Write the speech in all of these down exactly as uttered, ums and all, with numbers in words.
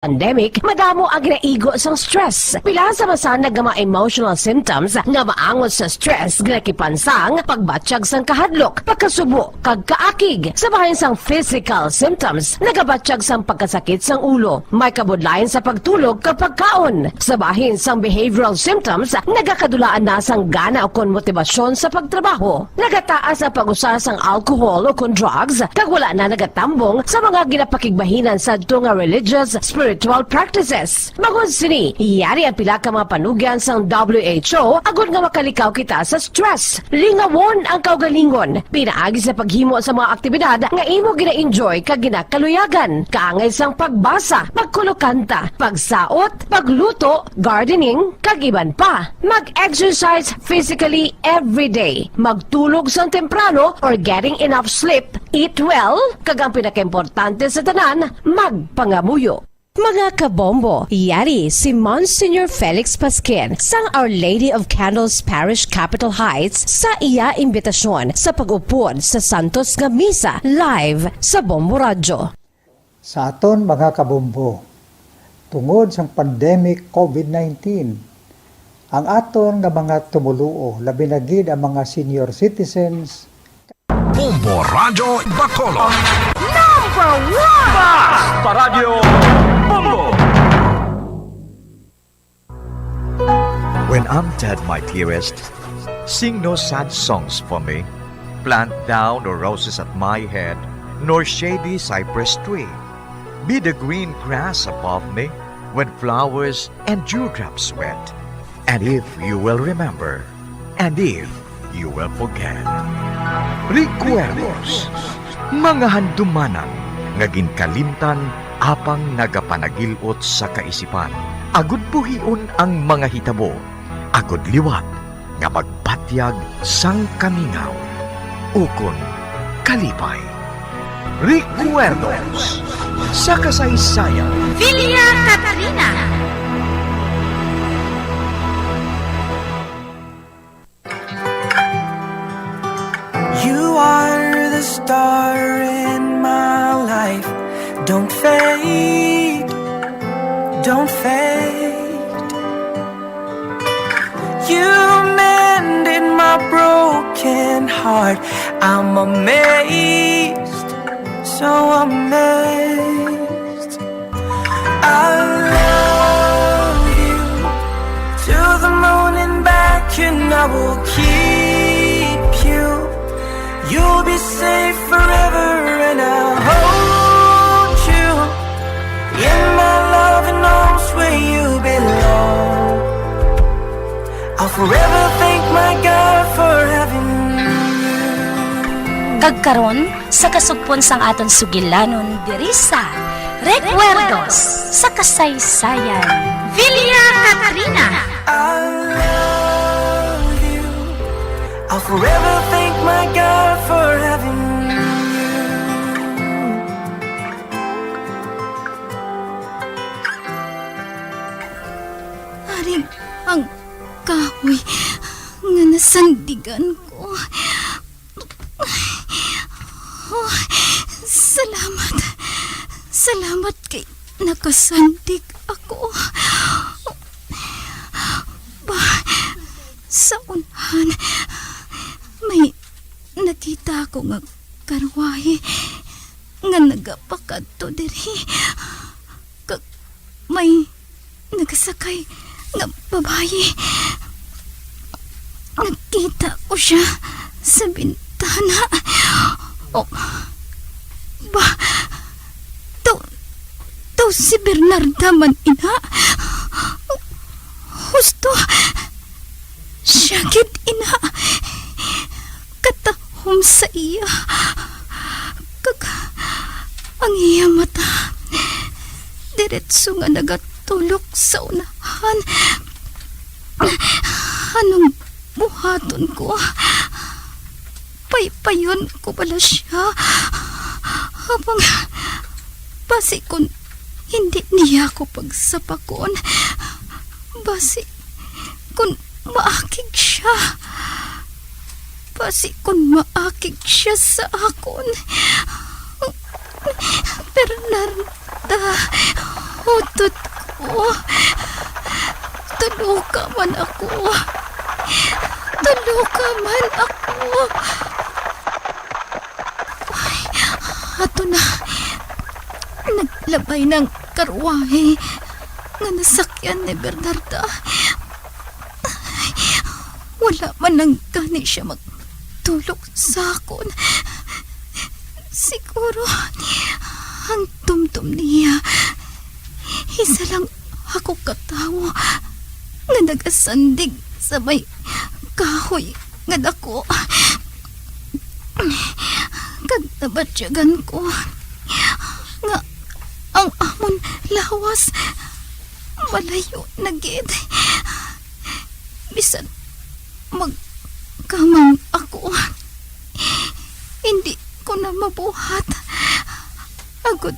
pandemic, madamo ang ginaigo sang stress. Pila sa masanag nga mga emotional symptoms nga maangot sa stress, ginakipan sang pagbatyag sang kahadlok, pagkasubo, kag kaakig. Sa bahin sang physical symptoms, nagabatyag sang pagkasakit sang ulo, may kabudlayan sa pagtulog kag pagkaon. Sa bahin sang behavioral symptoms, nagakadulaan na sang gana ukon motibasyon sa pagtrabaho. Nagataas ang pag-usar sang alcohol ukon drugs, kag wala na nagatambong sa mga ginapakigbahinan sadto nga religious, spiritual practices. Bangod sini, yari ang pila ka mga panugyan sang W H O agod nga makalikaw kita sa stress. Lingawon ang kaugalingon pinaagi sa paghimo sa mga aktibidad nga imo gina-enjoy kag ginakaluyagan, kaangay sang pagbasa, pagkulokanta, pagsaot, pagluto, gardening, kag iban pa. Mag-exercise physically every day. Magtulog sang temprano or getting enough sleep. Eat well, kag ang pinakaimportante sa tanan, magpangamuyo. Mga kabombo, yari si Monsignor Felix Pasquin sang Our Lady of Candles Parish, Capitol Heights, sa iya imbitasyon sa pag-upod sa Santos nga Misa live sa Bombo Radyo. Sa aton mga kabombo, tungod sang pandemic COVID nineteen, ang aton nga mga tumoluo, labi na gid ang mga senior citizens, Bombo Radyo Bacolod. Number one! Basta Radyo Bombo! When I'm dead, my dearest, sing no sad songs for me. Plant thou no roses at my head, nor shady cypress tree. Be the green grass above me when flowers and dewdrops wet. And if you will remember, and if you will forget. Recuerdos, mga handumanan nga ginkalimtan apang nagapanagil-ot sa kaisipan, agud buhion ang mga hitabo, agud liwat nga magbatyag sang kamingaw ukon kalipay. Recuerdos sa kasaysayan. Villa Catarina. You are the star in my life. Don't fade, don't fade. You mended my broken heart. I'm amazed, so amazed. I love you to the moon and back, and I will keep you. You'll be safe forever, and I'll hold you in my loving arms where you belong. I'll forever thank my God for having you. Kag karon, sa kasugpon sang aton sugilanon diri sa Recuerdos sa Kasaysayan. Villa Catarina. I love you. I'll forever thank my God for having you. Ari ang kahoy nga nasandigan ko. Oh, salamat. Salamat kay nakasandig ako. Ba, sa unahan, may nakita ako nga karwahe nga nagapakadto diri. Kag may nagasakay nga babayi. Nakita ko sia sa bintana. Oh, ba, daw, daw si Bernarda man ina. Husto, sia gid ina. Katahom sa iya. Kag ang iya mata diretso nga nagatulok sa unahan. Anong buhaton ko? Paypayon ko bala sia? Apang basi kon hindi niya ako pagsapakon, basi kon maakig sia, basi kon maakig sia sa akon. Bernarda, Hudot ko. Tuloka man ako. Tuloka man ako. Ay, ato na. Naglabay ng karwahe nga nasakyan ni Bernarda. Wala man lang gani siya magtulok sa akon. Siguro, ang tumdom niya, isa lang ako ka tawo nga nagasandig sa may kahoy nga dako. Kag nabatyagan ko nga ang amon lawas malayo na gid. Bisan magkamang ako, hindi ko na mabuhat agod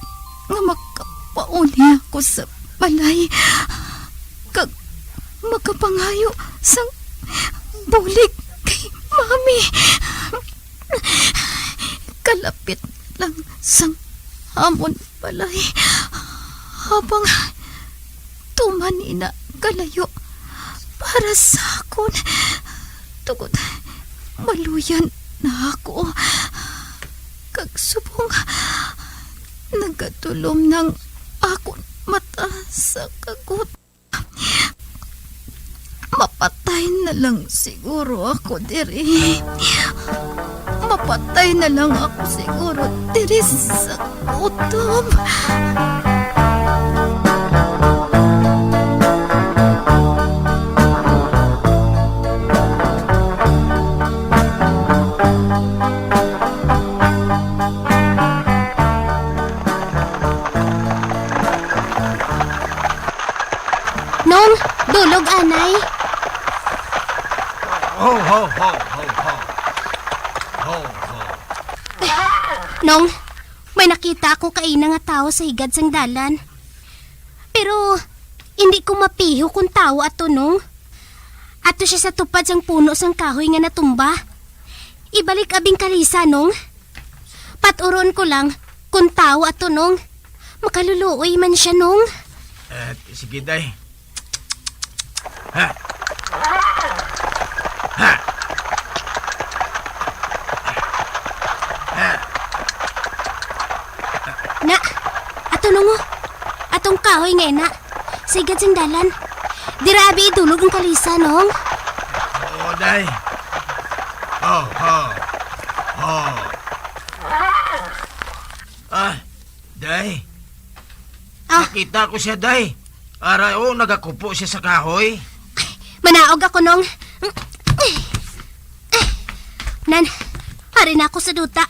nga makapauli ako sa balay kag makapangayo sang bulig kay Mami. Kalapit lang sang amon balay, habang tuman ina kalayo para sa akon, tungod maluyan na ako, kag subong nagatulom nang akon mata sa kagutom. Mapatay na lang siguro ako diri. Mapatay na lang ako siguro diri sa gutom. Nong, dulog anay. Ho, ho, ho, ho, ho. Ho, ho. Nong, may nakita ako kaina nga tawo sa higad sang dalan. Pero hindi ko mapiho kung tawo ato, Nong. Ato siya sa tupad sang puno sang kahoy nga natumba. Ibalik abing kalisa, Nong. Paturon ko lang kung tawo ato, Nong. Makaluluoy man siya, Nong. Eh, sige, day. Ha? Ha? Ha? Na, ato, Nong, oh. Atong kahoy nga ina. Sa higad sing dalan. Dira abi idulog ang kalisa, Nong. Oo, day. Oh, oh. Oh. Ah, day. Ah. Nakita ko siya, day. Ara, oh, nagakupo siya sa kahoy. Manaog ako, Nong. Nan, ari na ako sa duta.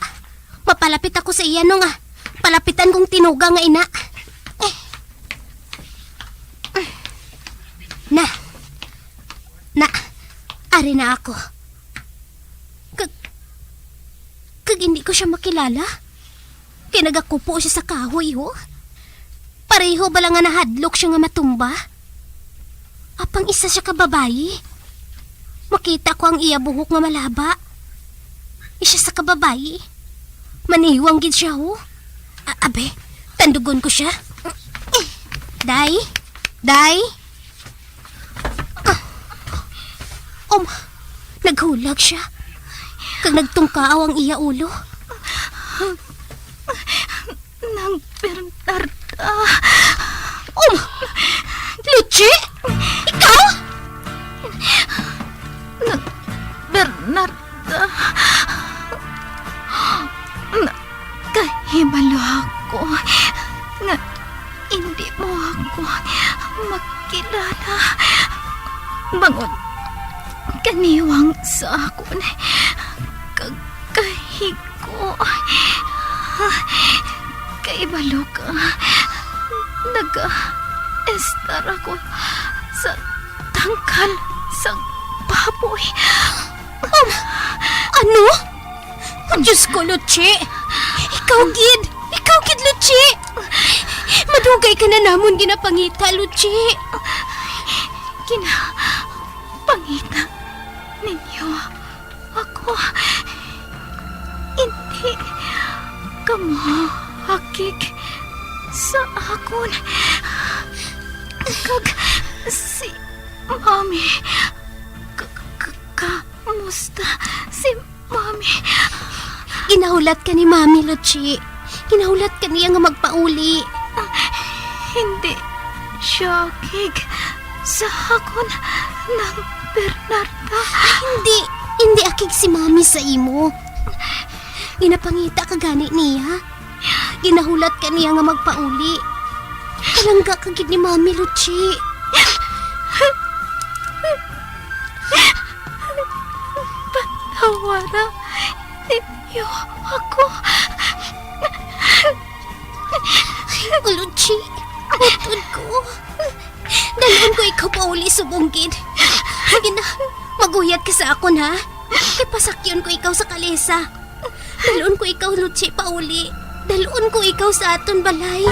Mapalapit ako sa iya, Nong, ah. Palapitan kong tinuga nga ina. Na. Na. Ari na ako. Kag, kag hindi ko siya makilala. Kay nagakupo siya sa kahoy, ho. Pareho bala nga nahadlok siya nga matumba. Apang isa siya ka babayi. Makita ko ang iya buhok nga malaba. Isa sa ka babayi. Maniwang gid siya, ho. A-, abe, tandugon ko siya. Day? Day? Um, naghulag siya. Kag nagtungkaaw ang iya ulo. Nang Bernarda. Um, Luchi? Ikaw? Nang Bernarda. Nakahibalo ako nga hindi mo ako makilala. Bangod kaniwang sa akon kag kahigo. Kay balo ka, naga-estar ako sa tangkal sang baboy. Um, ano? Diyos ko, Luchi! Ikaw gid! Ikaw gid, Luchi! Madugay ka na namon ginapangita, Luchi! Ginapangita ninyo ako. Hindi kamo hakig sa akon. Kag si Mami, k-, k-, kamusta si Mami? Ginahulat ka ni Mami, Luchi. Ginahulat ka niya nga magpauli. Ah, hindi siya akig sa akon, Nang Bernarda. Hindi, hindi akig si Mami sa imo. Ginapangita ka gani niya. Ginahulat ka niya nga magpauli. Palangga ka gid ni Mami, Luchi. Patawara ninyo ako. Ay, Luchi, utod ko. Dalhon ko ikaw pauli subong gid. Sige na, maguyat ka sa akon, ha? Kay pasakyon ko ikaw sa kalesa. Dalhon ko ikaw, Luchi, pauli. Dalhon ko ikaw sa aton balay.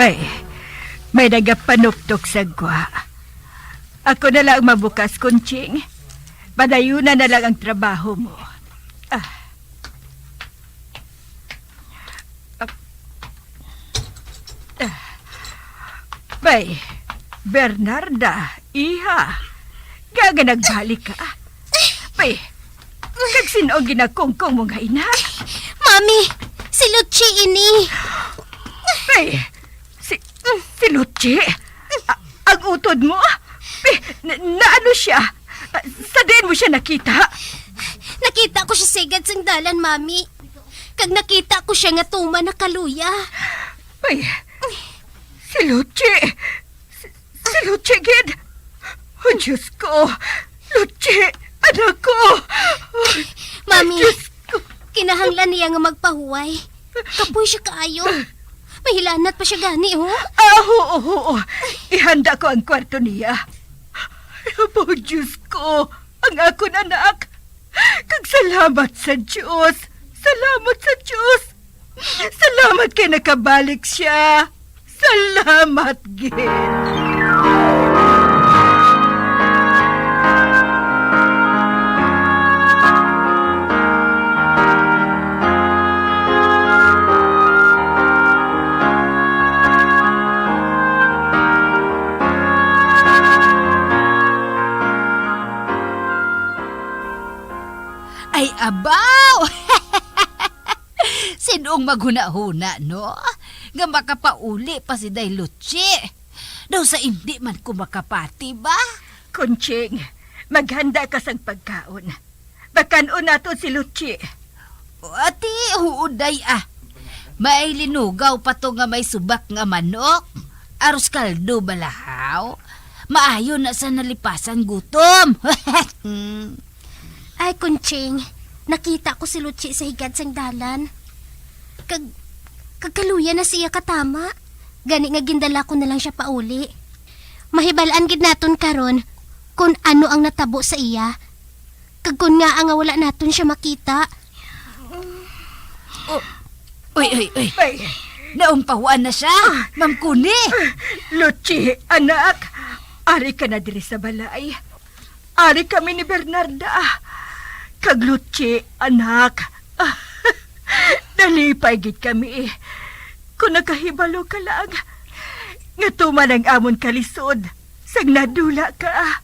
May, may nagapanuktok sa gwa. Ako na lang mabukas, Kunching. Padayuna na lang ang trabaho mo. Ah. Ah. Ah. Bay, Bernarda, iha. Gaga nagbalik ka. Bay, kag sin-o ang ginakungkong mo nga ina? Mami, si Luchi ini. Bay, si, si Luchi? A-, ang utod mo? Bay, na, naano siya? Sa diin mo siya nakita? Nakita ko siya sa higad sang dalan, Mami. Kag nakita ko siya nga tuman nakaluya. Bay, si Luchi. Si, si Luchi gid. Oh, Diyos ko. Luchi, anak ko. Mami, Diyos ko. Kinahanglan niya nga magpahuway. Kapoy siya kaayo. Mahilanat pa siya gani, oh. Ah, oo, oo. Ihanda ko ang kwarto niya. Ay, abaw, Diyos ko, ang akon anak. Kag salamat sa Dios. Salamat sa Dios. Salamat kay nakabalik siya. Salamat gid. Ay, abaw! Sin-ong maghunahuna, no? Nga makapauli pa si Day Luchi. Daw sa indi man ko makapati ba? Conching, maghanda ka sang pagkaon. Bakan-on naton si Luchi. Ati, huuday ah. May linugaw pa to nga may subak nga manok. Aros kaldo balahaw. Maayo na sa nalipasan gutom. Ay, Conching, nakita ko si Luchi sa higad sang dalan. Kag, kag kaluya na siya katama. Gani nga gindala ko na lang siya pauli. Mahibal-an gid naton karon kon ano ang natabo sa iya. Kag kon ngaa nga wala naton siya makita. Oh, uy, uy, uy. Ay. Naumpawan na siya, Ma'am Kuni. Luchi, anak. Ari ka na diri sa balay. Ari kami ni Bernarda. Kag Luchi, anak. Nalipay gid kami. Kung nakahibalo ka lang, nga tuman ang amon kalisod, sang nadula ka.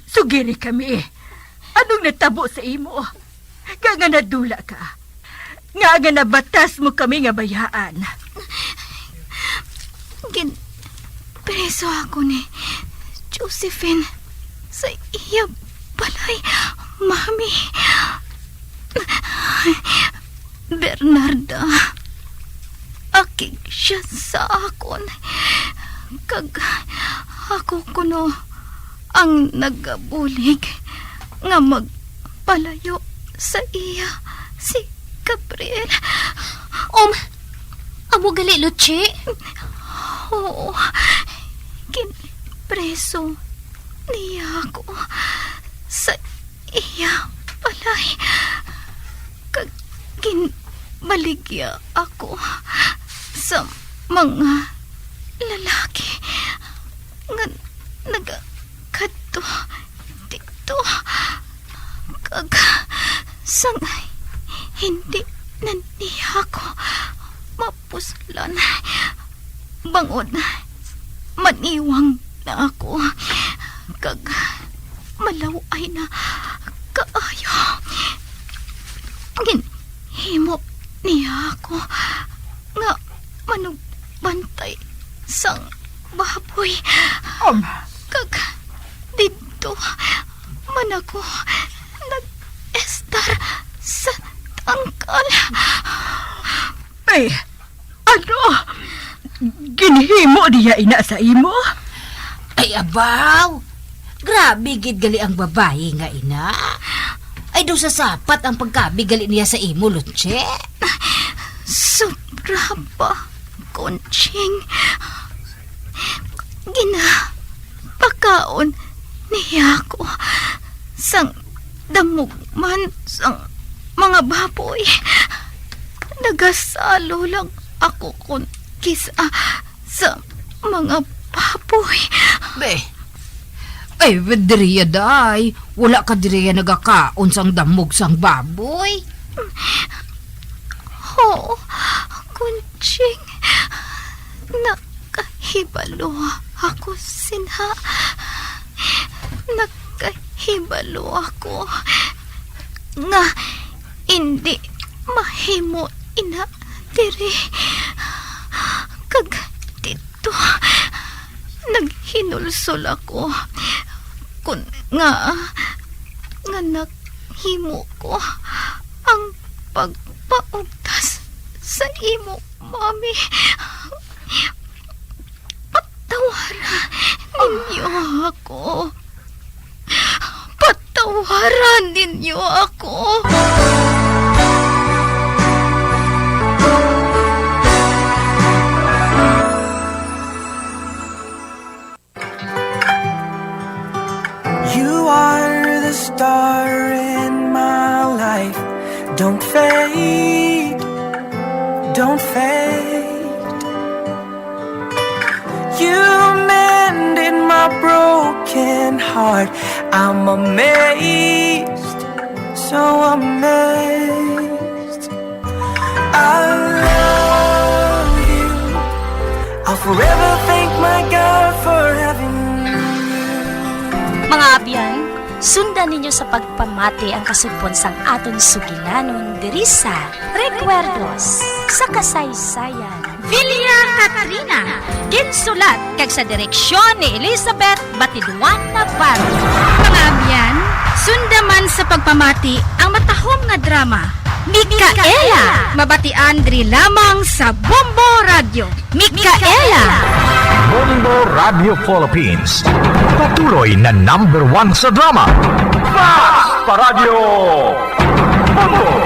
Sugiri kami. Anong natabo sa imo? Nga, nga nadula ka. Nga, nga nabatas mo kami nga bayaan. Ginpreso ako ni Josephine sa iya balay, Mami. Bernarda, akig siya sa akon. Kag ako kuno ang nagabulig nga magpalayo sa iya si Gabriel. Um, amo gali, Luchi? Oo, ginpreso niya ako sa iya balay, kag ginbaligya ako sa mga lalaki nga nagakadto didto, kag sang hindi na niya ako mapuslan, bangod maniwang na ako, kag malaw-ay na kaayo. Ginhimo niya ako nga manugbantay sang baboy. Ama. Kag didto man ako nag-estar sa tangkal. Ay, ano? Ginhimo niya ina sa imo? Ay, abaw! Grabe gid gali ang babayi nga ina. Ay, daw sa sapat ang pagkabi gali niya sa imo, Luche. Sobra pa, Conching. Ginapakaon niya ako sang damugman sang mga baboy. Nagasalo lang ako kon kis-a sa mga baboy. Be, ay, diriya, day. Wala ka diriya nagakaon sang damog sang baboy? Oo, Conching. Nakahibalo ako sina. Nakahibalo ako nga indi mahimo ina diri. Kag didto, naghinulsol ako kon nga, nga nahimo ko ang pagpaugtas sa imo, Mami. Patawaran ninyo ako. Patawaran ninyo ako. You are the star in my life. Don't fade, don't fade. You mended my broken heart. I'm amazed, so amazed. I love you. I'll forever thank my God for having you. Mga abyan, sundan ninyo sa pagpamati ang kasugpon sang aton sugilanon diri sa Recuerdos sa Kasaysayan. Villa Katrina, ginsulat kag sa direksyon ni Elizabeth Batiduan Navarro. Mga abyan, sunda man sa pagpamati ang matahom nga drama, Mikaela, mabatian diri lamang sa Bombo Radyo. Mikaela. Bombo Radyo Philippines, patuloy na number one sa drama. Fast pa Radyo Bombo!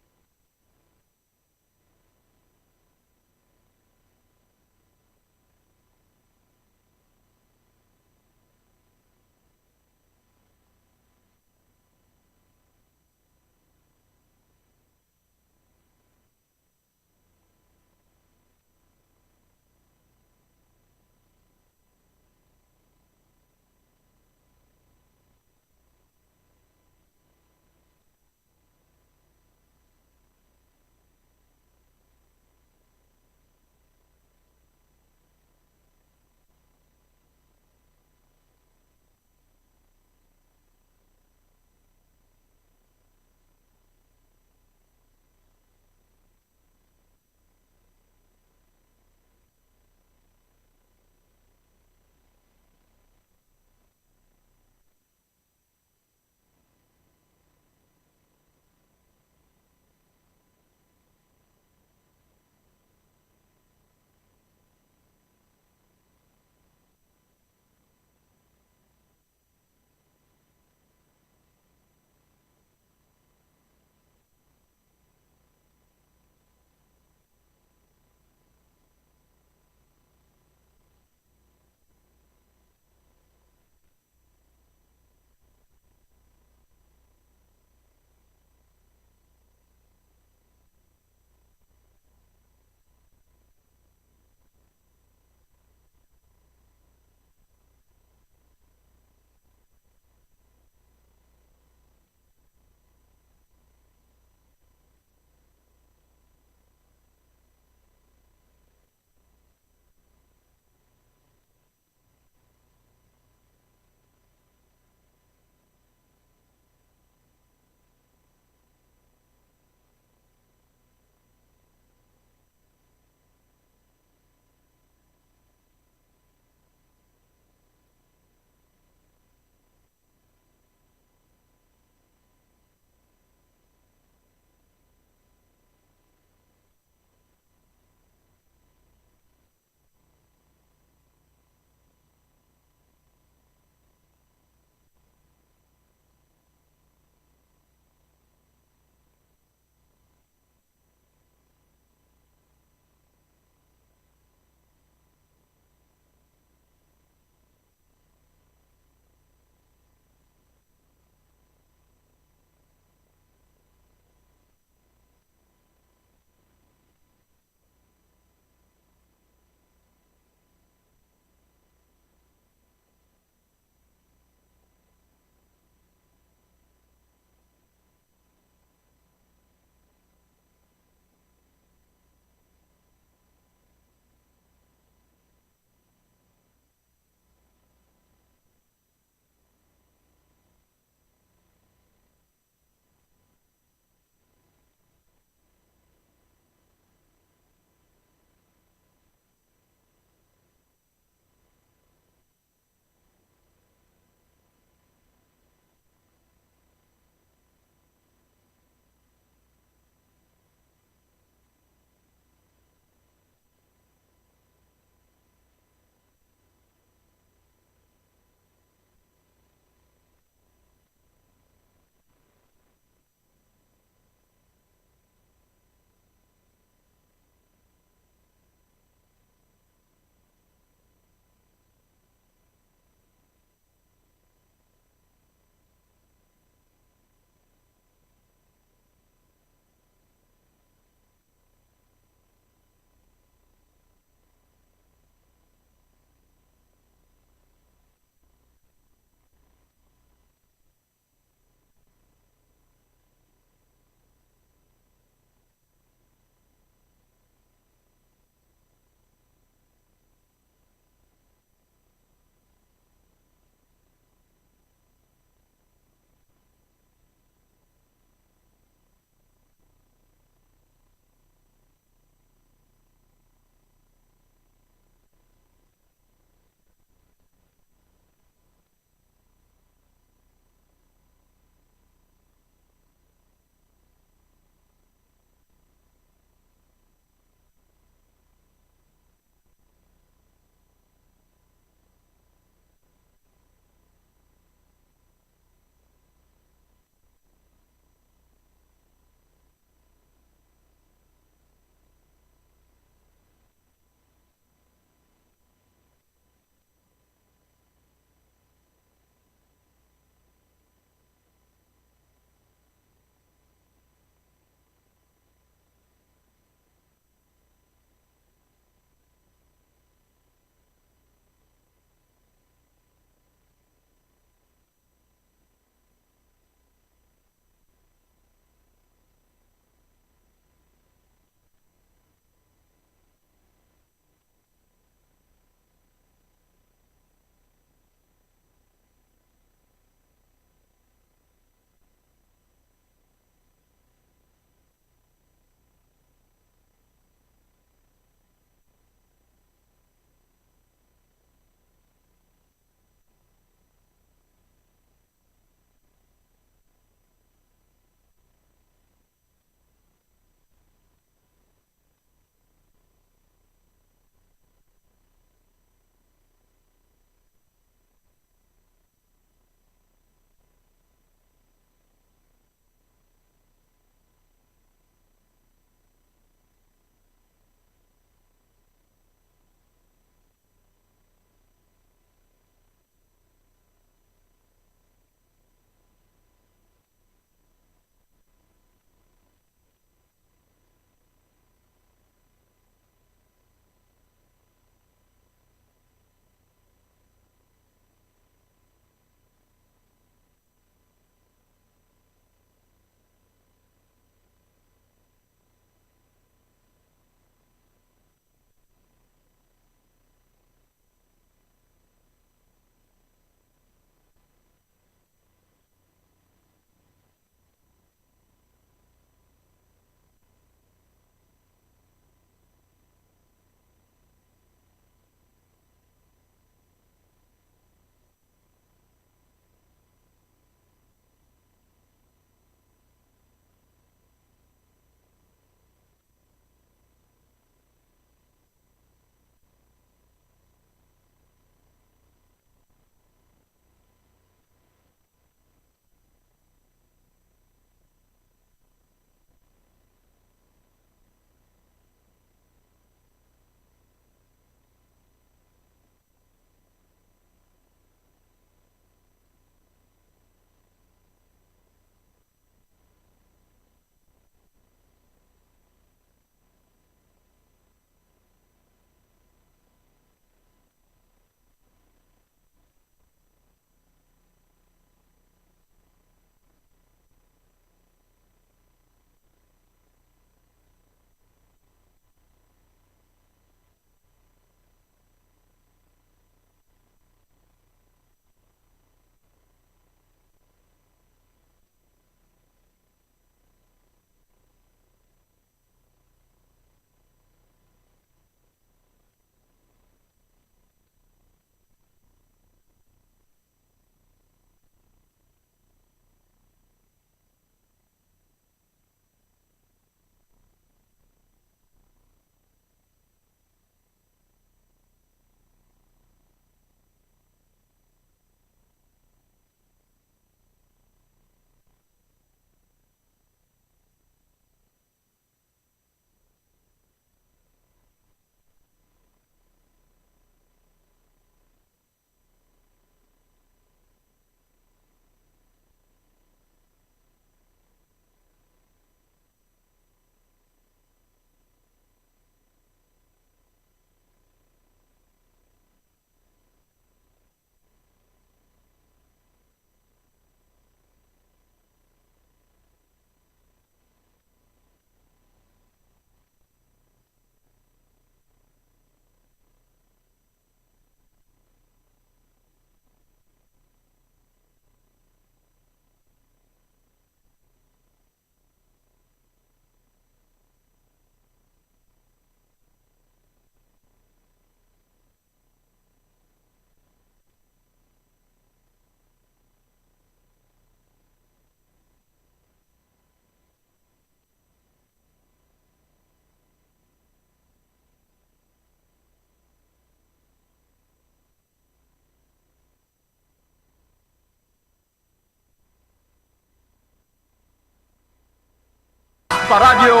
Paradyo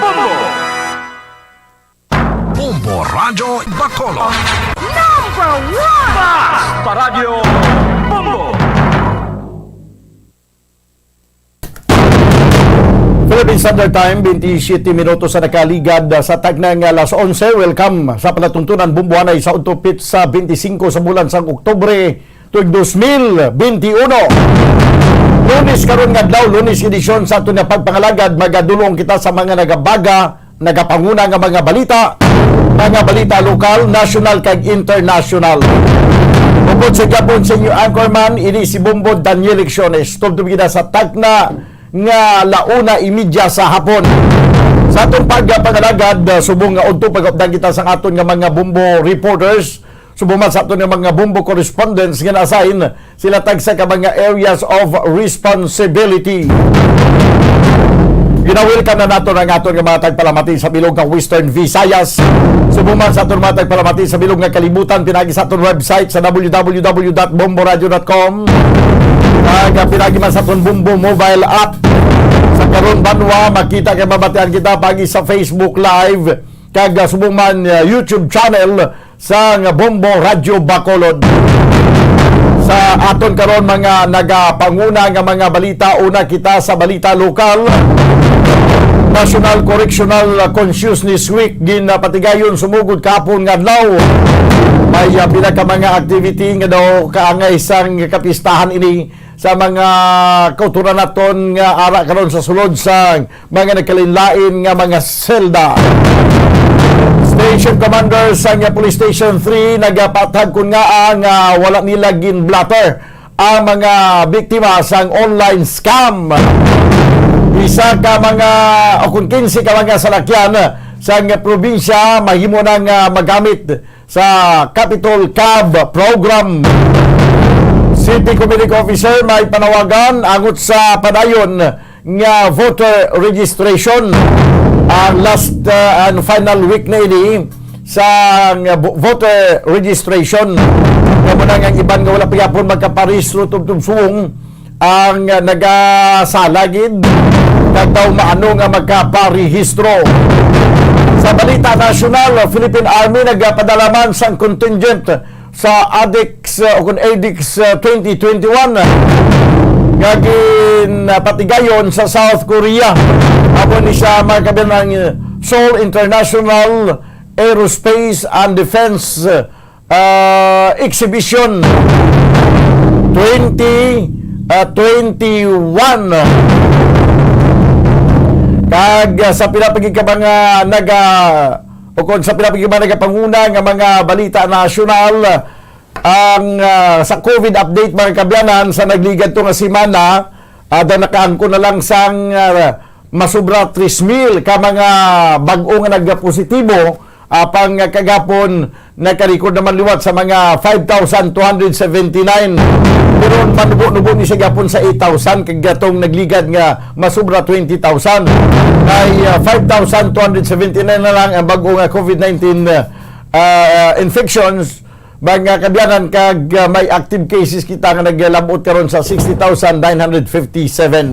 Bombo. Bombo Radyo Bacolod. Number one! Basta Radyo Bombo. Philippine Standard Time, twenty-seven minutos sa nakaligad sa tagna nga alas onse. Welcome sa palatuntunan Bombo Hanay sa udto, petsa twenty-singko sa bulan sang Oktubre, tuig dos mil benti uno. Lunes karon nga adlaw, Lunes edisyon sa aton nga pagpangalagad. Magadulong kita sa mga nagabaga, nagapanguna nga mga balita, mga balita lokal, national, kag international. Upod sa gihapon sa inyo anchorman, ini si Bombo Daniel Lecciones. Tubtob kita sa tagna nga launa imidya sa hapon. Sa aton pagpangalagad, uh, subong nga udto, pag-updan kita sang aton nga mga Bombo reporters, subong man sa aton nga mga Bombo correspondents nga na-assign sila tagsa ka mga areas of responsibility. Gina-welcome na naton ang aton nga mga tagpalamati sa bilog nga Western Visayas. Subong man sa aton mga tagpalamati sa bilog nga kalibutan, pinagi sa aton website sa w w w dot bombo radio dot com. Kag, ah, pinagi man sa aton Bombo mobile app. Sa karon banwa, makita kag mabatian kita pagi sa Facebook Live kag, ah, subong man, ah, YouTube channel sang Bombo Radyo Bacolod. Sa aton karon mga nagapanguna nga mga balita, una kita sa balita lokal. National Correctional Consciousness Week ginapatigayon sumugod kahapon nga adlaw. May, ah, pila ka mga activity nga daw kaangay sang kapistahan ini sa mga kautoran naton nga ara karon sa sulod sa mga nagkalainlain nga mga selda. Station commander sang Police Station three nagapatag kon ngaa nga wala nila gin-blotter ang mga biktima sang online scam. Isa ka mga, o kung kinse ka mga salakyan sang probinsya mahimo na nga magamit sa Capitol Cab Program. City Community Officer may panawagan angot sa padayon nga voter registration. Ang last, uh, and final week na ini sa nga vo-, voter registration. Kamo na nga ang iban nga wala pa gyapon magkaparehistro tubtob subong ang, uh, nagasala gid kag daw maano nga magkaparehistro. Sa balita nasyonal, Philippine Army nagapadala man sang contingent sa ADICS, uh, o kun ADICS, uh, twenty twenty-one nga ginapatigayon sa South Korea. Amo ni siya, mga kabiyanan, ang Seoul International Aerospace and Defense, uh, Exhibition twenty, uh, twenty-one. Kag, uh, sa pila pa gid ka mga naga-, o kon sa pila pa gid ka mga nagapanguna nga mga balita nasyonal, ang, ah, sa COVID update, mga kaabyanan, sa nagligad to nga semana, ada nakaangkon na lang sang, ah, masobra tres mil ka mga bag-o nga nagpositibo, apang nga kagapon nakarecord naman liwat sa mga five thousand two hundred seventy-nine. Pero manubo-nubo ni siya gapon sa eight thousand kag atong nagligad nga masobra twenty thousand. Kay, ah, five thousand two hundred seventy-nine na lang ang bag-o nga COVID nineteen, ah, ah, infections. Mga kaabyanan, kag, ah, may active cases kita nga naglabot karon sa sixty thousand nine hundred fifty-seven.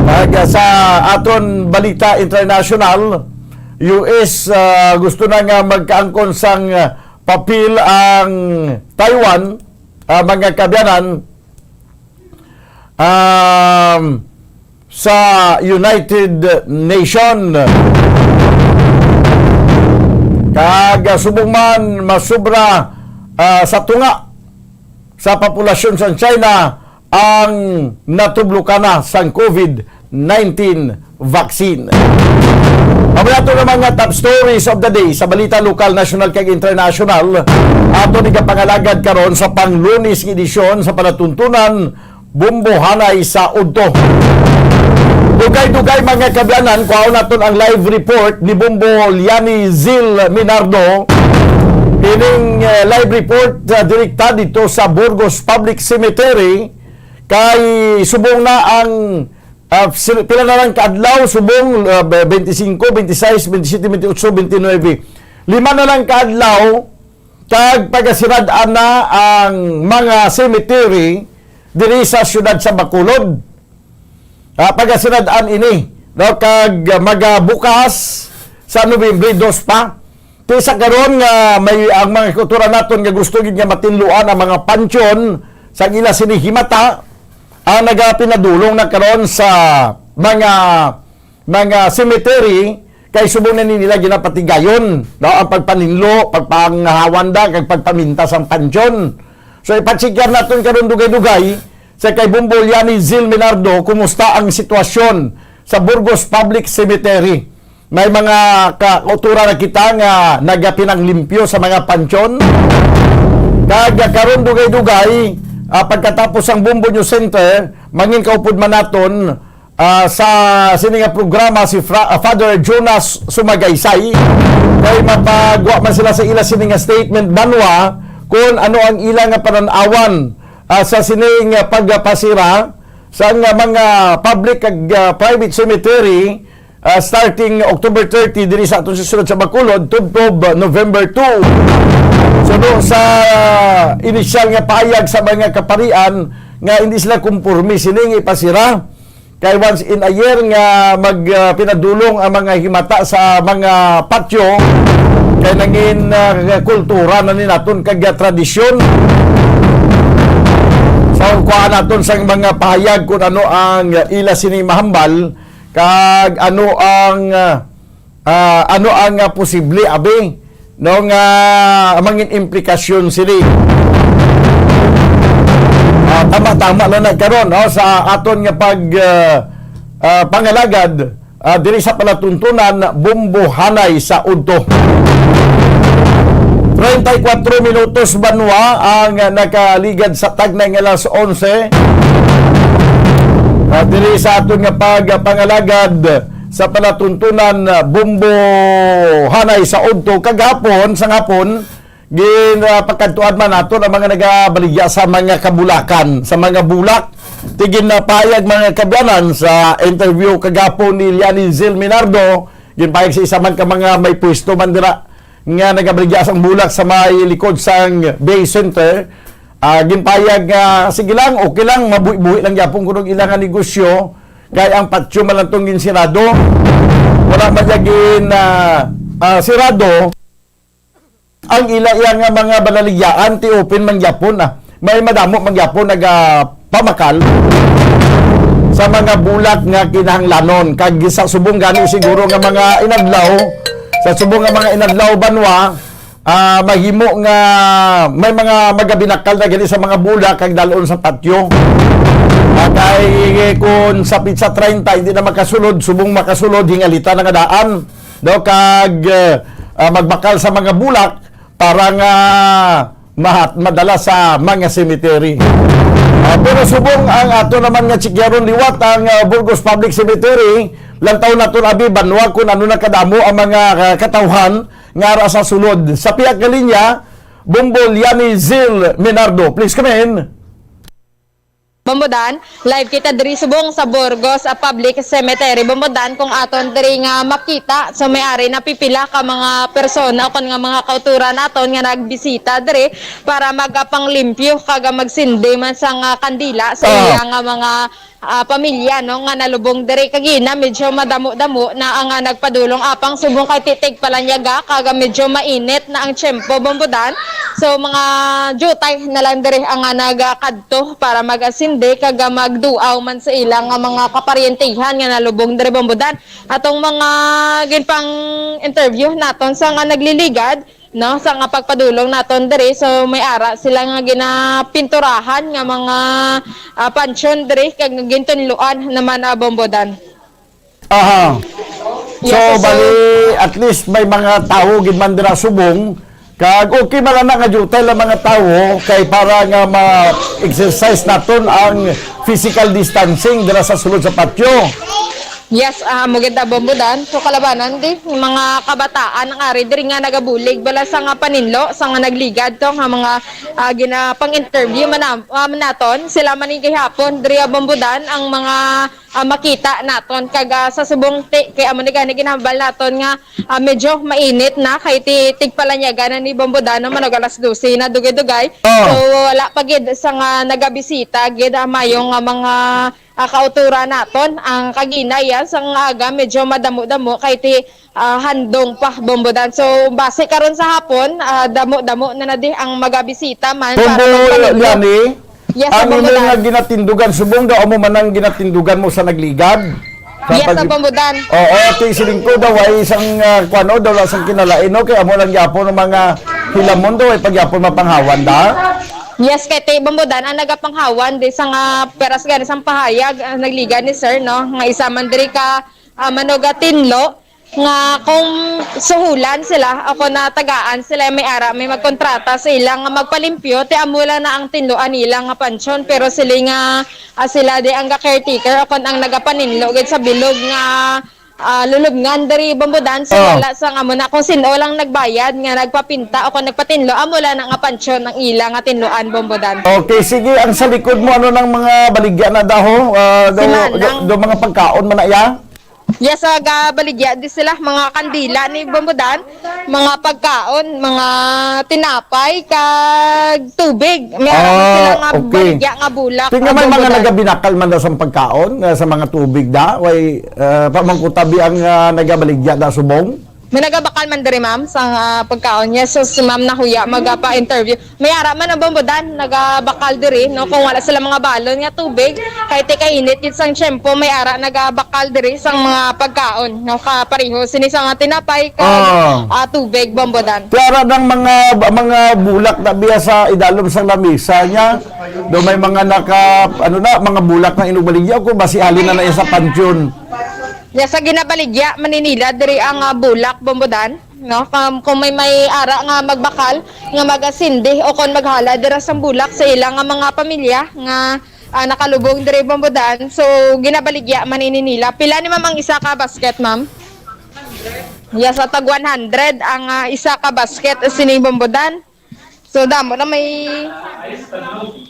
Kag, ah, sa aton balita international, U S, ah, gusto na nga magkaangkon sang, ah, papel ang Taiwan, ah, mga kaabyanan, um, sa United Nation. Kag, ah, subong man masobra, ah, sa tunga sa populasyon sa China ang natublokan na sang COVID nineteen vaccine. Amo na to ang mga top stories of the day sa balita lokal, national, kag international. Ato ni kapangalagad karon sa pang-Lunes nga edisyon sa palatuntunan Bombo Hanay sa Udto. Dugay-dugay, mga kaabyanan, kuhaon naton ang live report ni Bombo Liani Zil Minardo. Ining, eh, live report, ah, direkta dito sa Burgos Public Cemetery. Kay subong na ang, ah, sil-, pila na lang ka adlaw, subong, ah, be-, twenty-five, twenty-six, twenty-seven, twenty-eight, twenty-nine. Lima na lang ka adlaw, kag pagasirad-an na ang mga cemetery diri sa siyudad sa Bacolod. Ah, pagasirad-an ini No, kag magabukas sa Nobyembre dos pa. Ti sa karon nga may ang mga kautoran naton nga gusto gid nga matinluan ang mga pansyon sa ila sini himata, ang nagapinadulong na karon sa mga, mga cemetery, kay subong na nila ginapatigayon, no, ang pagpaninlo, pagpangahawan da, kag pagpaminta sang pansyon. So, ipatsikar naton karon dugay-dugay sa kay Bombo Liani Zil Minardo, kumusta ang sitwasyon sa Burgos Public Cemetery? May mga ka-, kauturan na kita nga nagapinanglimpyo sa mga pansyon. Kag karon dugay-dugay, ah, pagkatapos ang Bombo News Center, mangin kaupod man naton, ah, sa sini nga programa si Fra-, ah, Father Jonas Sumagaysay. Kay mapagwa man sila sa ila sini nga statement banwa kung ano ang ila nga panan-awan, ah, sa sini nga pagpasira sa nga mga public kag, ah, private cemetery, ah, starting October thirty diri sa aton sa sulod sa Bacolod, tubtob November two. Suno sa inisyal nga pahayag sa mga kaparian nga hindi sila kumporme sini nga ipasira. Kay once in a year nga mag, ah, pinadulong ang mga himata sa mga patyo, kay nangin, ah, kultura na ni naton kag, ah, tradisyon. So, kuha naton sang mga pahayag kung ano ang ila sini mahambal, kag ano ang, ah, ah, ano ang, ah, posible, abi, no, nga mangin implikasyon sini. Ah, tama-tama lang na karon, no, sa aton nga pag, ah, ah, pangalagad, ah, diri sa palatuntunan, Bombo Hanay sa Udto. Treinta y cuatro minutos banwa ang nakaligad sa tagnay nga alas onse. Ah, diri sa aton nga pagpangalagad sa palatuntunan, ah, Bombo Hanay sa Udto kagahapon, sa hapon, gin, ah, pagkadtuan man naton ang mga nagabaligya sa mga kabulakan, sa mga bulak. Ti ginapahayag, mga kaabyanan, sa interview kagahapon ni Liani Zil Minardo, ginpahayag sa isa man ka mga may pwesto man dira nga nagabaligya sang bulak sa may likod sang Bay Center. Ah, ginpahayag nga, sige lang, okay lang, mabuhi-buhi lang gyapon kuno ang ilang negosyo, kay ang patio man lang tong ginsirado. Wala man niya gin, ah, ah, sirado ang ila iya nga mga balaligyaan, ti open man gyapon, ah. May madamo man gyapon nagapamakal sa mga bulak nga kinahanglanon. Kag sa subong gani siguro nga mga inadlaw, sa subong nga mga inadlaw banwa, ah, mahimo nga may mga magabinakal na gani sa mga bulak kag dalon sa patio. Ah, kay kun sa petsa treinta hindi na makasulod, subong makasulod, hingalita na nga daan, no, kag, ah, magbakal sa mga bulak para nga mahat-, madala sa mga cemetery. Ah, pero subong ang ato naman nga tsikyaron liwat ang, ah, Burgos Public Cemetery, lantaw naton abi banwa kung ano na kadamo ang mga, ah, katawhan nga ara sa sulod. Sa pihak nga linya, Bombo Liani Zil Menardo. Please come in. Bombodan, live kita diri subong sa Burgos, ah, Public Cemetery. Bombodan, kung aton diri nga makita, so may ari na pipila ka mga persona o kon nga mga kauturan naton nga nagbisita diri para magapanglimpyo kag magsindi man sang, ah, kandila sa Ah. iya nga mga, ah, pamilya, no, nga nalubong diri. Kagina, medyo madamo-damo na ang, ah, nagpadulong apang subong kay titig palanyaga kag medyo mainit na ang tiyempo, Bombodan. So, mga diutay na lang diri ang, ah, nagakad to para mag-asindi kag, ah, magduaw man sa ila nga mga kaparyentehan nga nalubong diri, Bombodan. Atong mga ginpang-interview naton sa nga nagliligad, no, sa nga pagpadulong naton diri, so may ara sila nga ginapinturahan nga mga, ah, pansyon diri kag gintunluan naman, ah, Bombodan. Aha. So, Yes, so bali, at least may mga tawo gid man dira subong. Kag okay man ana nga diutay lang mga tawo kay para nga ma-exercise naton ang physical distancing dira sa sulod sa patio. Yes, ah, amo gid, ah, Bombodan. So, kalabanan di, mga kabataan ang ari diri nga nagabulig bala sa nga paninlo, sa nga nagligad to nga mga, ah, ginapang-interview man, ah, naton. Sila man ni gihapon diri, ah, Bombodan, ang mga ah, makita naton. Kag, ah, sa subong ti, kay amo ni gani ginhambal naton nga, ah, medyo mainit na, kay ti, tigpalanyaga na ni Bombo Dan, no, manog alas dose na dugay-dugay. Oh. So, wala pa gid sa nga nagabisita gid, ah, mayo nga mga, ah, kauturan naton. Ang kagina yan sa nga aga, medyo madamo-damo, kay ti, ah, handong pa, Bombo Dan. So, base karon sa hapon, ah, damo-damo na na di ang magabisita man para Bombo magpaninlo. Liani, Yes, ang Bombo imo nga Dan. Ginatindugan, subong daw amo man ang ginatindugan mo sa nagligad? Sa Yes, pag- sa Bombo Dan. Oo, kay siling ko daw ay isang, ah, kuwan, o, daw lang sang kinalain, no? Kay amo lang gyapon ang mga hilamon daw ay pagyapon mapanghawan da. Yes, kay ti Bombo Dan ang nagapanghawan di sa nga peras gani sang pahayag, ah, nagligad ni sir, no? Nga isa man diri ka, ah, manugatinlo nga kung suhulan sila o kung natagaan sila, may ara, may magkontrata sa ila nga magpalimpyo, ti amo lang na ang tinluan nila nga pansyon, pero sila nga, ah, sila di ang ga-caretaker o kung ang nagapaninlo gid sa bilog nga, ah, lulubngan diri Bombo Dan, so Oh. wala sa nga mo na kung sino lang nagbayad nga nagpapinta o kung nagpatinlo, amo lang na nga pansyon ang ila nga tinluan Bombo Dan. Okay, sige, ang sa likod mo, ano nang mga baligya na daho? Ah, Si daw, Manang. daw, daw mga pagkaon man na iya? Yes, sa gabaligya di sila, mga kandila ni Bombo Dan, mga pagkaon, mga tinapay, kag tubig. May ara man Ah, sila nga okay. baligya nga bulak, Tingnan ah, may Bombo mga Dan. nagabinakal man daw sa pagkaon, ah, sa mga tubig da. Way, ah, pamangkutabi ang, ah, nagabaligya da subong. May nagabakal man diri, ma'am, sa, ah, pagkaon. Yes, so si ma'am nahuya magapa-interview. May ara man ang Bombo Dan, nagabakal diri, no, kung wala sila mga balon nga tubig, kay ti kainit gid sang tiyempo, may ara nagabakal diri sang mga pagkaon, no, kapareho sini sa mga tinapay kag, Ah. ah, tubig, Bombo Dan. Kaya ra ng mga, mga bulak na biya sa idalom sang lamisa niya, do may mga naka, ano na, mga bulak na inugbaligya ko, basi halin na na iya sa pansyon. Ya, sa ginabaligya, maninila, diri ang, ah, bulak, Bombo Dan. No? Kung, kung may, may ara nga magbakal, nga mag-asindi o kung maghala dira sa bulak sa ila nga mga pamilya nga, ah, nakalubong diri Bombo Dan. So, ginabaligya man ini nila. Pila ni ma'am ang isa ka basket, ma'am? Yes, sa tag one hundred ang, ah, isa ka basket sining Bombo Dan. So, damo na may,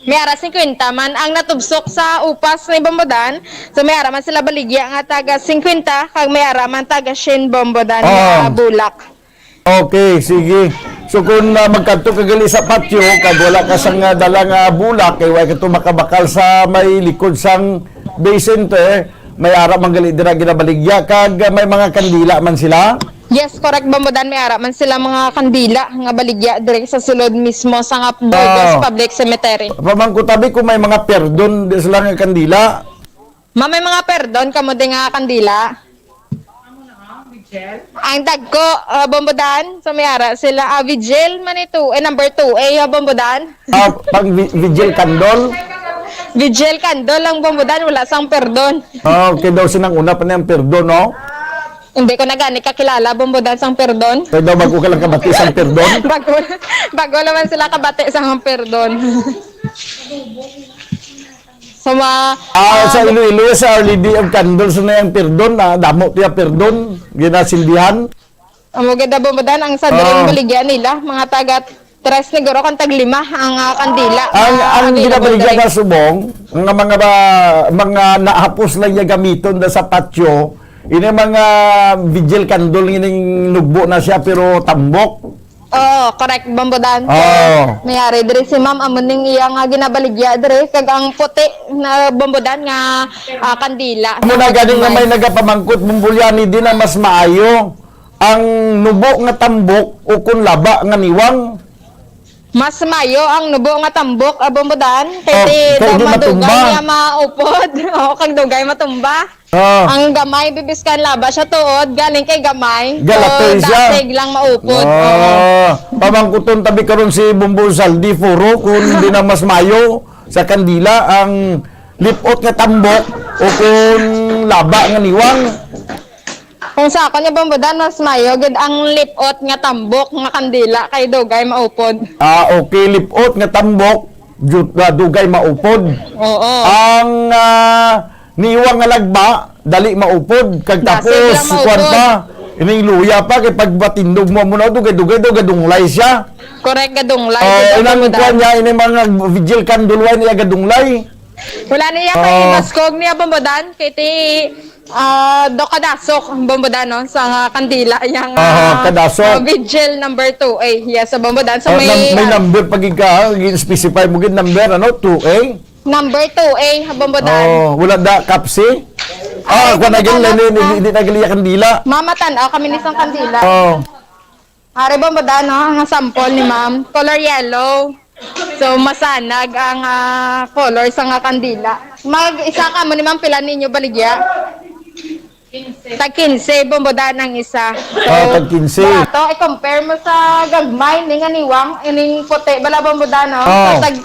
may ara singkwenta man ang natubsok sa upas ni Bombo Dan. So, may ara man sila baligya nga taga singkwenta, kag may ara man taga syen Bombo Dan nga Oo. bulak. Okay, sige. So kung, ah, magkadto ka gali sa patio, kag wala ka sang, ah, dala nga bulak, kay wala ka to makabakal sa may likod sang Bay Center, may ara man gali dira ginabaligya, kag, ah, may mga kandila man sila. Yes, correct, Bombo Dan, may ara man sila mga kandila nga baligya diri sa sulod mismo sa nga Burgos Ah. Public Cemetery. Pamangkutabi kung may mga perdon di sila nga kandila. Ma, may mga perdon kamo di nga kandila? Ang dagko, ah, Bombo Dan, sa may ara sila, ah, Vigil man ito, eh, number two, eh, ah, Bombo Dan. Ah, pang vi-, vigil candle? Vigil candle lang, Bombo Dan, wala sang perdon. Ah, okay daw, sinang una pa niyang perdon, no? Hindi ko na gani kakilala, Bombo Dan, sang perdon. Kaya daw, bago ka lang kabati sang perdon? Bago, bago naman sila kabati sa mga perdon. Sa mga, Ah, sa ah, Iloilo, sa Our Lady of Candles na yung perdon, ah, damo tiya perdon, ginasilbihan. Amo gid, Bombo Dan, ang sa diri Ah. ang baligya nila, mga taga tres neguro kang tag lima ang, ah, kandila Ang, nga ang available ginabaligya diri. Na subong, nga mga ba, mga nahapos lang niya gamiton na sa patio, ini mga vigil candle, ining nugbo na siya, pero tambok. Oo, correct, Bombo Dan. So, Oo. mayari diri si ma'am, amo ning iya nga ginabaligya diri, kag ang puti na Bombo Dan nga, ah, kandila. Amo na gani nga may nagapamangkot, Bombo Liani, di na mas maayo ang nubo nga tambok o kung laba nga niwang? Mas maayo ang nubo nga tambok, ah, Bombo Dan, kay Oh, di kay daw di madugay matumba. Niya maupod. Oo, kag dugay matumba. Ah. Ang gamay, bibiskan laba siya tuod, galing kay gamay. Galatoy So, siya. Dasig lang maupod. Ah. Oo. Pamangkuton tabi karon si Bombo Zaldi Furo kung di na mas mayo sa kandila ang lipot nga tambok o kung laba nga niwang. Kung sa akon nga Bombo Dan, mas mayo gid ang lipot nga tambok nga kandila kay dugay maupod. Ah, okay, lipot nga tambok, ju-, ah, dugay maupod. Oo. Ang, ah, niwang nga lagba, dali maupod. Kag Dasig tapos, lang maupod. Kuwan pa, ining luya pa, kay pag matindog mo muna, dugay-dugay daw, gadunglay siya. Correct, gadunglay. Oh, Gid ang inang Bombo Dan. Kuwan niya, ining mga vigil candle wine niya gadunglay. Wala niya kay Oo. Baskog niya, Bombodan, kay ti, ah, do kadasok, Bombodan, no, sa nga kandila, yang, Aha, ah, kadasok. ah, vigil number two A. Yes, sa Bombodan. So, Ah, may, nam-, may ah, number pa gid ka, ha? Gin-specify mo gid number, ano? Two A? Number two A, Bombodan. Oh, wala da kapsi? Ay, Ah, kung naging Bombodan, lain, ah. hindi, hindi nagaliya kandila. Mamatan, oh, kami ni sang kandila. Oh. Ari, Bombodan, no? Ang sample ni ma'am. Color yellow. So, masanag ang, ah, color sa nga kandila. Mag-isa ka mo ni ma'am, pila ninyo baligya? Tag quince, Bombodan, ang isa. So, Ah, tag quince. barato, i-compare mo sa gagmay, ni nga niwang, ining puti, bala, Bombodan, no? Ah. So, tag,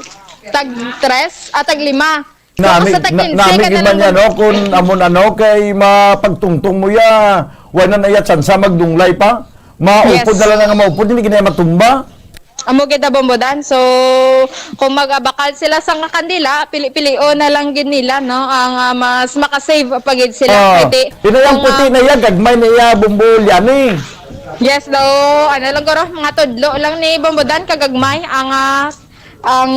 tag tres, ah, tag lima. Nami, Sa na, takin, nami second na gid man lang yan, mo. no? Kung amo na, no? Kay mapagtungtong mo ya, wala na iya tsansa magdunglay pa. Maupod Yes. na lang nga maupod, hindi gid na matumba. Amo gid na, Bombodan. So, kung mag-abakal sila sa nga kandila, pili-pilion na lang gid nila, no? Ang, ah, mas makasave pa gid sila. Ah, Pwede. Pinayang Ang, puti ah, na iya, gagmay na iya, Bombo Liani. Yes daw, ano lang guro, mga tudlo lang ni Bombodan, kagagmay, ang, ah, ang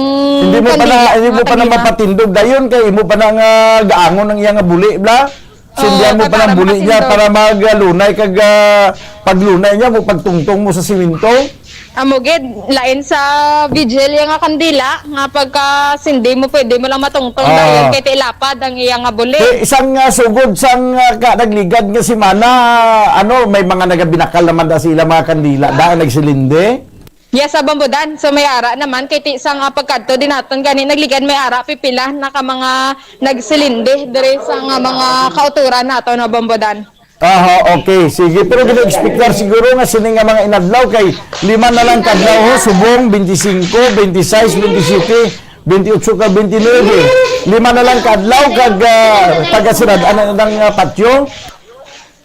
Hindi mo pa na, kandila, hindi mo mga pa na kandila. mapatindog dayon kay imo pa na nga gaangon ang iya nga buli, bla. Sindihan Oo, mo pa kay ng para buli niya makatindog. para maglunay kag, ah, paglunay niya mo pagtungtong mo sa simento. Amo gid, lain sa vigil ya nga kandila nga pagka sindi mo pwede mo lang matungtong Oo. dayon kay tilapad ang iya nga buli. Kay isang, ah, sugod sang, ah, ka, nagligad nga semana, ano, may mga nagabinakal naman da sila mga kandila da nagsilindi. Yes, sa Bombodan. So may ara naman kay ti sang, ah, pagkadto din naton gani nagligad may ara pipila na ka mga nagsilindi diri sa nga mga kauturan nato, no, Bombodan. Aha, okay. Sige, pero gina-expectar siguro nga sini nga mga inadlaw kay lima na lang kadlaw ho, subong twenty-five, twenty-six, twenty-seven, twenty-eight ka twenty-nine. Lima na lang kadlaw kag, ah, taga-sirad-an na ang, ah, patyo.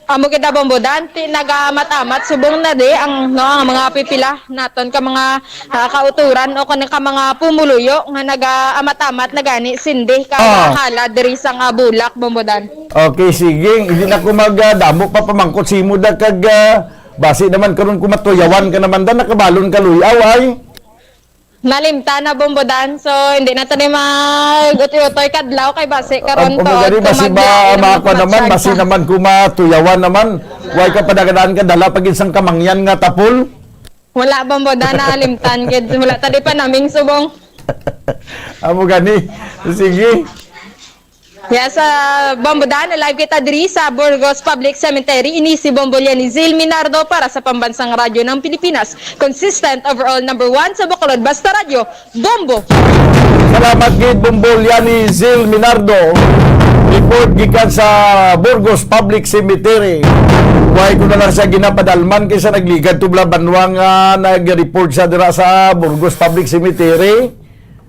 Amo kita, Bombodan, ti nagamat-amat subong na di ang, no, ang mga pipila naton ka mga, ah, kauturan o kani ka mga pumuluyo nga nagaamat-amat na gani sindi ka Ah. hala diri sa nga bulak, Bombodan. Okay, sige. Hindi na ko magdamo pa pamangkot sa imo da kag, ah, basi naman karon ko matuyawan ka naman da, nakabalon ka luyaw ay. Nalimtan na, Bombodan, so hindi na tayo mag-utoy-utoy kadlaw kay basi karon Am-, to, amo gani, at basi ba, maglain ang makuha naman, matsatsa. Basi naman ko matuyawan naman. Way ka padagadaan ka, dala pag isang kamangyan nga tapol. Wala, Bombodan, nalimtan gid. Wala ta di pa naming subong. Amo gani. Sige. Yes, ah, Bombodan, live kita diri sa Burgos Public Cemetery. Ini si Bombo Liani Zil Minardo para sa Pambansang Radyo ng Pilipinas. Consistent overall number one sa Bacolod. Basta Radyo, Bombo! Salamat gid, Bombo Liani Zil Minardo. Report gikan sa Burgos Public Cemetery. Way ko na lang siya ginapadalman kaysa nagligad to bla banwa nga nag-report siya dira sa Burgos Public Cemetery.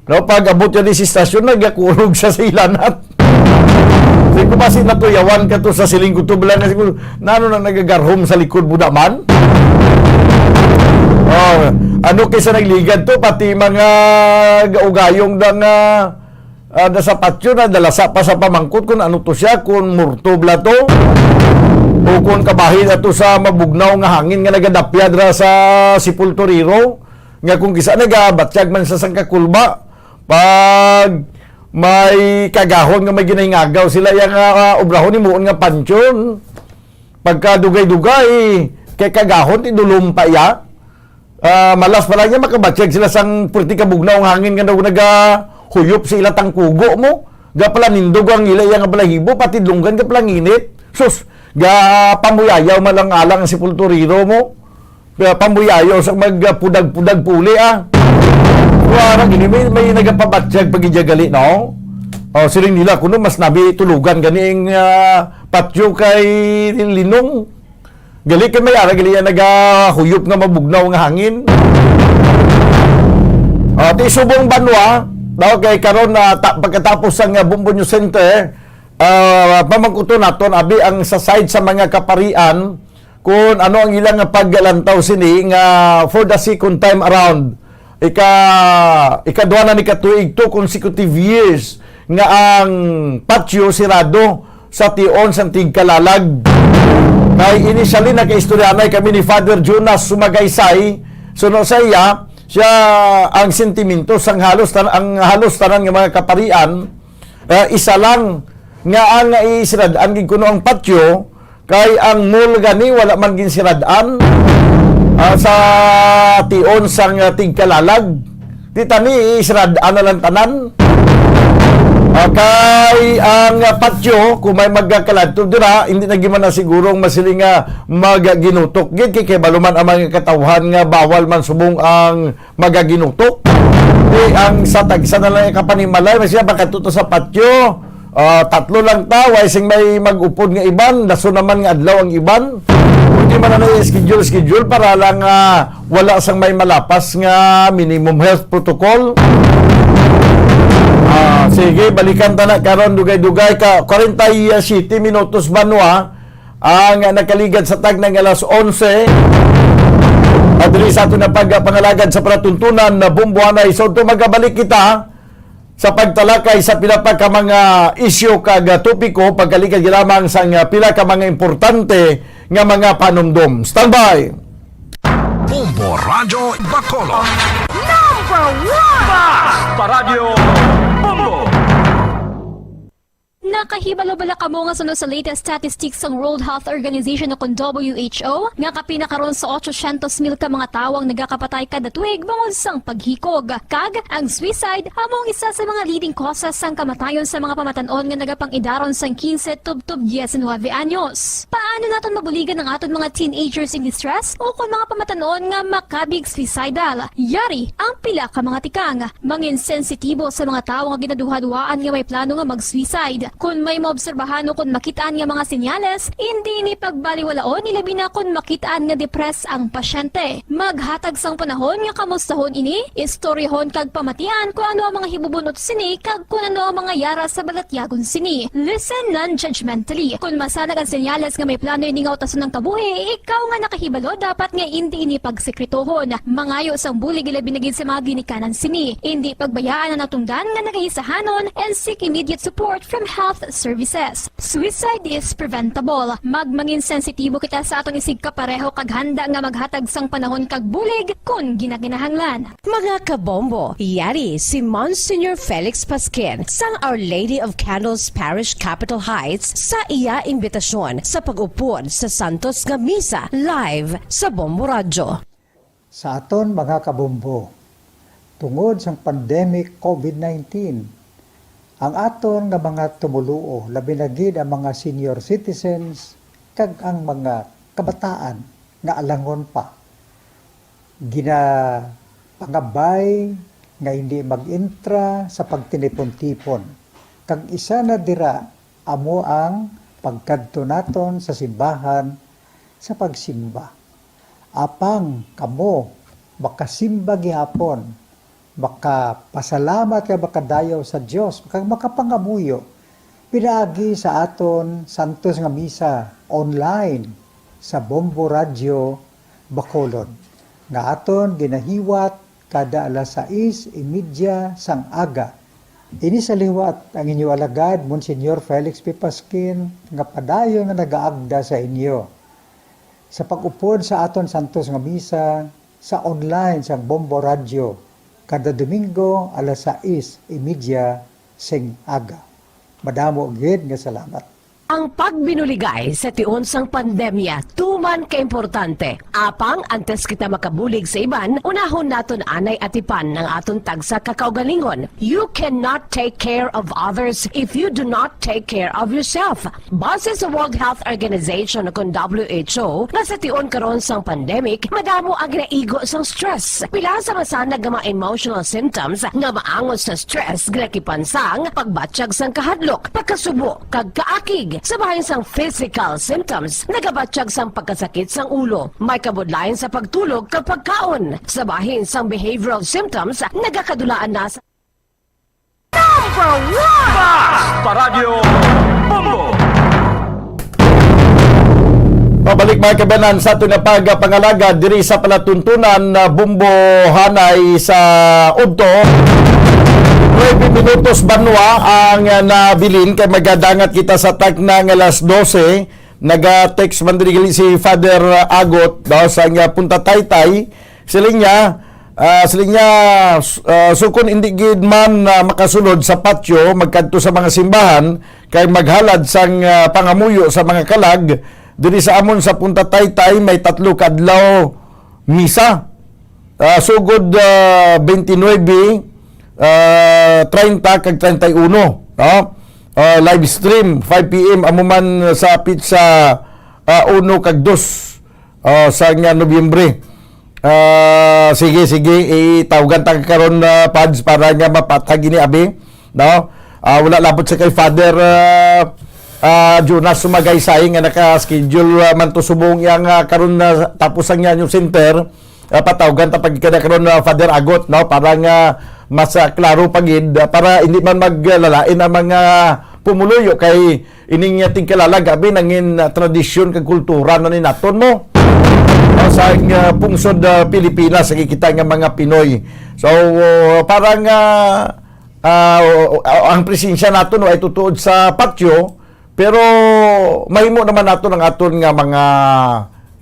No, pag abot niya di si stasyon, nagakurog siya sa ilanat. Sabi ko, "Basi natuyawan ka to sa siling ko to, bala na siguro, nano na nagagarhom sa likod mo naman?" Oh, ano kaysa nagligad to, pati mga gaugayong dang, ah, ah, da sa patyo na dalasa pa sa pamangkot kung ano to siya, kung murto bala to, o kung kabahin na to sa mabugnaw nga hangin nga nagadapya dira sa sepulturero. Nga kung kisa nagabatyag man sa sangka kulba, pag may kagahon nga may ginahingagaw sila, iya nga, ah, obrahon himuon nga pansyon. Pagka dugay-dugay, kay kagahon, ti dulom pa iya. Ah, malas pa lang niya, makabatyag sila sang purti kabugnaw ang hangin nga daw nagahuyop sa ila tangkugo mo. Gapalanindog ang ila iya nga balahibo, pati dlunggan gapalanginit. Sus, gapamuyayaw man lang alang ang sepulturero mo. Kaya pamuyayo sa magpudag-pudag puli, ah. Wala gini, may, may nagapabatyag pag-idya gali, no? Oh, siling nila, kuno mas nami tulugan gani ang, ah, patyo kay Linong. Gali kay may ara gali yan nagahuyop nga mabugnaw nga hangin. Ah, ti subong banwa, daw kay karon na ta-, pagkatapos sa nga Bombo News Center, ah, pamangkuton naton, abi ang sa side sa mga kaparian, kung ano ang ilang nga paglantaw sini nga for the second time around, ika-, ikadwa na ni ka tuig, two consecutive years nga ang patio sirado sa tion sang tigkalalag. Kay initially nakaistoryanay kami ni Father Jonas Sumagaysay, suno sa iya, siya ang sentimento sang halos tan-, ang halos tanan nga mga kaparian Ah, isa lang nga ang isirad-an gid kuno ang patio, kay ang mall gani wala man ginsirad-an, ah, sa tion sang, ah, tigkalalag. Di tani, isirad-an na lang tanan. Ah, kay ang, ah, patio, kung may magkakaladto dira, hindi na gyud man na sigurong masiling nga magaginutok gid, kay, kay baluman ang mga katawhan nga bawal man subong ang magaginutok. Di ang sa tagsa na lang kapanimalay, masya ba kadto ta sa patio? Ah, tatlo lang ta, way sing may mag-upod nga iban, laso naman nga adlaw ang iban. Pwede man na schedule, schedule para lang, ah, wala sang may malapas nga minimum health protocol. Ah, sige, balikan ta na karon, dugay-dugay ka, forty-seven minutos, Banwa, ang nakaligad sa tagna nga alas onse. At diri sa aton na pagpangalagad sa palatuntunan na bumbuhanay. So, ito magabalik kita sa pagtalakay sa pila pa ka mga isyu kag topiko, pagkaligad lamang sa nga pila ka mga importante nga mga panumdom. Standby! Bombo Radyo Bacolod. Number one! Basta Radyo Bombo! Nakahibalo bala kamo nga suno sa latest statistics sang World Health Organization o kon W H O nga kapin na karon sa otsosyentos mil ka mga tawo ang nagakapatay kada tuig bangod sang paghikog? Kag ang suicide amo ang isa sa mga leading causes sang kamatayon sa mga pamatan-on nga nagapang-idaron sang quince tubtob diecinuebe anyos. Paano naton mabuligan ang aton mga teenagers in distress o kon mga pamatan-on nga makabig suicidal? Yari ang pila ka mga tikang. Mangin sensitibo sa mga tawo nga ginaduhaduhaan nga may plano nga mag-suicide. Kon may maobserbahan o kon makit-an nga mga senyales, indi ini pagbaliwalaon, ilabi na kon makit-an nga depressed ang pasyente. Maghatag sang panahon nga kamustahon ini, istoryahon kag pamatian kon ano ang mga hibubun-ot sini kag kon ano ang mga yara sa balatyagon sini. Listen non-judgmentally. Kon masanag ang senyales nga may plano ini nga utason ang kabuhi, ikaw nga nakahibalo dapat nga indi ini pagsekretohon. Mangayo sang bulig ilabi na gid sa mga ginikanan sini. Indi pagbayaan ang natungdan nga nagaisahanon and seek immediate support from health services. Suicide is preventable. Magmangin sensitibo kita sa aton isigkapareho kag handa nga maghatag sang panahon kag bulig kon ginakinahanglan. Mga kabombo, yari si Monsignor Felix Pasquin sang Our Lady of Candles Parish, Capitol Heights, sa iya imbitasyon sa pag-upod sa Santos nga Misa live sa Bombo Radyo. Sa aton mga kabombo, tungod sang pandemic covid nineteen, ang aton nga mga tumoluo, labi na gid ang mga senior citizens kag ang mga kabataan nga alangon pa, ginapangabay nga hindi mag-intra sa pagtinipon-tipon, kag isa na dira amo ang pagkadto naton sa simbahan sa pagsimba. Apang kamo makasimba gihapon, makapasalamat kag makadayaw sa Dios, kag makapangamuyo pinaagi sa aton santos nga misa online sa Bombo Radyo Bacolod, nga aton ginahiwat kada alas sais y media sang aga. Ini sa liwat ang inyo alagad, Monsignor Felix P. Pasquin, nga padayon nga nagaagda sa inyo sa pag-upod sa aton santos nga misa sa online sang Bombo Radyo kada Domingo alas sais y media sing aga. Madamo gid nga salamat. Ang pagbinuligay sa tion sang pandemya tuman ka importante. Apang antes kita makabulig sa iban, unahon naton anay atipan ang aton tagsa ka kaugalingon. You cannot take care of others if you do not take care of yourself. Base sa World Health Organization o kon W H O, nga sa tion karon sang pandemic, madamo ang ginaigo sang stress. Pila sa masanag nga mga emotional symptoms nga maangot sa stress ginakipan sang pagbatyag sang kahadlok, pagkasubo, kag kaakig. Sa bahin sang physical symptoms, nagabatyag sang pagkasakit sang ulo, may kabudlayan sa pagtulog kag pagkaon. Sa bahin sang behavioral symptoms, nagakadulaan na sa Number one! Basta Radyo Bombo! Pabalik, mga kabanan, sa aton na pagpangalagad diri sa palatuntunan na bumbohanay sa udto. Nuebe minutos, Banwa, ang, ah, nabilin kay magadangat kita sa tagna nga alas dose. Naga-text man diri si Father Agot, no, sa nga Punta Taytay. Siling niya, Ah, siling niya, s-, ah, sukon indi gid man, ah, makasulod sa patio, magkadto sa mga simbahan, kay maghalad sang, ah, pangamuyo sa mga kalag, diri sa amon sa Punta Taytay may tatlo ka adlaw misa. Ah, sugod, ah, twenty-nine, ah, thirty kag thirty-one, no? Ah, live stream, five P M, amo man sa pitsa, ah, uno kag dos, ah, sang, ah, Nobyembre. Ah, sige, sige, itawgan ta ka karon, ah, Pads, para nga mapatag ini, abi, no? Ah, wala labot sa kay Father, ah, ah, Jonas Sumagaysay nga naka-schedule, ah, man to subong yang, ah, karon na tapos ang Ñaño Center. Ah, patawgan ta pag kada karon, ah, Father Agot, no, para nga mas, ah, klaro pa gid, ah, para hindi man maglalain ang mga pumuluyo kay ining, ah, tingkalalag abi nangin, ah, tradisyon kag kultura na ni naton mo. Ah, sa, ah, pungsod, ah, Pilipinas, sa kita nga mga Pinoy. So, para nga, ah, ang presensya naton, no, ay tutuod sa patio, pero mahimo naman naton ang aton nga mga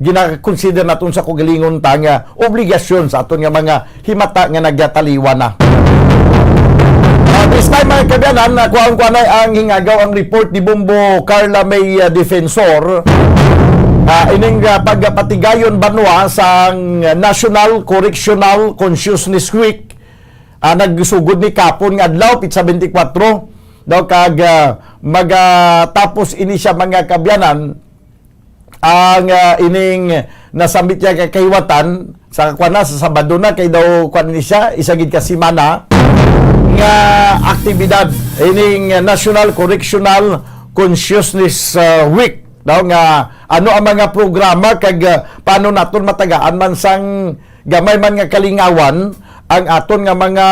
gina-consider naton sa kaugalingon ta nga obligasyon sa aton nga mga himata nga nagataliwan na. Ah, this time, mga kaabyanan, ah, kuhaon ko anay ang hingagaw ang report ni Bombo Carla May, ah, Defensor. Ah, ining, ah, pagpatigayon banwa sang National Correctional Consciousness Week, ah, nagsugod ni kapon nga adlaw, pitsa twenty-four, daw kag, ah, magatapos ini siya, mga kaabyanan, ang, ah, ining nasambit niya ka kahiwatan sa kuan na, sa Sabado na, kay daw kuan ni siya, isa gid ka semana nga aktibidad ining National Correctional Consciousness, ah, Week. Daw nga ano ang mga programa kag, ah, paano naton matagaan man sang gamay man nga kalingawan ang aton nga mga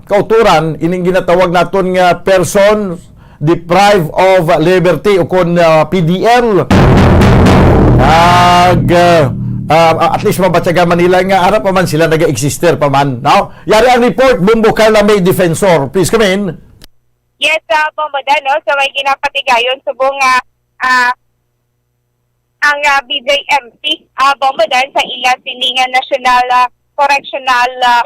kautoran, ining ginatawag naton nga person deprived of liberty, o kon, ah, P D L. Ag, ah, ah, at least mabatyagan man nila nga ara pa man sila naga-exister pa man, no? Yari ang report, Bombo Carla May Defensor. Please come in. Yes, ah, Bombo Dan, no? So, may ginapatigayon subong nga, ah, ang, ah, B J M P, ah, Bombo Dan, sa ila sini nga National, ah, Correctional, ah,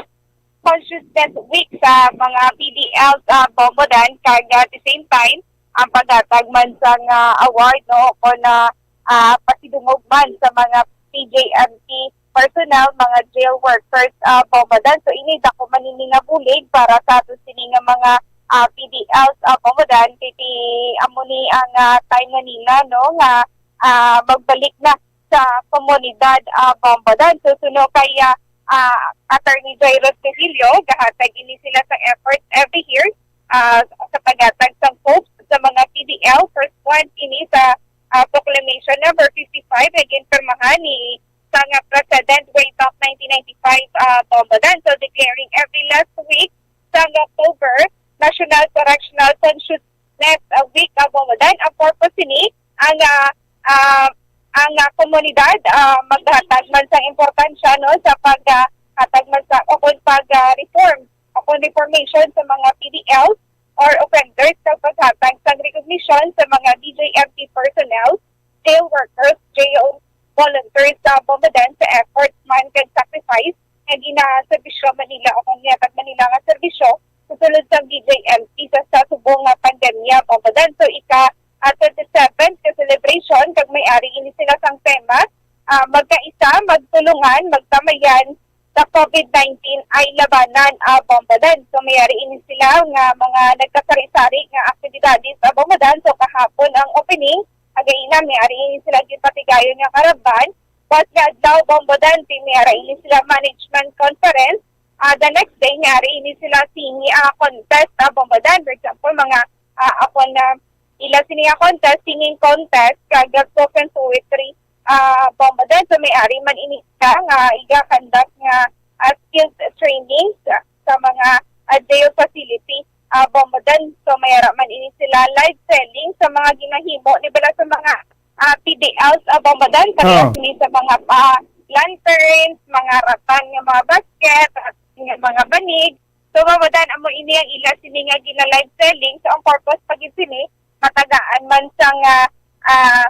Consciousness Week sa mga P D Ls, ah, Bombo Dan, kag, ah, at the same time, ang paghatag man sang, ah, award, no, o kon, ah, ah, pasidungog man sa mga P J M P personnel, mga jail workers, ah, Bombo Dan. So, ini dako man ini nga bulig para sa ato sini nga mga, ah, P D Ls, ah, Bombo Dan, kay ti-, amo ni ang, ah, time nga nila, no, nga, ah, magbalik na sa komunidad, ah, Bombo Dan. So, suno kay, ah, ah, Attorney Jairus Cecilio, gahatag ini sila sa efforts every year, ah, sa paghatag sang hopes sa mga P D L. First one ini sa, ah, Proclamation Number fifty-five nga ginpirmahan ni sang, ah, President way back nineteen ninety-five, ah, Bombo Dan. So, declaring every last week sang October National Correctional Consciousness, ah, Week, ah, Bombo Dan. Ang purpose sini, ang, ah, ah, ang, ah, komunidad, ah, maghatag man sang importansya, no, sa pag, ah, hatag man sa, o kon pag, ah, reform, o kon reformation sa mga P D Ls or offenders, sa paghatag sang recognition sa mga B J M P personnel, jail workers, jail volunteers, sa Bombo Dan, sa efforts man kag sacrifice nga ginaserbisyo man nila o kon gihatag man nila nga serbisyo sa sulod sang B J M P sa, sa subong nga pandemya, Bombo Dan. So, ika, ah, twenty-seventh ka celebration, kag may ari ini sila sang tema, ah, Magkaisa, Magtulungan, Magtamayan sa COVID nineteen ay Labanan, ah, Bombo Dan. So, may ari ini sila nga mga nagkasari-sari nga aktibidades, ah, Bombo Dan. So, kahapon ang opening, againa, may ari ini sila ginpatigayon nga caravan. Buas nga adlaw, Bombo Dan, ti-, may ari ini sila management conference. Ah, the next day, may ari ini sila singing, ah, contest, ah, Bombo Dan. For example, mga, ah, ako na ila sini nga contest, singing contest, kag spoken poetry, ah, Bombo Dan. So, may ari man ini ka nga iga-conduct nga, ah, skills training sa, sa mga, ah, jail facility, ah, Bombo Dan. So, may ara man ini sila live selling sa mga ginahimo ni bala sa mga, ah, P D Ls, ah, Bombo Dan, pareha Ah. sini sa mga pa lanterns, mga ratan nga mga basket, ratan nga mga banig. So, Bombo Dan, amo ini ang ila sini nga gina-live selling. So, ang purpose pa gid sini, matagaan man sang, ah, ah,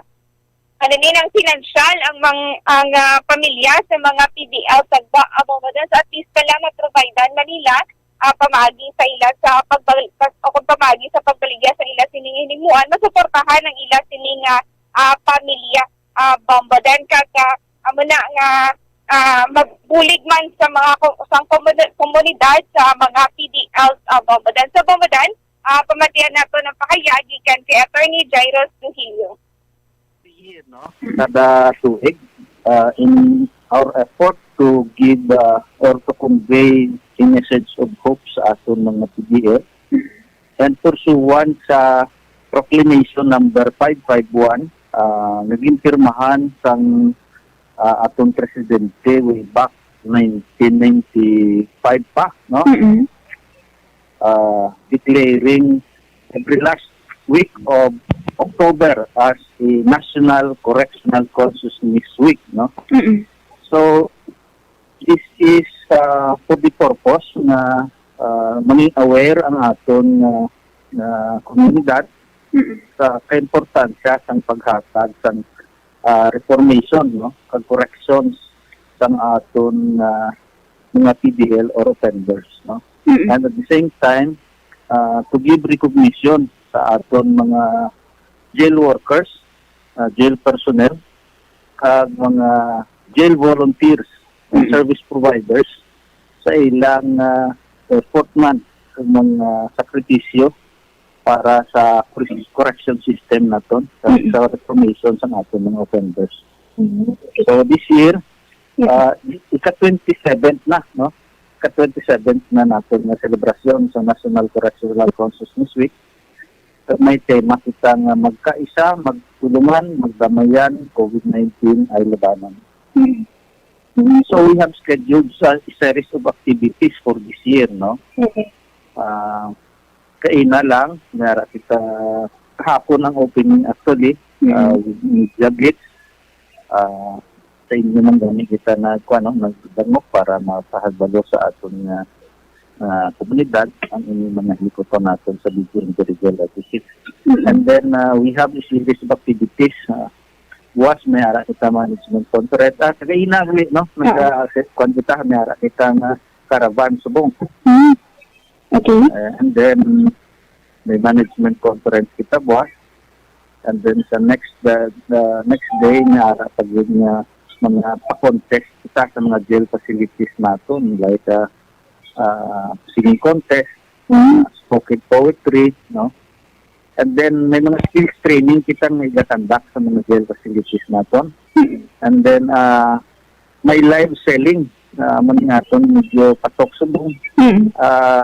Ano ni nang pinansyal ang mang-, ang, ah, pamilya sa mga P D L sa Gwa, ah, Bombodan. So, at least pala ma-providean man nila, ah, pamaagi sa ila sa pagbal-, pas-, o kung pamaagi sa pagbaligya sa ila sining hinimuan, masuportahan ang ila sining, ah, ah, pamilya, ah, Bombodan. Kag, ah, amo na nga, ah, mabulig man sa mga ko-, sa komun-, komunidad sa mga P D L, ah, Bombodan. Sa Bombodan, ah, pamatian nato ng pahayag gikan kay Attorney Jairus Trujillo. Year, no? Kada tuig, uh, in our effort to give, uh, or to convey a message of hope sa aton mga P D L, and pursuant sa Proclamation Number five five one, uh, naging pirmahan sang, uh, aton presidente way back nineteen ninety-five pa, no? Mm-mm. Uh, declaring every last week of October as a National Correctional Consciousness Week, no? Mm-mm. So, this is, uh, for the purpose na, uh, mangin aware ang aton, uh, uh, komunidad Mm-mm. sa kaimportansya sang paghatag sang, uh, reformation, no, kag corrections sang aton, uh, mga P D L or offenders, no? Mm-mm. And at the same time, uh, to give recognition sa aton mga jail workers, uh, jail personnel, kag mga jail volunteers and Mm-mm. service providers sa ilang, uh, effort man kag mga sakripisyo para sa corre-, correction system naton, sa, Mm-mm. sa reformation sa aton mga offenders. Mm-hmm. So, this year, Yes. uh, ika-twenty-seventh na, no? Ika-twenty-seventh na naton nga selebrasyon sa National Correctional Consciousness Week. May tema kita nga magkaisa, magtulungan, magdamayan, COVID nineteen ay labanan. Mm. So, we have scheduled sa series of activities for this year, no? Mm. Ah, kaina lang, may ara kita kahapon ang opening actually, Mm. ah, with Media Blitz. Ah, sa inyo man gani kita nag-, kuwan, no, nagdangop para mapahadbalo sa aton nga, ah, komunidad ang inyong mga hilikuton naton sa Video Interior Legacy. Mm. And then, ah, we have a series of activities, ah, buwas may ara kita management conference. Ah, kagaina gali, no? Ah. Nagka-, kuwan kita, may ara kita nga caravan subong. Mm. Okay. Eh, and then, may management conference kita buwas. And then sa next, the, the next day, may ara pa gyud nga mga pa-contest kita sa mga jail facilities naton, like, ah, ah, singing contest, Mm. ah, spoken poetry, no? And then may mga skills training kita nga iga-conduct sa mga jail facilities naton. Mm. And then, ah, may live selling, ah, man naton medyo patok subong. Mm. Ah,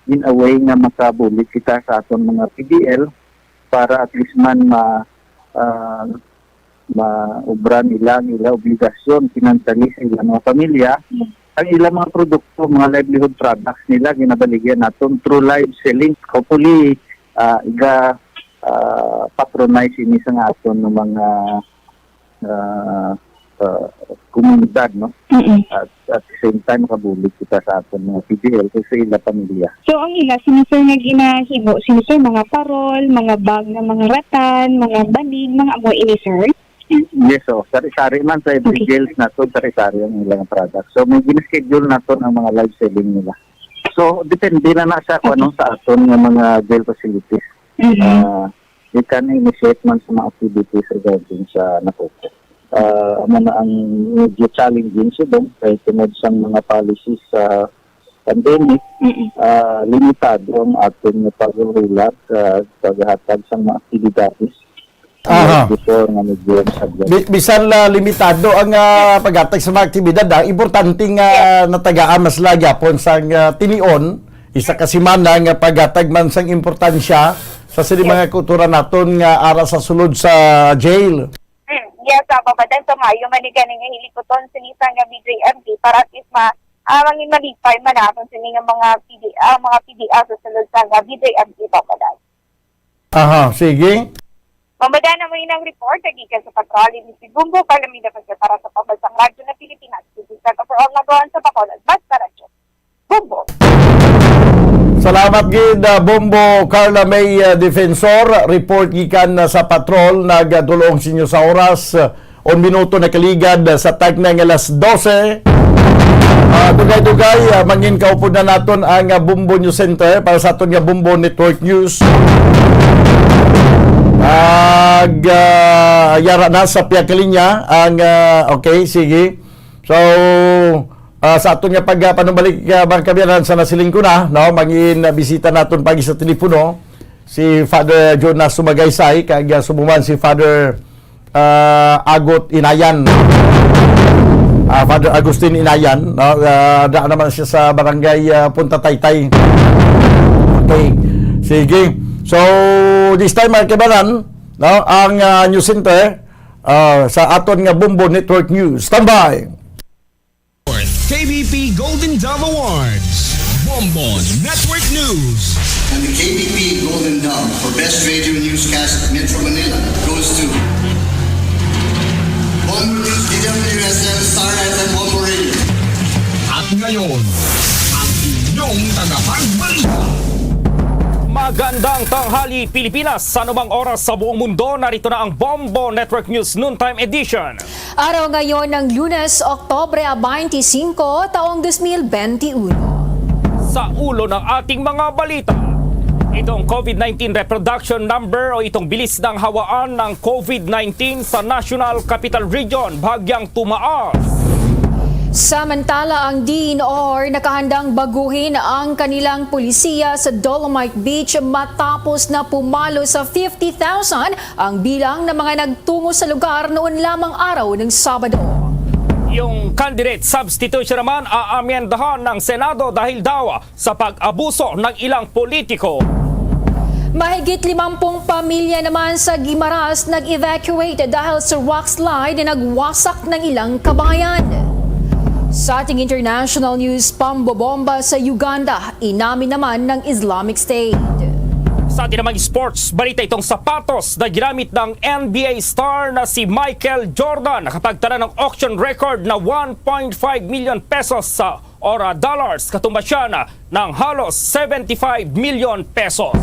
in a way nga makabulig kita sa aton mga P D L para at least man ma-, ah, maubra nila ang ila obligasyon financially sa ilang mga pamilya, Mm. ang ilang mga produkto, mga livelihood products nila, ginabaligyan naton through live selling. Hopefully, ah, iga, ah, patronize ini sa nga aton nga mga, ah, ah, komunidad, no? Mm-mm. At, at the same time, makabulig kita sa aton mga P D L kag sa ila pamilya. So, ang ila, sini, sir, nga ginahimo, sini, sir, mga parol, mga bag nga mga ratan, mga banig, mga amo ini, sir? Yes, oh. Sari-sari man sa every Okay. jails naton, sari-sari ang ilang product. So, may gina-schedule naton ang mga live selling nila. So, depende na na sa kung Okay. anong sa aton nga mga jail facilities. Mm-hmm. Ah, we can initiate man sa mga activities regarding sa nakuko. Ah, amo na ang medyo challenging subong kay tungod sa mga policies sa pandemic, Mm-mm. ah, limitado ang aton nga paghuhulat sa paghatag sa mga aktibidades. Aha. Before nga medyo masadya. Bi-, bisan la limitado ang, ah, paghatag sa mga aktibidad, ah, importante nga Yes. natagaan mas lagi gyapon sang, ah, tinion, isa ka semana nga paghatag man sang importansya sa sini Yes. mga kultura naton nga ara sa sulod sa jail. Mm, yes, ah, Papa Dan, so maayo man ni ganing hilikuton sini sa nga B J M P para at least ma-, ah, mangin malipay man naton sini nga mga P D, ah, mga P D L sa sulod sa nga B J M P, Papa Dan. Aha, sige. Mambada na mo inang report, gikan sa Patrol, ini si Bumbo Palamida Jose para sa Pambansang Radyo na Pilipinas. This is Overall Nagawan sa Bacolod, Basta Radyo. Bumbo! Salamat gid, ah, Bombo Carla May, ah, Defensor. Report gikan, ah, sa patrol. Nagdulong sinyo sa oras. Ah, un minuto na kaligad, ah, sa tagna nga alas dose. Ah, dugay-dugay, ah, mangin kaupod na naton ang, ah, Bombo News Center para sa aton nga Bombo Network News. Ag, ah, yara na sa pihak linya ang, ah, okay, sige. So, ah, sa aton nga pagpanumbalik, ah, mga kaabyanan, sa nasiling ko na, no, mangin, ah, bisita naton pagi sa telepono si Father Jonas Sumagaysay, kag, ah, subong man si Father, ah, Agot Inayan. Ah, Father Agustin Inayan, no? Ah, daan naman siya sa barangay, ah, Punta Taytay. Okay. Sige. So, this time, mga kaabyanan, no, ang, ah, News Center, ah, sa aton nga Bombo Network News. Standby! K B P Golden Dove Awards, Bombo Network News. And the K B P Golden Dove for Best Radio Newscast Metro Manila goes to Bombo News, D W S M, Star F M, Bombo Radio. At ngayon, ang inyong tagapagbalita. Magandang tanghali, Pilipinas, sa anumang oras sa buong mundo. Narito na ang Bombo Network News Noontime Edition. Araw ngayon ng Lunes, Oktubre twenty-five, taong dos mil benti uno. Sa ulo ng ating mga balita, itong COVID nineteen reproduction number o itong bilis ng hawaan ng COVID nineteen sa National Capital Region bahagyang tumaas. Samantala, ang D N R nakahandang baguhin ang kanilang pulisiya sa Dolomite Beach matapos na pumalo sa fifty thousand ang bilang ng mga nagtungo sa lugar noon lamang araw ng Sabado. Yung candidate substitution naman aamyendahan ng Senado dahil daw sa pag-abuso ng ilang politiko. Mahigit limampung pamilya naman sa Guimaras nag-evacuate dahil sa rock slide na nagwasak ng ilang kabayan. Sa ating international news, pambobomba sa Uganda, inamin naman ng Islamic State. Sa atin namang sports, balita itong sapatos na ginamit ng N B A star na si Michael Jordan nakapagtala ng auction record na one point five million pesos sa or, ah, dollars, katumbas siya na ng halos seventy-five million pesos.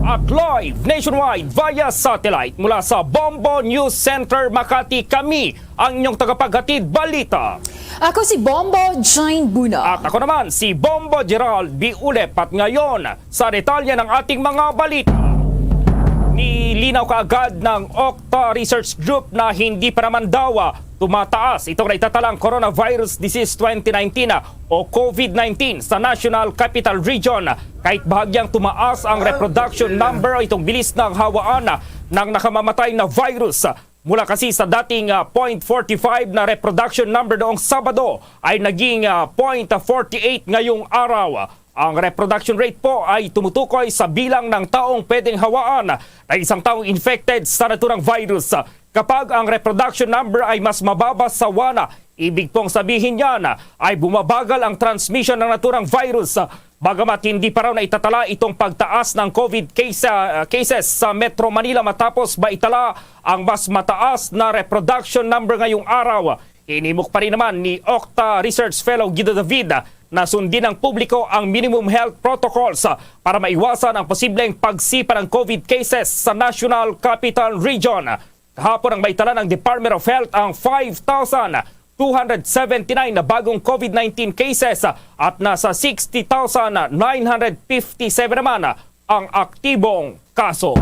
At live nationwide via satellite mula sa Bombo News Center, Makati, kami ang inyong tagapaghatid balita. Ako si Bombo Jane Buna. At ako naman si Bombo Gerald B. Ulep. At ngayon, sa detalye ng ating mga balita. Nilinaw kaagad ng Octa Research Group na hindi pa naman daw, ah, tumataas itong naitatalang coronavirus disease twenty nineteen, ah, o COVID nineteen sa National Capital Region, kahit bahagyang tumaas ang reproduction number o itong bilis ng hawaan, ah, ng nakamamatay na virus. Mula kasi sa dating, ah, point forty-five na reproduction number noong Sabado ay naging, ah, point forty-eight ngayong araw. Ang reproduction rate po ay tumutukoy sa bilang ng taong pwedeng hawaan ng isang taong infected sa naturang virus. Kapag ang reproduction number ay mas mababa sa one, ibig pong sabihin niyan ay bumabagal ang transmission ng naturang virus. Bagamat hindi pa raw naitatala itong pagtaas ng COVID case, ah, cases sa Metro Manila matapos ba itala ang mas mataas na reproduction number ngayong araw, hinimok pa rin naman ni Octa Research Fellow Guido David na sundin ng publiko ang minimum health protocols para maiwasan ang posibleng pagsipa ng COVID cases sa National Capital Region. Kahapon ang maitala ng Department of Health ang five thousand two hundred seventy-nine na bagong COVID nineteen cases at nasa sixty thousand nine hundred fifty-seven naman ang aktibong kaso.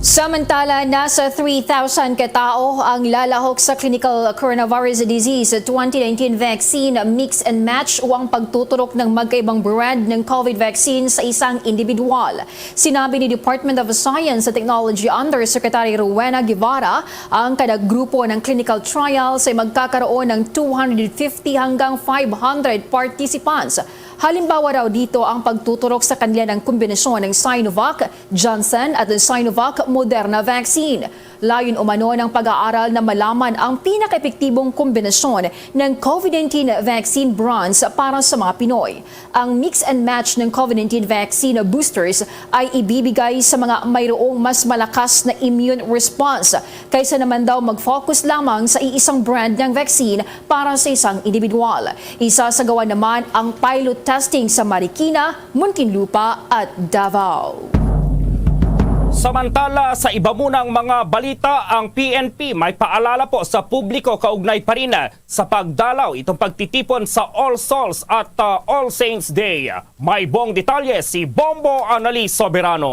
Samantala, nasa three thousand ka tawo ang lalahok sa clinical coronavirus disease twenty nineteen vaccine mix and match o ang pagtuturok ng magkaibang brand ng COVID vaccine sa isang individual. Sinabi ni Department of Science and Technology Undersecretary Rowena Guevara, ang kada grupo ng clinical trials ay magkakaroon ng two hundred fifty hanggang five hundred participants. Halimbawa raw dito ang pagtuturok sa kanila ng kombinasyon ng Sinovac, Johnson at Sinovac Moderna vaccine. Layon umano ng pag-aaral na malaman ang pinakaepektibong kombinasyon ng COVID nineteen vaccine brands para sa mga Pinoy. Ang mix and match ng COVID nineteen vaccine boosters ay ibibigay sa mga mayroong mas malakas na immune response kaysa naman daw mag-focus lamang sa iisang brand ng vaccine para sa isang individual. Isasagawa naman ang pilot Testing sa Marikina, Muntinlupa at Davao. Samantala, sa iba munang mga balita, ang P N P may paalala po sa publiko kaugnay pa rin sa pagdalaw itong pagtitipon sa All Souls at, ah, All Saints Day. May buong detalye si Bombo Annalise Soberano.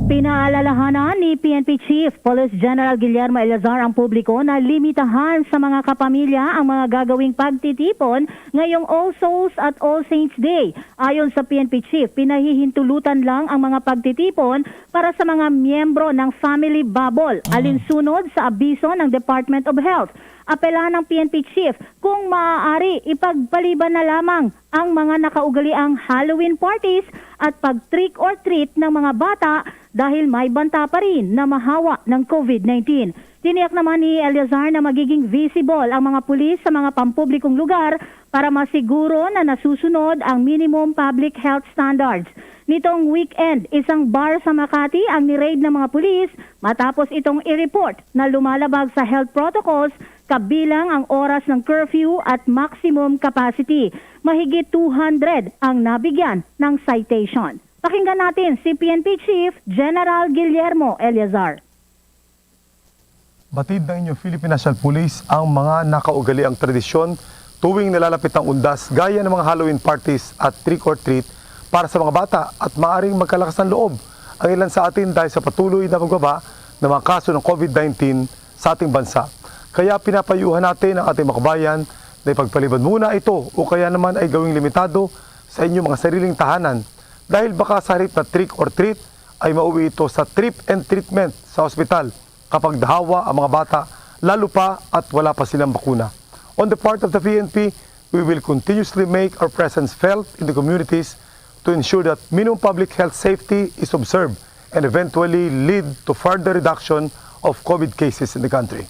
Pinaalalahanan ni P N P Chief Police General Guillermo Eleazar ang publiko na limitahan sa mga kapamilya ang mga gagawing pagtitipon ngayong All Souls at All Saints Day. Ayon sa P N P Chief, pinahihintulutan lang ang mga pagtitipon para sa mga miyembro ng family bubble, alinsunod sa abiso ng Department of Health. Apela ng P N P Chief, kung maaari, ipagpaliban na lamang ang mga nakaugaliang Halloween parties at pag-trick or treat ng mga bata dahil may banta pa rin na mahawa ng COVID nineteen. Tiniyak naman ni Eleazar na magiging visible ang mga pulis sa mga pampublikong lugar para masiguro na nasusunod ang minimum public health standards. Nitong weekend, isang bar sa Makati ang ni-raid ng mga pulis matapos itong i-report na lumalabag sa health protocols kabilang ang oras ng curfew at maximum capacity. Mahigit two hundred ang nabigyan ng citation. Pakinggan natin si P N P Chief General Guillermo Eleazar. Batid ng inyong Philippine National Police ang mga nakaugaliang tradisyon tuwing nalalapit ang undas, gaya ng mga Halloween parties at trick or treat para sa mga bata, at maaring magkalakas ng loob ang ilan sa atin dahil sa patuloy na pagbaba ng mga kaso ng COVID nineteen sa ating bansa. Kaya pinapayuhan natin ang ating mga kabayan na ipagpaliban muna ito o kaya naman ay gawing limitado sa inyong mga sariling tahanan, dahil baka sa halip na trick or treat ay mauwi ito sa trip and treatment sa ospital kapag nahawa ang mga bata, lalo pa at wala pa silang bakuna. On the part of the P N P, we will continuously make our presence felt in the communities to ensure that minimum public health safety is observed and eventually lead to further reduction of COVID cases in the country.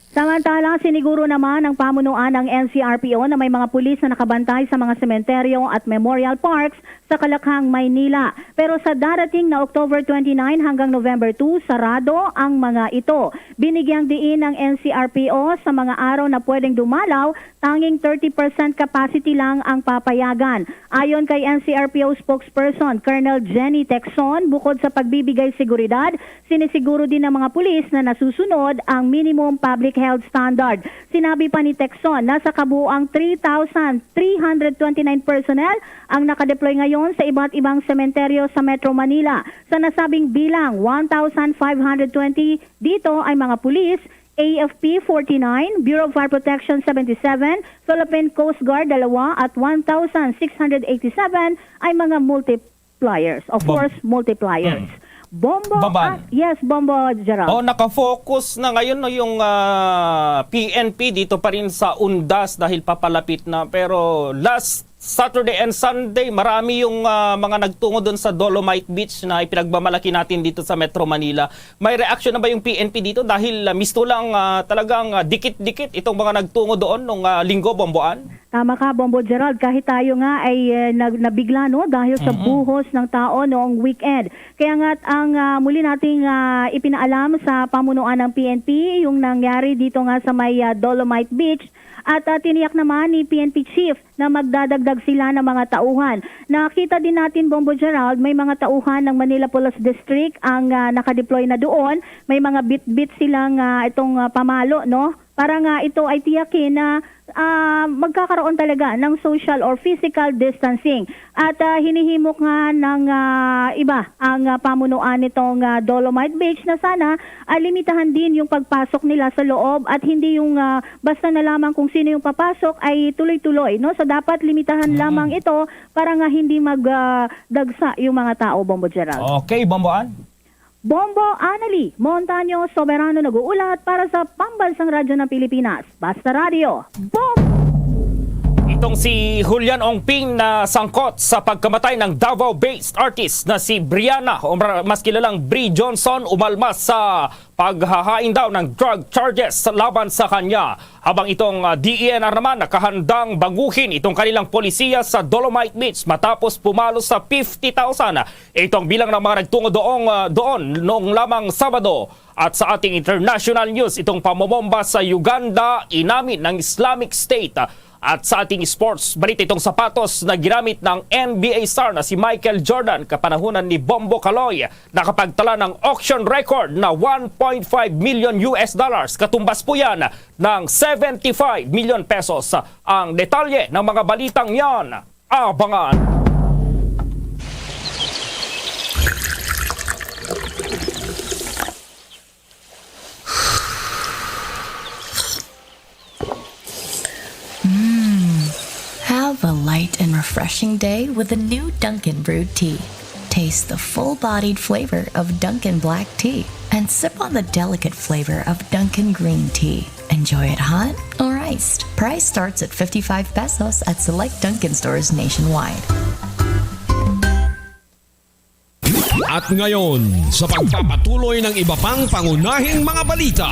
Samantala, siniguro naman ng pamunuan ng N C R P O na may mga pulis na nakabantay sa mga sementeryo at memorial parks sa Kalakhang, Maynila. Pero sa darating na October twenty-nine hanggang November two, sarado ang mga ito. Binigyang diin ng N C R P O sa mga araw na pwedeng dumalaw, tanging thirty percent capacity lang ang papayagan. Ayon kay N C R P O spokesperson Colonel Jenny Tecson, bukod sa pagbibigay seguridad, sinisiguro din ng mga pulis na nasusunod ang minimum public health standard. Sinabi pa ni Tecson na sa kabuoang three thousand three hundred twenty-nine personnel ang nakadeploy ngayon sa iba't ibang sementeryo sa Metro Manila. Sa nasabing bilang, one thousand five hundred twenty dito ay mga pulis, A F P forty-nine, Bureau of Fire Protection seventy-seven, Philippine Coast Guard dalawa at one thousand six hundred eighty-seven ay mga multipliers. Of Bom- course, multipliers. Mm. Bombo, Baban. Ah, yes, Bombo Gerald. Oh, nakafocus na ngayon, no, yung, ah, P N P dito pa rin sa Undas dahil papalapit na. Pero last Saturday and Sunday, marami yung, ah, mga nagtungo doon sa Dolomite Beach na ipinagmamalaki natin dito sa Metro Manila. May reaction na ba yung P N P dito? Dahil, ah, misto lang, ah, talagang, ah, dikit-dikit itong mga nagtungo doon nung, ah, linggo, Bomboan? Tama ka, Bombo Gerald. Kahit tayo nga ay, eh, nag-, nabigla, no, dahil sa Mm-mm. buhos ng tao noong weekend. Kaya nga ang, ah, muli nating, ah, ipinaalam sa pamunuan ng P N P yung nangyari dito nga sa may, ah, Dolomite Beach. At, ah, tiniyak naman ni P N P Chief na magdadagdag sila ng mga tauhan. Nakita din natin, Bombo Gerald, may mga tauhan ng Manila Police District ang, ah, nakadeploy na doon. May mga bitbit silang, ah, itong, ah, pamalo, no? Para nga ito ay tiyakin na, ah, magkakaroon talaga ng social or physical distancing. At, ah, hinihimok nga ng, ah, iba ang, ah, pamunuan nitong, ah, Dolomite Beach na sana, ah, limitahan din yung pagpasok nila sa loob at hindi yung, ah, basta na lamang kung sino yung papasok ay tuloy-tuloy, no? So, dapat limitahan Mm. lamang ito para nga hindi mag, ah, dagsa yung mga tao, Bombo Gerald. Okay, Bomboan. Bombo Annalie Montaño Soberano nag-uulat para sa Pambansang Radyo ng Pilipinas, Basta Radyo, Bombo! Itong si Julian Ongping na sangkot sa pagkamatay ng Davao-based artist na si Brianna, o mar-, mas kilalang Bri Johnson, umalma sa paghahain daw ng drug charges laban sa kanya. Habang itong, ah, D E N R naman nakahandang baguhin itong kanilang polisiya sa Dolomite Beach matapos pumalo sa fifty thousand itong bilang ng mga nagtungo doong, ah, doon noong lamang Sabado. At sa ating international news, itong pamomomba sa Uganda, inamin ng Islamic State, ah, At sa ating sports balita, itong sapatos na ginamit ng N B A star na si Michael Jordan kapanahunan ni Bombo Kaloy nakapagtala ng auction record na one point five million U S dollars. Katumbas po yan ng seventy-five million pesos. Ang detalye ng mga balitang yan, abangan. Have a light and refreshing day with a new Dunkin' brewed tea. Taste the full bodied flavor of Dunkin' black tea and sip on the delicate flavor of Dunkin' green tea. Enjoy it hot or iced. Price starts at fifty-five pesos at select Dunkin' stores nationwide. At ngayon, sa pagpapatuloy ng iba pang pangunahing mga balita.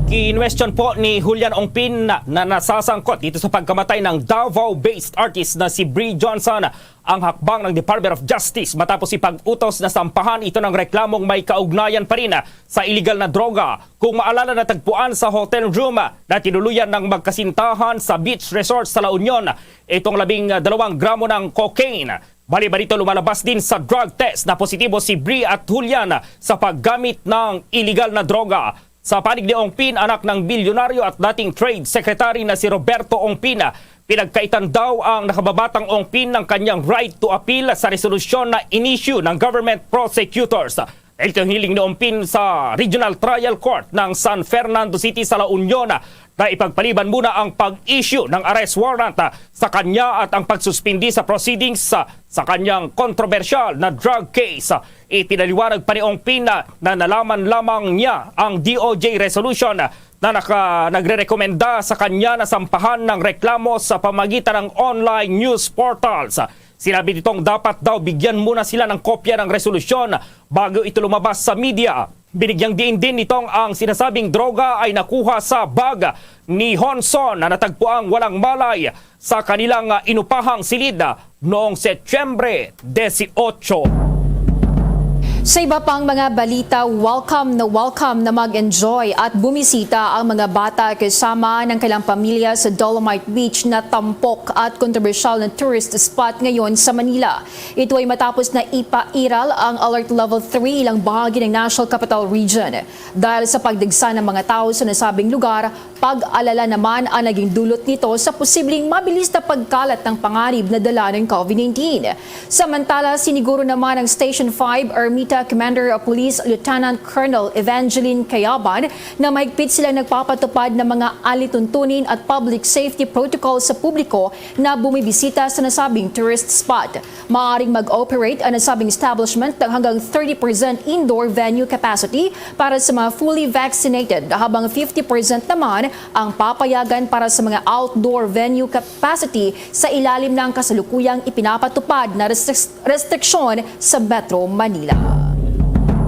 Kinwestiyon po ni Julian Ongpin na, na nasasangkot dito sa pagkamatay ng Davao-based artist na si Bree Johnson ang hakbang ng Department of Justice matapos ipag-utos na sampahan ito ng reklamong may kaugnayan pa rin sa iligal na droga. Kung maalala, natagpuan sa hotel room na tinuluyan ng magkasintahan sa beach resort sa La Union itong labing dalawang gramo ng cocaine. Bali-bali ito, lumalabas din sa drug test na positibo si Bree at Julian sa paggamit ng iligal na droga. Sa panig ni Ong Pin, anak ng bilyonaryo at dating trade secretary na si Roberto Ong Pin, pinagkaitan daw ang nakababatang Ong Pin ng kanyang right to appeal sa resolusyon na inisyu ng government prosecutors. Dahil kang hiling ni Ong Pin sa Regional Trial Court ng San Fernando City sa La Union na ipagpaliban muna ang pag-issue ng arrest warrant sa kanya at ang pagsuspindi sa proceedings sa, sa kanyang kontrobersyal na drug case. Ipinaliwanag pa ni Ong Pin na, na nalaman lamang niya ang D O J resolution na naka, nagrerekomenda sa kanya na sampahan ng reklamo sa pamagitan ng online news portals. Sinabi nitong dapat daw bigyan muna sila ng kopya ng resolusyon bago ito lumabas sa media. Binigyang diin din nitong ang sinasabing droga ay nakuha sa bag ni Honson na natagpuang walang malay sa kanilang, ah, inupahang silid, ah, noong Setyembre dieciocho. Sa iba pang mga balita, welcome na welcome na mag-enjoy at bumisita ang mga bata kasama ng kanilang pamilya sa Dolomite Beach na tampok at kontrobersyal na tourist spot ngayon sa Manila. Ito ay matapos na ipairal ang Alert Level three ilang bahagi ng National Capital Region. Dahil sa pagdagsa ng mga tao sa nasabing lugar, pag-alala naman ang naging dulot nito sa posibleng mabilis na pagkalat ng panganib na dala ng COVID nineteen. Samantala, siniguro naman ng Station five Ermita Commander of Police Lieutenant Colonel Evangeline Cayaban na mahigpit silang nagpapatupad ng mga alituntunin at public safety protocol sa publiko na bumibisita sa nasabing tourist spot. Maaaring mag-operate ang nasabing establishment ng hanggang thirty percent indoor venue capacity para sa mga fully vaccinated, habang fifty percent naman ang papayagan para sa mga outdoor venue capacity sa ilalim ng kasalukuyang ipinapatupad na restrictions restriksyon sa Metro Manila.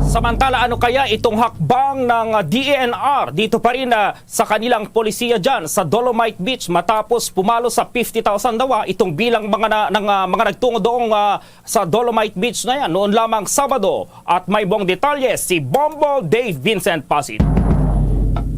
Samantala, ano kaya itong hakbang ng D E N R dito pa rin, ah, sa kanilang polisiya dyan sa Dolomite Beach matapos pumalo sa fifty thousand daw, ah, itong bilang mga na, ng, ah, mga nagtungo doong, ah, sa Dolomite Beach na yan noon lamang Sabado? At may buong detalye si Bombo Dave Vincent Pasid.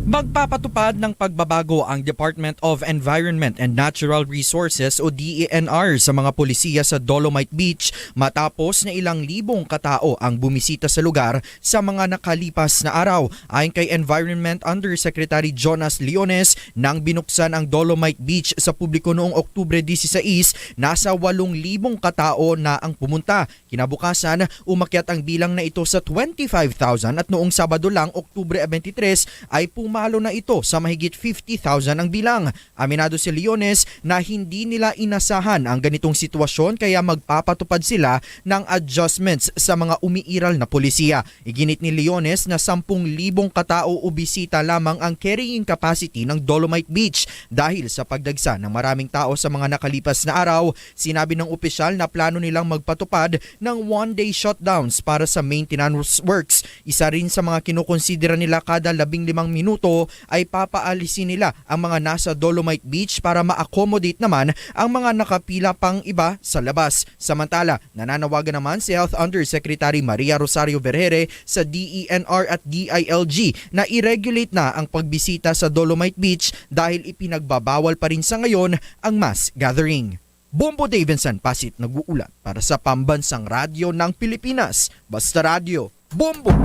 Magpapatupad ng pagbabago ang Department of Environment and Natural Resources o D E N R sa mga polisiya sa Dolomite Beach matapos na ilang libong katao ang bumisita sa lugar sa mga nakalipas na araw. Ayon kay Environment Undersecretary Jonas Leones, nang binuksan ang Dolomite Beach sa publiko noong Oktubre dieciséis, nasa walong libong katao na ang pumunta. Kinabukasan, umakyat ang bilang na ito sa twenty-five thousand at noong Sabado lang, Oktubre twenty-three, ay pumalo na ito sa mahigit fifty thousand ang bilang. Aminado si Leones na hindi nila inasahan ang ganitong sitwasyon, kaya magpapatupad sila ng adjustments sa mga umiiral na polisiya. Iginit ni Leones na sampung libong katao o bisita lamang ang carrying capacity ng Dolomite Beach dahil sa pagdagsa ng maraming tao sa mga nakalipas na araw. Sinabi ng opisyal na plano nilang magpatupad ng one-day shutdowns para sa maintenance works. Isa rin sa mga kinukonsidera nila kada labing limang minuto ay papaalisin nila ang mga nasa Dolomite Beach para ma-accommodate naman ang mga nakapila pang iba sa labas. Samantala, nananawagan naman si Health Undersecretary Maria Rosario Vergere sa D E N R at D I L G na i-regulate na ang pagbisita sa Dolomite Beach dahil ipinagbabawal pa rin sa ngayon ang mass gathering. Bombo Davidson Pasit nag-uulat para sa Pambansang Radyo ng Pilipinas, Basta Radyo, Bombo!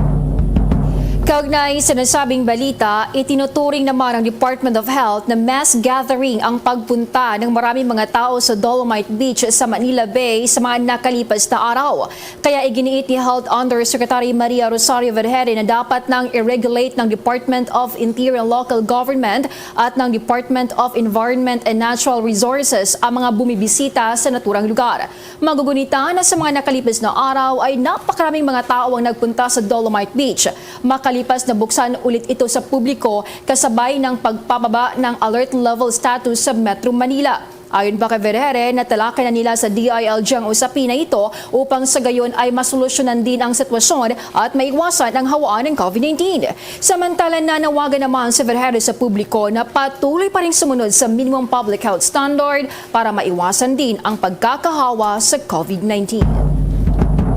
Kaugnay sa nasabing balita, itinuturing naman ng Department of Health na mass gathering ang pagpunta ng maraming mga tao sa Dolomite Beach sa Manila Bay sa mga nakalipas na araw. Kaya iginiit ni Health Undersecretary Maria Rosario Vergere na dapat nang i-regulate ng Department of Interior and Local Government at ng Department of Environment and Natural Resources ang mga bumibisita sa naturang lugar. Magugunita na sa mga nakalipas na araw ay napakaraming mga tao ang nagpunta sa Dolomite Beach. Makalipas na buksan ulit ito sa publiko kasabay ng pagpababa ng alert level status sa Metro Manila. Ayon pa kay Vergere, natalakay na nila sa D I L G ang usapin na ito upang sa gayon ay masolusyonan din ang sitwasyon at maiwasan ang hawaan ng COVID nineteen. Samantala, nanawagan naman si Vergere sa publiko na patuloy pa rin sumunod sa minimum public health standard para maiwasan din ang pagkakahawa sa COVID nineteen.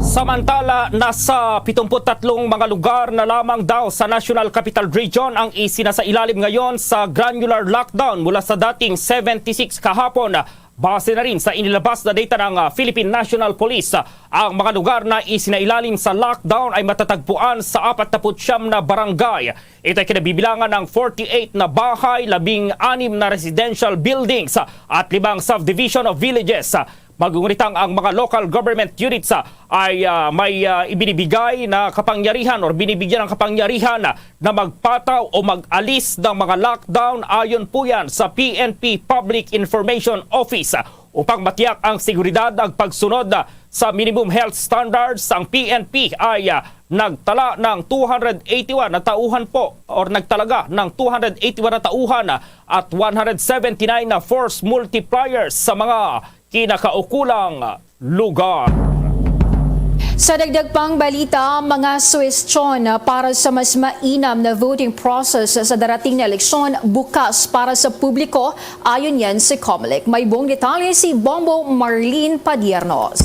Samantala, nasa pitungput tatlong mga lugar na lamang daw sa National Capital Region ang isinasailalim ngayon sa granular lockdown mula sa dating seventy-six kahapon. Base na rin sa inilabas na data ng ah, Philippine National Police, ah, ang mga lugar na isinailalim sa lockdown ay matatagpuan sa apat na putsyam na barangay. Ito ay kinabibilangan ng forty-eight na bahay, labing anim na residential buildings, ah, at limang subdivision of villages. Magunguritang ang mga local government units, ah, ay ah, may ah, ibinibigay na kapangyarihan or binibigyan ng kapangyarihan na magpataw o mag-alis ng mga lockdown. Ayon po yan sa P N P Public Information Office. Upang matiyak ang seguridad at pagsunod sa minimum health standards, ang P N P ay ah, nagtala ng two hundred eighty-one na tauhan po or nagtalaga ng two hundred eighty-one na tauhan at one hundred seventy-nine na force multipliers sa mga kinakaukulang lugar. Sa dagdag pang balita, mga suwestyon para sa mas mainam na voting process sa darating na eleksyon bukas para sa publiko, ayon yan si Comelec. May buong detalye si Bombo Marlene Padiernos.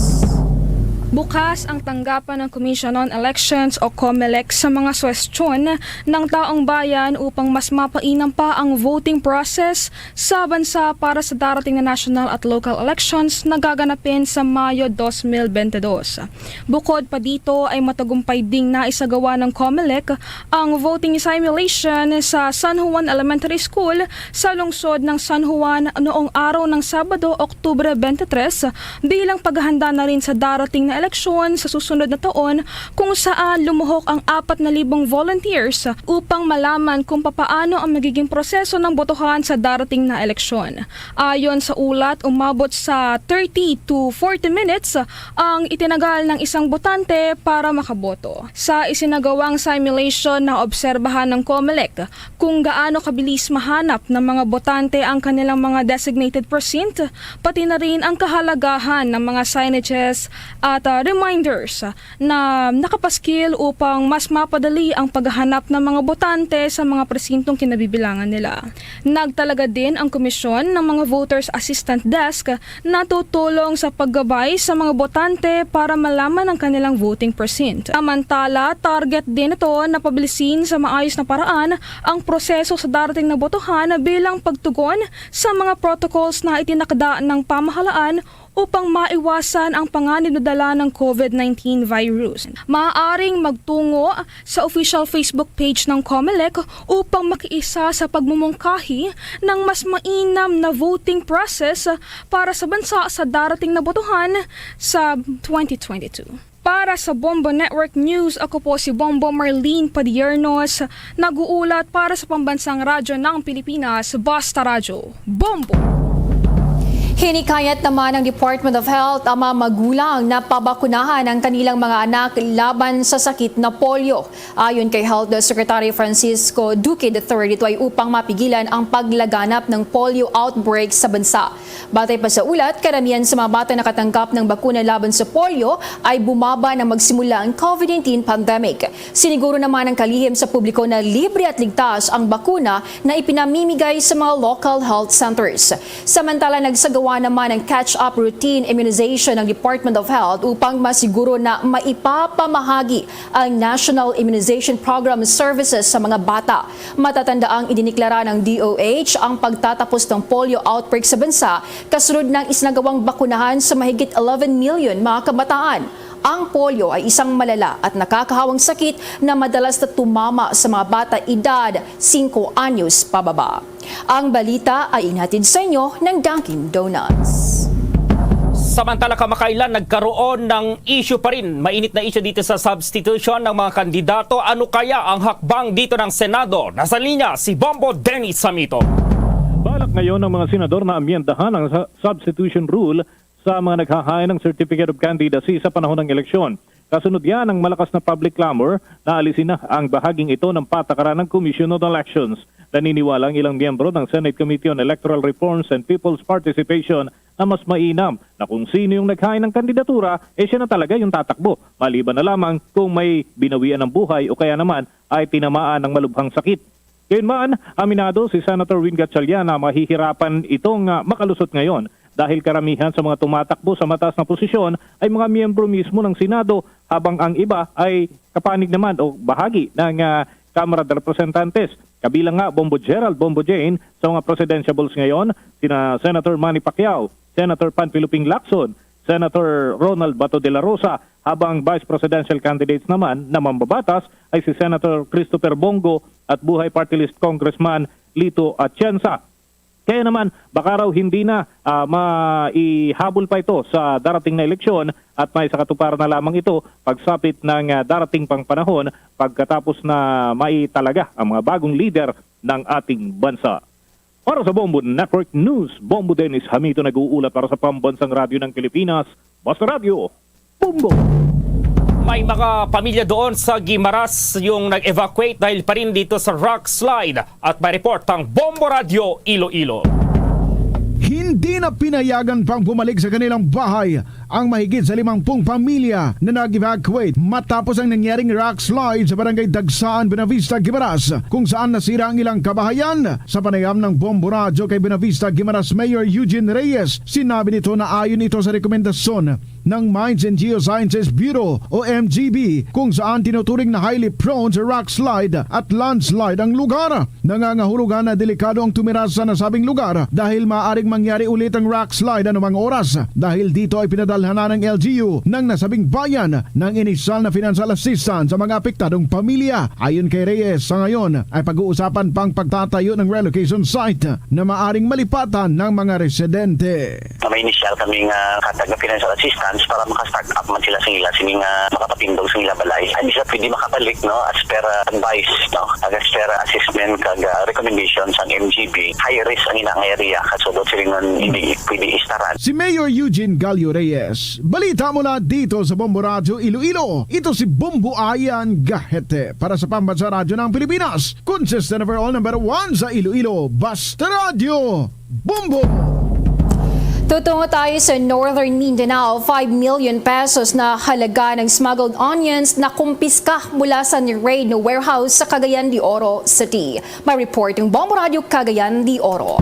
Bukas ang tanggapan ng Commission on Elections o Comelec sa mga suwestyon ng taong bayan upang mas mapainam pa ang voting process sa bansa para sa darating na national at local elections na gaganapin sa Mayo dos mil bente dos. Bukod pa dito ay matagumpay ding naisagawa ng Comelec ang voting simulation sa San Juan Elementary School sa lungsod ng San Juan noong araw ng Sabado, Oktubre twenty-three, bilang paghahanda na rin sa darating na eleksyon sa susunod na taon, kung saan lumuhok ang apat na libong volunteers upang malaman kung papaano ang magiging proseso ng botohan sa darating na eleksyon. Ayon sa ulat, umabot sa thirty to forty minutes ang itinagal ng isang botante para makaboto. Sa isinagawang simulation, naobserbahan ng Comelec kung gaano kabilis mahanap ng mga botante ang kanilang mga designated precinct, pati na rin ang kahalagahan ng mga signages at ah, reminders na nakapaskil upang mas mapadali ang paghahanap ng mga botante sa mga presintong kinabibilangan nila. Nagtalaga din ang komisyon ng mga Voters Assistant Desk na tutulong sa paggabay sa mga botante para malaman ang kanilang voting precinct. Samantala, target din ito na pabilisin sa maayos na paraan ang proseso sa darating na botohan bilang pagtugon sa mga protocols na itinakda ng pamahalaan upang maiwasan ang panganib na dala ng COVID nineteen virus. Maaaring magtungo sa official Facebook page ng Comelec upang makiisa sa pagmumungkahi ng mas mainam na voting process para sa bansa sa darating na botohan sa twenty twenty-two. Para sa Bombo Network News, ako po si Bombo Marlene Padiernos, nag-uulat para sa Pambansang Radyo ng Pilipinas, Basta Radyo, Bombo! Hinikayat naman ng Department of Health ang mga magulang na pabakunahan ang kanilang mga anak laban sa sakit na polio. Ayon kay Health Secretary Francisco Duque the third, ito ay upang mapigilan ang paglaganap ng polio outbreak sa bansa. Batay pa sa ulat, karamihan sa mga bata nakatanggap ng bakuna laban sa polio ay bumaba nang magsimula ang COVID nineteen pandemic. Siniguro naman ng kalihim sa publiko na libre at ligtas ang bakuna na ipinamimigay sa mga local health centers. Samantala, nagsagawa naman ng catch-up routine immunization ng Department of Health upang masiguro na maipapamahagi ang National Immunization Program services sa mga bata. Matatandaang idiniklara ng D O H ang pagtatapos ng polio outbreak sa bansa kasunod ng isinagawang bakunahan sa mahigit eleven million mga kabataan. Ang polio ay isang malala at nakakahawang sakit na madalas na tumama sa mga bata edad singko anyos pababa. Ang balita ay inhatid sa inyo ng Dunkin' Donuts. Samantala, kamakailan nagkaroon ng issue pa rin, mainit na issue dito sa substitution ng mga kandidato. Ano kaya ang hakbang dito ng Senado? Nasa linya si Bombo Dennis Samito. Balak ngayon ng mga senador na amyendahan ang sa- substitution rule sa mga naghahain ng Certificate of Candidacy sa panahon ng eleksyon. Kasunod yan ang malakas na public clamor na alisin na ang bahaging ito ng patakaran ng Commission on Elections. Naniniwala ang ilang miyembro ng Senate Committee on Electoral Reforms and People's Participation na mas mainam na kung sino yung naghain ng kandidatura, eh siya na talaga yung tatakbo, maliban na lamang kung may binawian ng buhay o kaya naman ay tinamaan ng malubhang sakit. Gayunman, aminado si Senator Win Gatchalian na mahihirapan itong, ah, makalusot ngayon dahil karamihan sa mga tumatakbo sa mataas na posisyon ay mga miyembro mismo ng Senado, habang ang iba ay kapanig naman o bahagi ng, ah, Kamara de Representantes. Kabilang nga Bombo Gerald, Bombo Jane, sa mga presidentiables ngayon, sina Senator Manny Pacquiao, Senator Panfilo Ping Lacson, Senator Ronald Bato de la Rosa, habang vice presidential candidates naman na mambabatas ay si Senator Christopher Bong Go at Buhay Party List Congressman Lito Atienza. Kaya naman, baka raw hindi na, ah, maihabol pa ito sa darating na eleksyon at may sa katuparan na lamang ito pagsapit ng, ah, darating pang panahon pagkatapos na maitalaga ang mga bagong lider ng ating bansa. Para sa Bombo Network News, Bombo Dennis Hamito nag-uulat para sa Pambansang Radyo ng Pilipinas, Basta Radyo, Bombo! May mga pamilya doon sa Guimaras yung nag-evacuate dahil pa rin dito sa rock slide. At may report ang Bombo Radyo Iloilo. Hindi na pinayagan pang bumalik sa kanilang bahay ang mahigit sa limangpung pamilya na nag-evacuate matapos ang nangyaring rock slide sa barangay Dagsaan, Buenavista, Guimaras, kung saan nasira ang ilang kabahayan. Sa panayam ng Bombo Radyo kay Buenavista, Guimaras Mayor Eugene Reyes, sinabi nito na ayon ito sa rekomendasyon ng Mines and Geosciences Bureau o M G B, kung saan tinuturing na highly prone sa rock slide at landslide ang lugar. Nangangahulugan na delikado ang tumira sa nasabing lugar dahil maaaring mangyari ulit ang rock slide anumang oras. Dahil dito ay pinadalhan na ng L G U ng nasabing bayan ng inisal na financial assistance sa mga apektadong pamilya. Ayon kay Reyes, sa ngayon ay pag-uusapan pang pagtatayo ng relocation site na maaring malipatan ng mga residente. Na may inisyal kami nga hatag nga financial assistance para maka-start up man sila sa ila sini nga makapatindog sa ila balay. Ay, di sila pwede makabalik, no, as per, uh, advice, no, as per assessment kag, uh, recommendation sang M G B. High risk ang ina nga area, kasulod sila nun hindi pwede istaran. Si Mayor Eugene Gallo Reyes. Balita mula dito sa Bombo Radyo Iloilo. Ito si Bombo Ayan Gahete para sa Pambansa Radyo ng Pilipinas. Consistent overall number one sa Iloilo. Basta Radyo, Bombo! Tutungo tayo sa Northern Mindanao, five million pesos na halaga ng smuggled onions na kumpiska mula sa ni-raid na warehouse sa Cagayan de Oro City. May report ang Bombo Radyo Cagayan de Oro.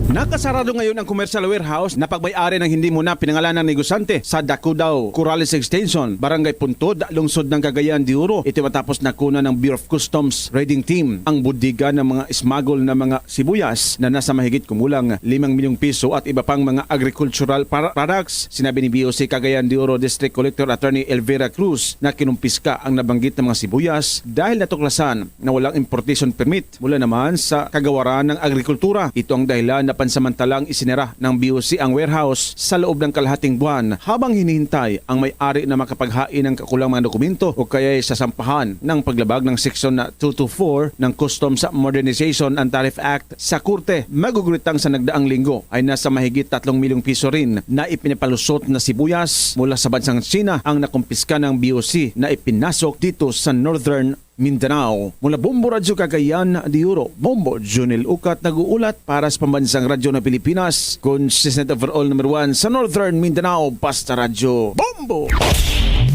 Nakasarado ngayon ang commercial warehouse na pagmay-ari ng hindi muna pinangalanan negosyante sa Dakudaw, Corrales Extension, Barangay Puntod, Lungsod ng Cagayan de Oro. Ito matapos nakuna ng Bureau of Customs raiding team ang bodega ng mga smuggle na mga sibuyas na nasa mahigit kumulang limang milyong piso at iba pang mga agricultural para-, products. Sinabi ni B O C Cagayan de Oro District Collector Attorney Elvira Cruz na kinumpiska ang nabanggit na mga sibuyas dahil natuklasan na walang importation permit mula naman sa kagawaran ng agrikultura. Ito ang dahilan na Pansamantalang isinara ng B O C ang warehouse sa loob ng kalahating buwan habang hinihintay ang may-ari na makapaghain ng kakulang mga dokumento o kaya sasampahan ng paglabag ng Seksyon two two four ng Customs Modernization and Tariff Act sa korte. Maguguritang sa nagdaang linggo ay nasa mahigit tatlong milyong piso rin na ipinapalusot na sibuyas mula sa bansang China ang nakumpiska ng B O C na ipinasok dito sa Northern Mindanao. Mula Bombo Radyo Cagayan de Oro, Bombo Junel Ukat nag-uulat para sa Pambansang Radyo ng Pilipinas, consistent overall number one sa Northern Mindanao, Basta Radyo Bombo!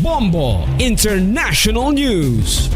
Bombo International News.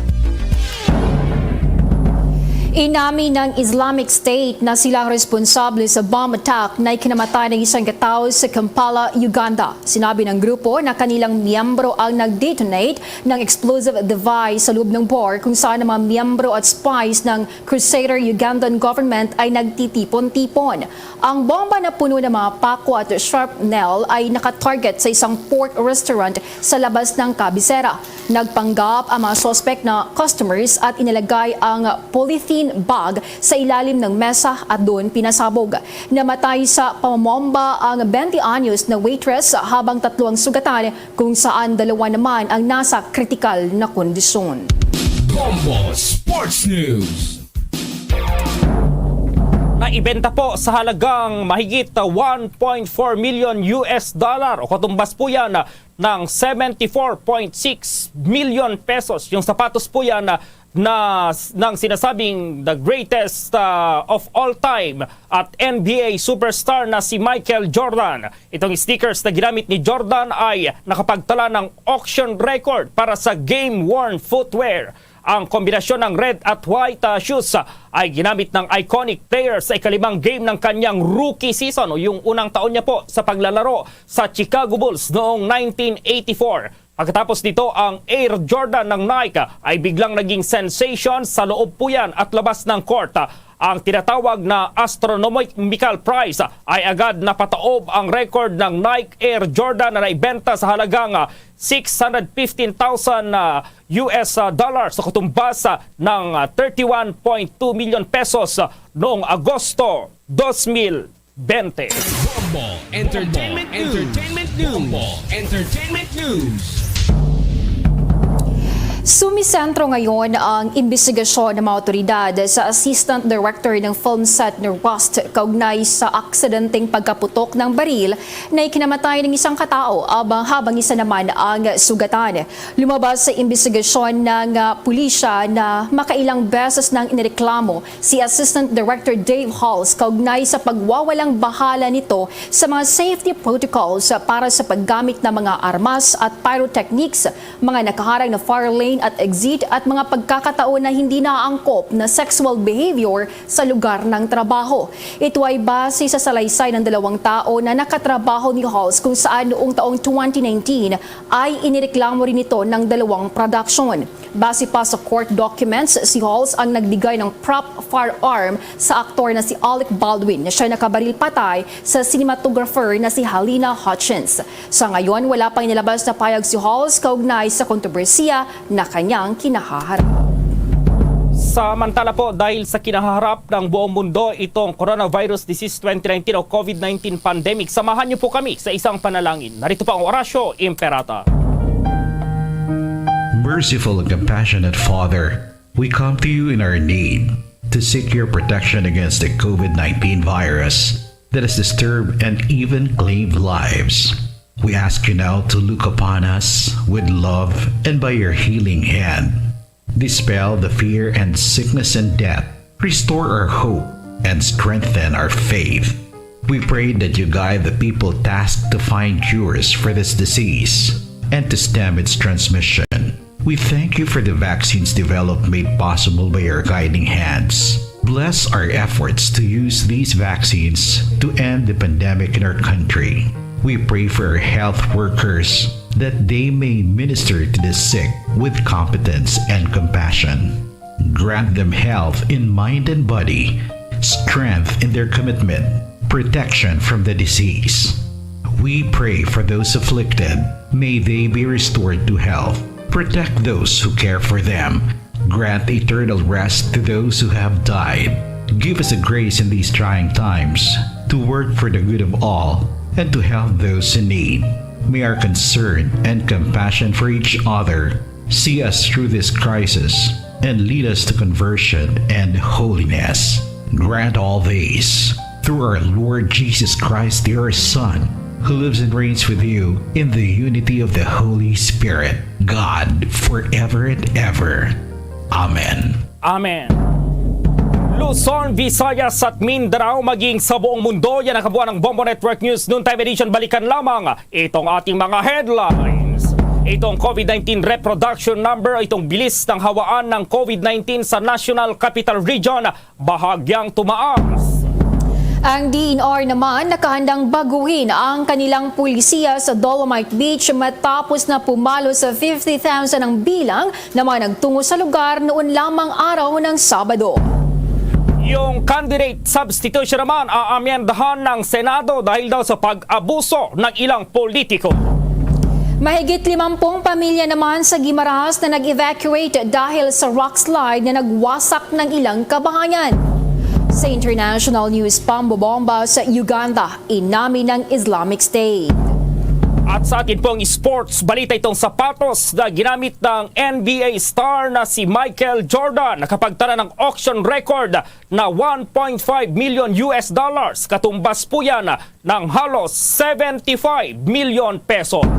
Inamin ng Islamic State na sila ang responsable sa bomb attack na ikinamatay ng isang katao sa Kampala, Uganda. Sinabi ng grupo na kanilang miyembro ang nag-detonate ng explosive device sa loob ng bar kung saan ang mga miyembro at spies ng Crusader Ugandan government ay nagtitipon-tipon. Ang bomba na puno ng mga pako at shrapnel ay nakatarget sa isang pork restaurant sa labas ng kabisera. Nagpanggap ang mga suspect na customers at inilagay ang polythene bag sa ilalim ng mesa at doon pinasabog. Namatay sa pamamomba ang twenty anyos na waitress habang tatlo ang sugatan, kung saan dalawa naman ang nasa kritikal na kondisyon. Bombo Sports News. Naibenta po sa halagang mahigit one point four million U S dollar, o katumbas po yan ng seventy-four point six million pesos, yung sapatos po yan na s-, ng sinasabing the greatest, ah, of all time at N B A superstar na si Michael Jordan. Itong sneakers na ginamit ni Jordan ay nakapagtala ng auction record para sa game-worn footwear. Ang kombinasyon ng red at white, ah, shoes, ah, ay ginamit ng iconic player sa ikalimang game ng kanyang rookie season, o yung unang taon niya po sa paglalaro sa Chicago Bulls noong nineteen eighty-four. Pagkatapos nito, ang Air Jordan ng Nike ay biglang naging sensation sa loob po yan at labas ng court. Ang tinatawag na astronomical price ay agad napataob ang record ng Nike Air Jordan na naibenta sa halagang, ah, six hundred fifteen thousand, ah, U S, ah, dollars, sa katumbas, ah, ng, ah, thirty-one point two million pesos, ah, noong Agosto dos mil bente. Bombo Entertainment News. Entertainment News. Bombo Entertainment News. Sumisentro ngayon ang imbestigasyon ng mga awtoridad sa Assistant Director ng Film Set na Rust kaugnay sa aksidenteng pagkaputok ng baril na ikinamatay ng isang katao abang habang isa naman ang sugatan. Lumabas sa imbestigasyon ng, ah, pulisya na makailang beses nang inireklamo si Assistant Director Dave Halls kaugnay sa pagwawalang bahala nito sa mga safety protocols para sa paggamit ng mga armas at pyrotechnics, mga nakaharang na fire lane at exit, at mga pagkakataon na hindi naaangkop na sexual behavior sa lugar ng trabaho. Ito ay base sa salaysay ng dalawang tao na nakatrabaho ni Halls, kung saan noong taong twenty nineteen ay inireklamo rin ito ng dalawang production. Base pa sa court documents, si Halls ang nagbigay ng prop firearm sa aktor na si Alec Baldwin, na siya nakabaril patay sa cinematographer na si Halyna Hutchins. Sa ngayon, wala pang inilabas na pahayag si Halls kaugnay sa kontrobersiya na kanyang kinahaharap. Samantala po, dahil sa kinahaharap ng buong mundo itong coronavirus disease twenty nineteen o COVID nineteen pandemic, samahan niyo po kami sa isang panalangin. Narito po ang Oratio Imperata. Merciful and compassionate Father, we come to you in our need to seek your protection against the COVID nineteen virus that has disturbed and even claimed lives. We ask you now to look upon us with love and by your healing hand, dispel the fear and sickness and death. Restore our hope and strengthen our faith. We pray that you guide the people tasked to find cures for this disease and to stem its transmission. We thank you for the vaccines developed made possible by your guiding hands. Bless our efforts to use these vaccines to end the pandemic in our country. We pray for our health workers that they may minister to the sick with competence and compassion. Grant them health in mind and body, strength in their commitment, protection from the disease. We pray for those afflicted. May they be restored to health. Protect those who care for them. Grant eternal rest to those who have died. Give us a grace in these trying times to work for the good of all, and to help those in need. May our concern and compassion for each other see us through this crisis and lead us to conversion and holiness. Grant all this through our Lord Jesus Christ, your Son, who lives and reigns with you in the unity of the Holy Spirit, God, forever and ever. Amen. Amen. Luzon, Visayas at Mindanao, maging sa buong mundo, yan ang kabuuan ng Bombo Network News Noontime Edition. Balikan lamang itong ating mga headlines. Itong COVID nineteen reproduction number, itong bilis ng hawaan ng COVID nineteen sa National Capital Region, bahagyang tumaas. Ang D E N R naman nakahandang baguhin ang kanilang pulisiya sa Dolomite Beach matapos na pumalo sa fifty thousand ang bilang na mga nagtungo sa lugar noon lamang araw ng Sabado. Yung candidate substitution naman aamyendahan ng Senado dahil daw sa pag-abuso ng ilang politiko. Mahigit limampung pamilya naman sa Guimaras na nag-evacuate dahil sa rock slide na nagwasak ng ilang kabahayan. Sa international news, pambobomba sa Uganda, inamin ng Islamic State. At sa atin pong sports balita, itong sapatos na ginamit ng N B A star na si Michael Jordan nakapagtala ng auction record na one point five million U S dollars. Katumbas po yan ng halos seventy-five million pesos.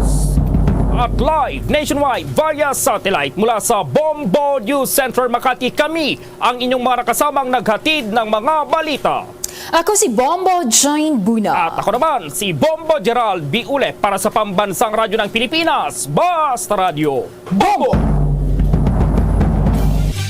At live nationwide via satellite mula sa Bombo News Center Makati, kami ang inyong mga nakasamang naghatid ng mga balita. Ako si Bombo Jane Buna. At ako naman, si Bombo Gerald Biule para sa Pambansang Radyo ng Pilipinas, Basta Radyo Bombo!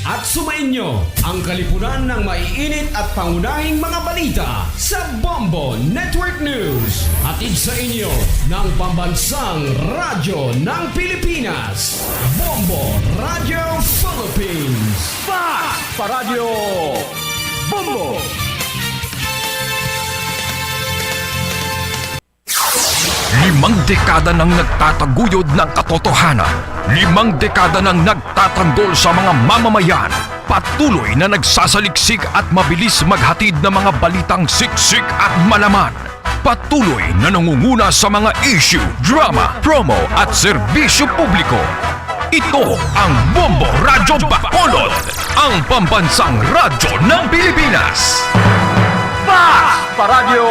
At sumainyo ang kalipunan ng maiinit at pangunahing mga balita sa Bombo Network News. Hatid sa inyo ng Pambansang Radyo ng Pilipinas, Bombo Radyo Philippines. Fast pa Radyo Bombo! Limang dekada nang nagtataguyod ng katotohanan. Limang dekada nang nagtatanggol sa mga mamamayan. Patuloy na nagsasaliksik at mabilis maghatid ng mga balitang siksik at malaman. Patuloy na nangunguna sa mga issue, drama, promo at serbisyo publiko. Ito ang Bombo Radyo Bacolod, ang pambansang radyo ng Pilipinas. Fast pa Radyo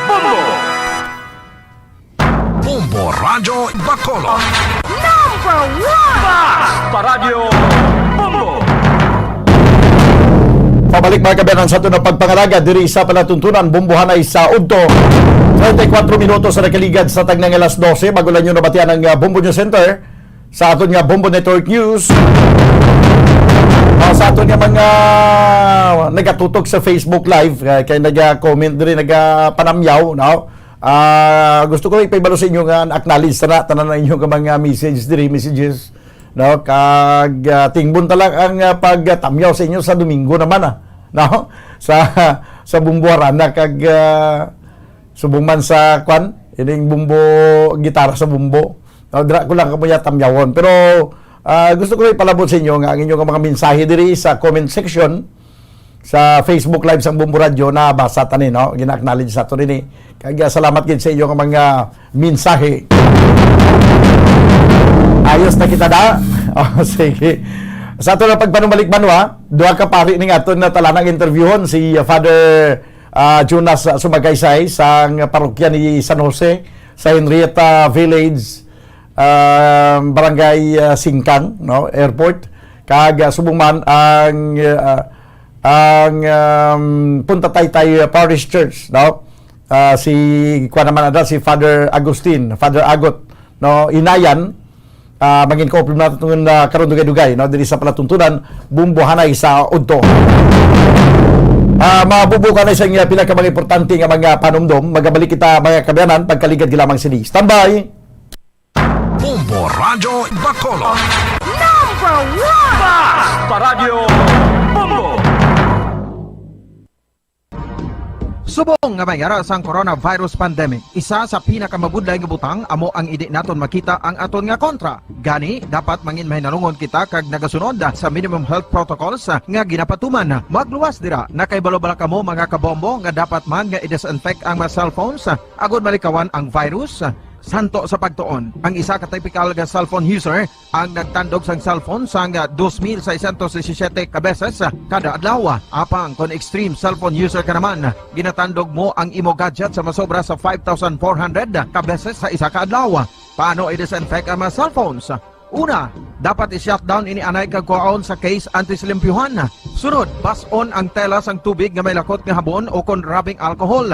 Bombo! Bombo Radyo Bacolod. Number one! Fast pa Radyo Bombo! Pabalik, mga kaabyanan, sa aton nga pagpangalaga diri sa palatuntunan, Bombohanay sa udto. Treinta y cuatro minutos sa nakaligad sa tagna nga alas dose. Bago lang nyo nabatian ang, ah, Bombo News Center sa aton nga Bombo Network News. Ah, sa aton nga mga nagatutok sa Facebook Live, ah, kay naga-comment diri, nagapanamyaw, no? Ah, gusto ko ipahibalo sa inyo nga na-acknowledge na tanan ang inyo nga mga message diri, messages, no? Kag, ah, tingbon ta lang ang, ah, pagtamyaw sa inyo sa Domingo naman, ah, no? Sa, sa Bomboharana kag, ah, subong man sa, kwan, ining bombo, gitara sa bombo. No, dira ko lang kamo iya tamyawon. Pero, ah, gusto ko lang ipalabot sa inyo nga ang inyo nga mga mensahe diri sa comment section sa Facebook Live sang Bombo Radyo, nabasa ta ni, no? Gina-acknowledge sa ato ni. Kag, ah, salamat gid sa inyo nga mga mensahe. Ayos na kita da. Oh, sige. Sa ato na pagpanumalik, Manwa, duha ka pari ning aton na talanang interviewon, si, ah, Father, ah, Jonas, ah, Sumagaysay sang parokya ni San Jose sa Henrietta Village, ah, Barangay, ah, Singkang, no, Airport. Kag, ah, subong man ang, ah, ang, um, Punta Taytay Parish Church, no? Ah, si, kuwan naman ada, si Father Agustin, Father Agot, no? Inayan, ah, mangin-cooperate na tungod na karon dugay-dugay, no? Diri sa palatuntunan, Bombohanay sa udto. Ah, mabubukan na sa inyo pila ka mga importante nga mga panumdom. Magabalik kita, mga kaabyanan, pagkaligad lamang sini. Standby! Bombo Radyo Bacolod. Number one! Fast pa Radyo Bombo! Subong nga may ara sang coronavirus pandemic, isa sa pinakamabudlay nga butang amo ang indi naton makita ang aton nga kontra. Gani, dapat mangin mahinalungon kita kag nagasunod sa minimum health protocols nga ginapatuman. Magluwas dira, nakahibalo bala kamo, mga kabombo, nga dapat man nga i-disinfect ang mga cellphones agod malikawan ang virus? Santo sa pagtuon, ang isa ka typical nga cellphone user ang nagtandog sang cellphone sang dos mil seiscientos disisiete ka beses kada adlaw. Apang kon extreme cellphone user ka naman, ginatandog mo ang imo gadget sa masobra sa five thousand four hundred ka beses sa isa ka adlaw. Paano i-disinfect ang mga cellphones? Una, dapat i-shutdown ini anay kag kuhaon sa case antes limpyuhan. Sunod, bas-on ang tela sang tubig nga may lakot nga habon ukon rubbing alcohol.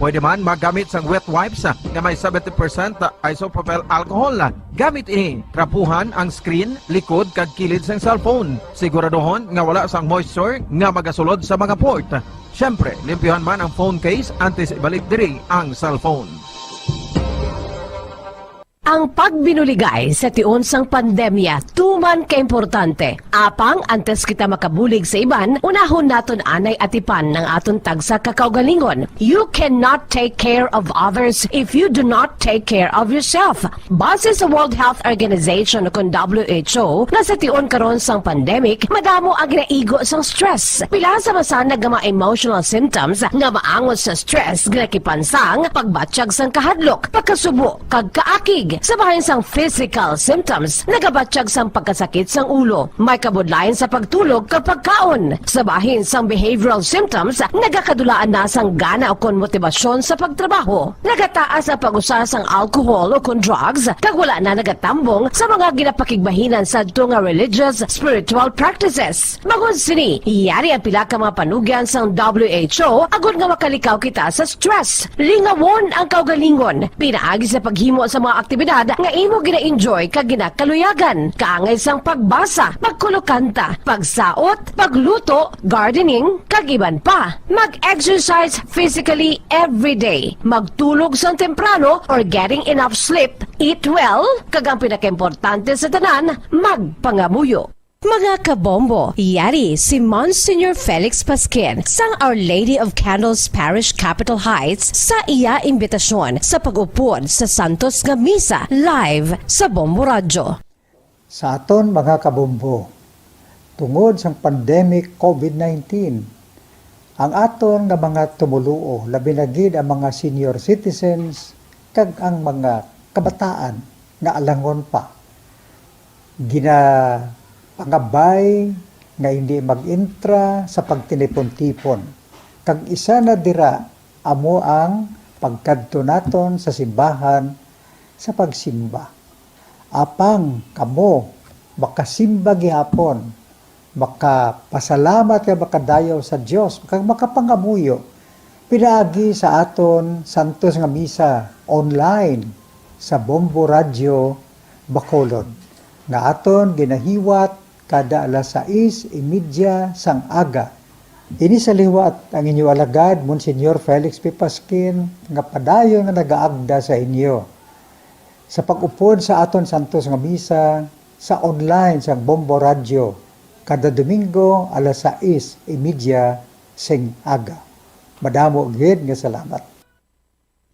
Pwede man magamit sang wet wipes nga may seventy percent isopropyl alcohol. Gamit ini, trapuhan ang screen, likod, kag kilid sang cellphone. Siguraduhon nga wala sang moisture nga magasulod sa mga port. Siyempre, limpyuhan man ang phone case antes ibalik diri ang cellphone. Ang pagbinuligay sa tion sang pandemya tuman ka importante. Apang antes kita makabulig sa iban, unahon naton anay atipan ang aton tagsa ka kaugalingon. You cannot take care of others if you do not take care of yourself. Base sa World Health Organization, ukon W H O, nga sa tion karon sang pandemic, madamo ang ginaigo sang stress. Pila sa masanag nga mga emotional symptoms nga maangot sa stress ginakipan sang pagbatyag sang kahadlok, pagkasubo, kag kaakig. Sa bahin sang physical symptoms, nagabatyag sang pagkasakit sang ulo, may kabudlayan sa pagtulog kag pagkaon. Sa bahin sang behavioral symptoms, nagakadulaan na sang gana ukon motibasyon sa pagtrabaho. Nagataas ang pag-usa sang alcohol ukon drugs, kag wala na nagatambong sa mga ginapakigbahinan sadto nga religious, spiritual practices. Bangod sini, yari ang pila ka mga panugyan sang W H O agod nga makalikaw kita sa stress. Lingawon ang kaugalingon pinaagi sa paghimo sa mga aktibidad nga imo gina-enjoy kag ginakaluyagan, kaangay sang pagbasa, pagkulokanta, pagsaot, pagluto, gardening, kag iban pa. Mag-exercise physically every day. Magtulog sang temprano or getting enough sleep. Eat well, kag ang pinakaimportante sa tanan, magpangamuyo. Mga kabombo, yari si Monsignor Felix Pasquin sang Our Lady of Candles Parish, Capitol Heights, sa iya imbitasyon sa pag-upod sa Santos nga Misa live sa Bombo Radyo. Sa aton mga kabombo, tungod sang pandemic COVID nineteen, ang aton nga mga tumoluo, labi na gid ang mga senior citizens kag ang mga kabataan nga alangon pa, ginapangabay nga hindi mag-intra sa pagtinipon-tipon, kag isa na dira amo ang pagkadto naton sa simbahan sa pagsimba. Apang kamo makasimba gihapon, makapasalamat kag makadayaw sa Dios, kag makapangamuyo pinaagi sa aton santos nga misa online sa Bombo Radyo Bacolod, nga aton ginahiwat kada alas sais y media sang aga. Ini sa liwat ang inyo alagad, Monsignor Felix P. Pasquin, nga padayon nga nagaagda sa inyo sa pag-upod sa aton santos nga misa sa online sang Bombo Radyo kada Domingo alas sais y media sing aga. Madamo gid nga salamat.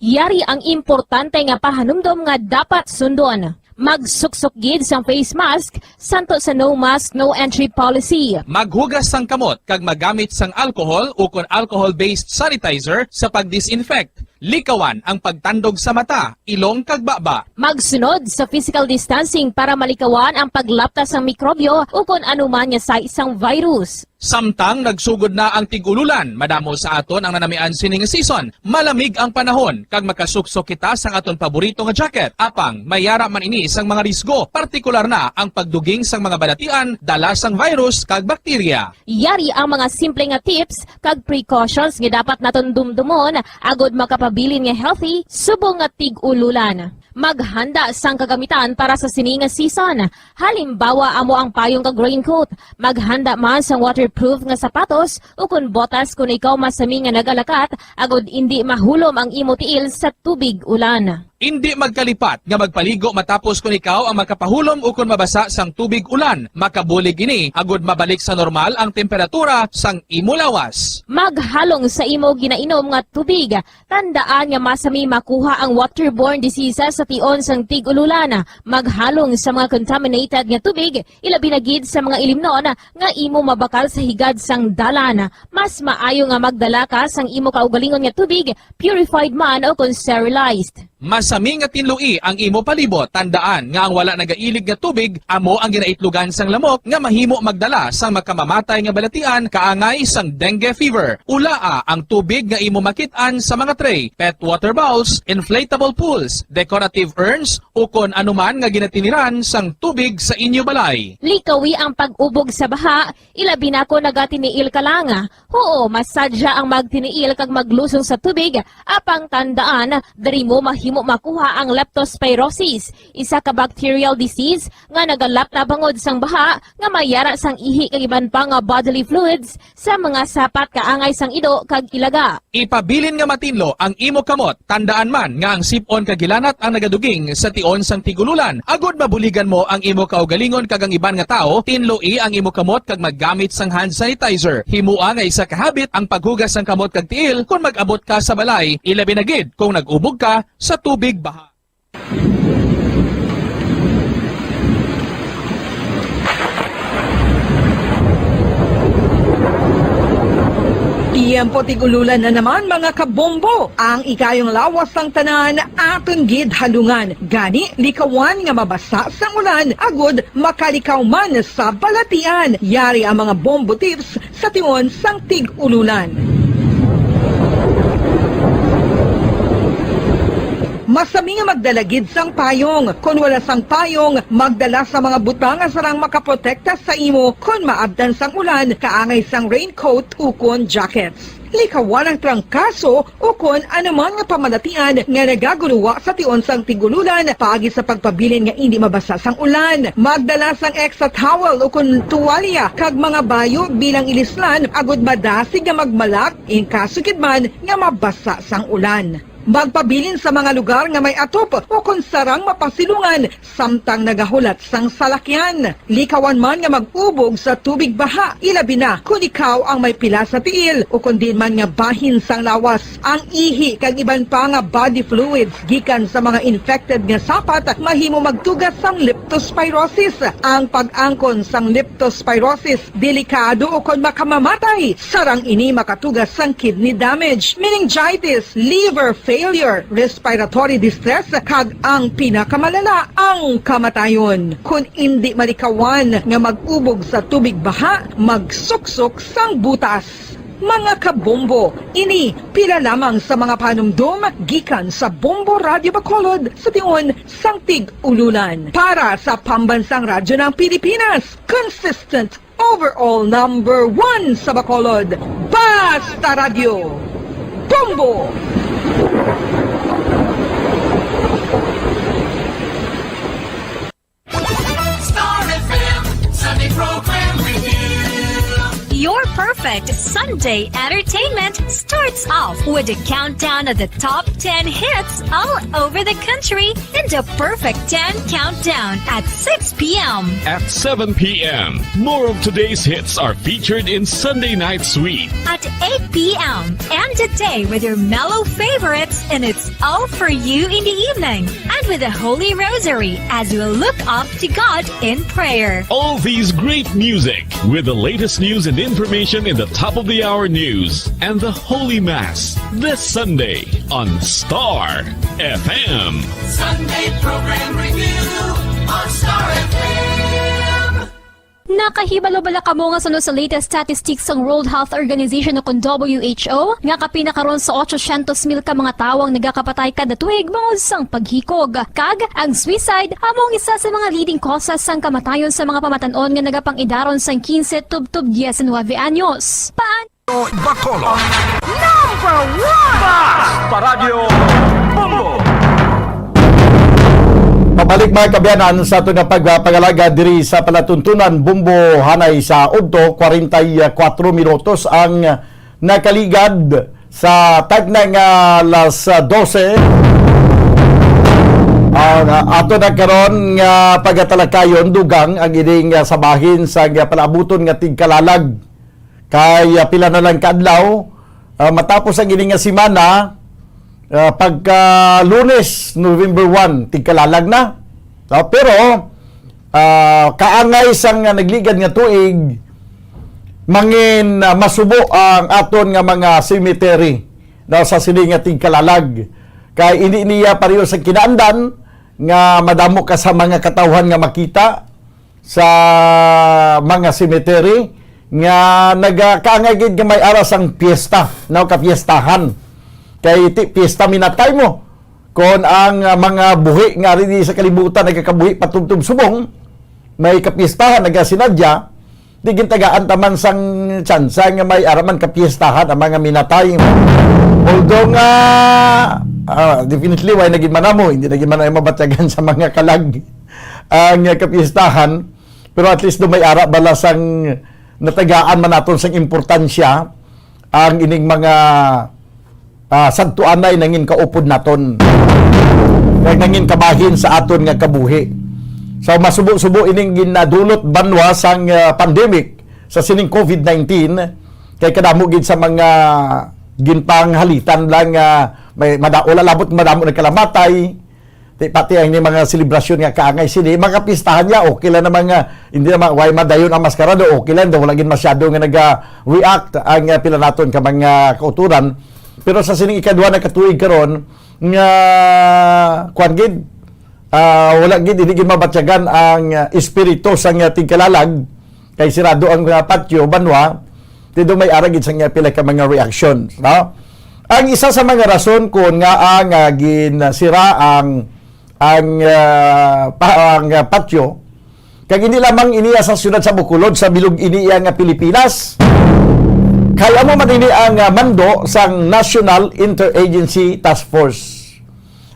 Yari ang importante nga pahanumdom nga dapat sundon. Magsuksok gid sang face mask, santo sa no mask, no entry policy. Maghugas sang kamot kag magamit sang alcohol ukon alcohol-based sanitizer sa pag-disinfect. Likawan ang pagtandog sa mata, ilong kag baba. Magsunod sa physical distancing para malikawan ang paglapta sang mikrobyo ukon anuman nga sahi sang virus. Samtang nagsugod na ang tig-ululan, madamo sa aton ang nanamian sini nga season. Malamig ang panahon, kag makasuksok kita sang aton paborito nga jacket. Apang, may ara man ini sang mga risgo, partikular na ang pagduging sang mga balatian dala sang virus kag bakterya. Yari ang mga simple nga tips kag precautions nga dapat naton dumdumon agod makapabilin nga healthy subong nga tig-ululan. Maghanda sang kagamitan para sa sini nga season. Halimbawa, amo ang payong kag raincoat. Maghanda man sang waterproof nga sapatos ukon botas kon ikaw masami nga nagalakat, agod indi mahulom ang imo tiil sa tubig ulan. Indi magkalipat nga magpaligo matapos kon ikaw ang makapahulom ukon mabasa sang tubig ulan. Makabulig ini agud mabalik sa normal ang temperatura sang imo lawas. Maghalong sa imo ginainom nga tubig. Tandaan nga masami makuha ang waterborne diseases sa tion sang tig-ululan. Maghalong sa mga contaminated nga tubig, ilabi na gid sa mga ilimnon nga imo mabakal sa higad sang dalan. Mas maayo nga magdala ka sang imo kaugalingon nga tubig, purified man o kon sterilized. Masami nga tinloi ang imo palibot. Tandaan nga ang wala nagailig nga tubig amo ang ginaitlogan sang lamok nga mahimo magdala sang makamamatay nga balatian kaangay sang dengue fever. Ulaa ang tubig nga imo makit-an sa mga tray, pet water bowls, inflatable pools, decorative urns, ukon anuman nga ginatiniran sang tubig sa inyo balay. Likawi ang pag-ubog sa baha, ilabi na kon nagatiniil ka lang. Huo, masadya ang magtiniil kag maglusong sa tubig, apang tandaan, diri mo mahimo makuha ang leptospirosis, isa ka bacterial disease nga nagalap na bangod sang baha nga may yara sang ihi kag iban pa nga bodily fluids sa mga sapat kaangay sang ido kag ilaga. Ipabilin nga matinlo ang imo kamot. Tandaan man nga ang sip-on kag hilanat ang nagaduging sa tion sang tig-ululan, agud mabuligan mo ang imo kaugalingon kag ang iban nga tawo. Tinloi ang imo kamot kag maggamit sang hand sanitizer. Himoa nga isa ka habit ang paghugas sang kamot kag tiil kon mag-abot ka sa balay, ilabi na gid kon nag-ubog ka sa tubig baha. Tiyempo tig-ululan na naman, mga kabombo. Ang ikayong lawas sang tanan aton gid halungan. Gani, likawan nga mabasa sang ulan, agud makalikaw man sa balatian. Yari ang mga bombo tips sa tion sang tig-ululan. Masami nga magdala gid sang payong. Kon wala sang payong, magdala sa mga butang nga sarang makaprotekta sa imo kon maabtan sang ulan, kaangay sang raincoat ukon jackets. Likawan ang trangkaso ukon anuman nga pamalatian nga nagagulowa sa tion sang tig-ululan paagi sa pagpabilin nga indi mabasa sang ulan. Magdala sang extra towel ukon tuwalya kag mga bayo bilang ilislan agud madasig nga magmalak in kaso gid man nga mabasa sang ulan. Magpabilin sa mga lugar nga may atop ukon sarang mapasilungan samtang nagahulat sang salakyan. Likawan man nga mag-ubog sa tubig baha, ilabi na kon ikaw ang may pila sa tiil ukon diin man nga bahin sang lawas. Ang ihi kag iban pa nga body fluids gikan sa mga infected nga sapat mahimo magtuga sang leptospirosis. Ang pag-angkon sang leptospirosis delikado ukon makamamatay. Sarang ini makatuga sang kidney damage, meningitis, liver failure, respiratory distress, kag ang pinakamalala, ang kamatayon. Kon indi malikawan nga mag-ubog sa tubig baha, magsuksok sang butas. Mga kabombo, ini pila lamang sa mga panumdom gikan sa Bombo Radyo Bacolod sa tion sang tig-ululan. Para sa Pambansang Radyo ng Pilipinas, consistent overall number one sa Bacolod, Basta Radyo, Bombo! Star F M, Sunday Program Review. Your perfect Sunday entertainment starts off with a countdown of the top ten hits all over the country in the Perfect ten Countdown at six p.m. At seven p.m., more of today's hits are featured in Sunday Night Sweet. At eight p.m., end the day with your mellow favorites, and it's all for you in the evening. And with the Holy Rosary as we look up to God in prayer. All these great music with the latest news and information in the top of the hour news and the Holy Mass this Sunday on Star F M. Sunday Program Review on Star F M. Nakahibalo bala kamo nga suno sa latest statistics sang World Health Organization o kon W H O, nga kapin na karon sa ochocientos mil ka mga tawo ang nagakapatay kada tuig bangod sang paghikog? Kag ang suicide amo ang isa sa mga leading causes sang kamatayon sa mga pamatan-on nga nagapang-idaron sang quince tubtob diecinuebe anyos. Paan Bacolod. Number one! Basta Radyo Bombo! Pabalik, mga kaabyanan, sa aton nga pagpangalaga diri sa palatuntunan Bombo, hanay sa udto, kwarenta y kuwatro minutos ang nakaligad sa tagna nga alas dose. Ang, ah, ato na karon nga pagatalakayon, dugang ang ining, ah, sa bahin sa, ah, palaabuton nga tigkalalag. Kay, ah, pila na lang ka adlaw, ah, matapos ang ini nga semana, ah, pagka Lunes, November one, tigkalalag na. Ah, pero, ah, kaangay sang, ah, nagligad nga tuig, mangin, ah, masubo ang aton nga mga cemetery, no, sa sini nga tigkalalag. Kay hindi niya pareho sa kinaandan nga madamo ka sa mga katawhan nga makita sa mga cemetery nga nagakaangay gid nga may ara sang piyesta, no, kapiestahan. Kay ti piyesta minatay mo. Kon ang, ah, mga buhi nga ari sa kalibutan nagakabuhi patubtob subong, may kapiestahan nagasinadya, di gintagaan taman sang tsansa nga may ara man kapiestahan ang mga minatay. Although nga, ah, definitely, way na gid man amo, hindi na gid man ay mabatyagan sa mga kalag ang kapiestahan, pero at least do may ara bala sang natagaan man naton sang importansya ang ining mga, ah, sadtuanay nangin kaupod naton, kag nangin kabahin sa aton nga kabuhi. So, masubo-subo ining ginadulot banwa sang, ah, pandemic sa sining covid nineteen, kay kadamo gid sa mga ginpanghalitan lang nga may mada-, wala labot madamo nagkalamatay, Ti, pati ang ni mga selebrasyon nga kaangay sini, mga pistahan niya, okay lang naman nga, hindi naman, way madayon ang maskarado, okay lang, daw wala gid masyado nga naga-react ang, ah, pila naton ka mga kauturan. Pero sa sining ikadwa na katuig karon, nga, kuwan gid, ah, wala gid, hindi gid mabatyagan ang, ah, espiritu sa nga tigkalalag, kay sirado ang, ah, patio, banwa, ti do may ara gid sa nga pila ka mga reactions, no? Ang isa sa mga rason kung nga ang, ah, ginsira ang ang, ah, pa-, ang, ah, patio. Kag hindi lamang ini sa siyudad sa Bacolod, sa bilog ini iya nga Pilipinas. Kay amo man ini ang, ah, mando sang National Interagency Task Force.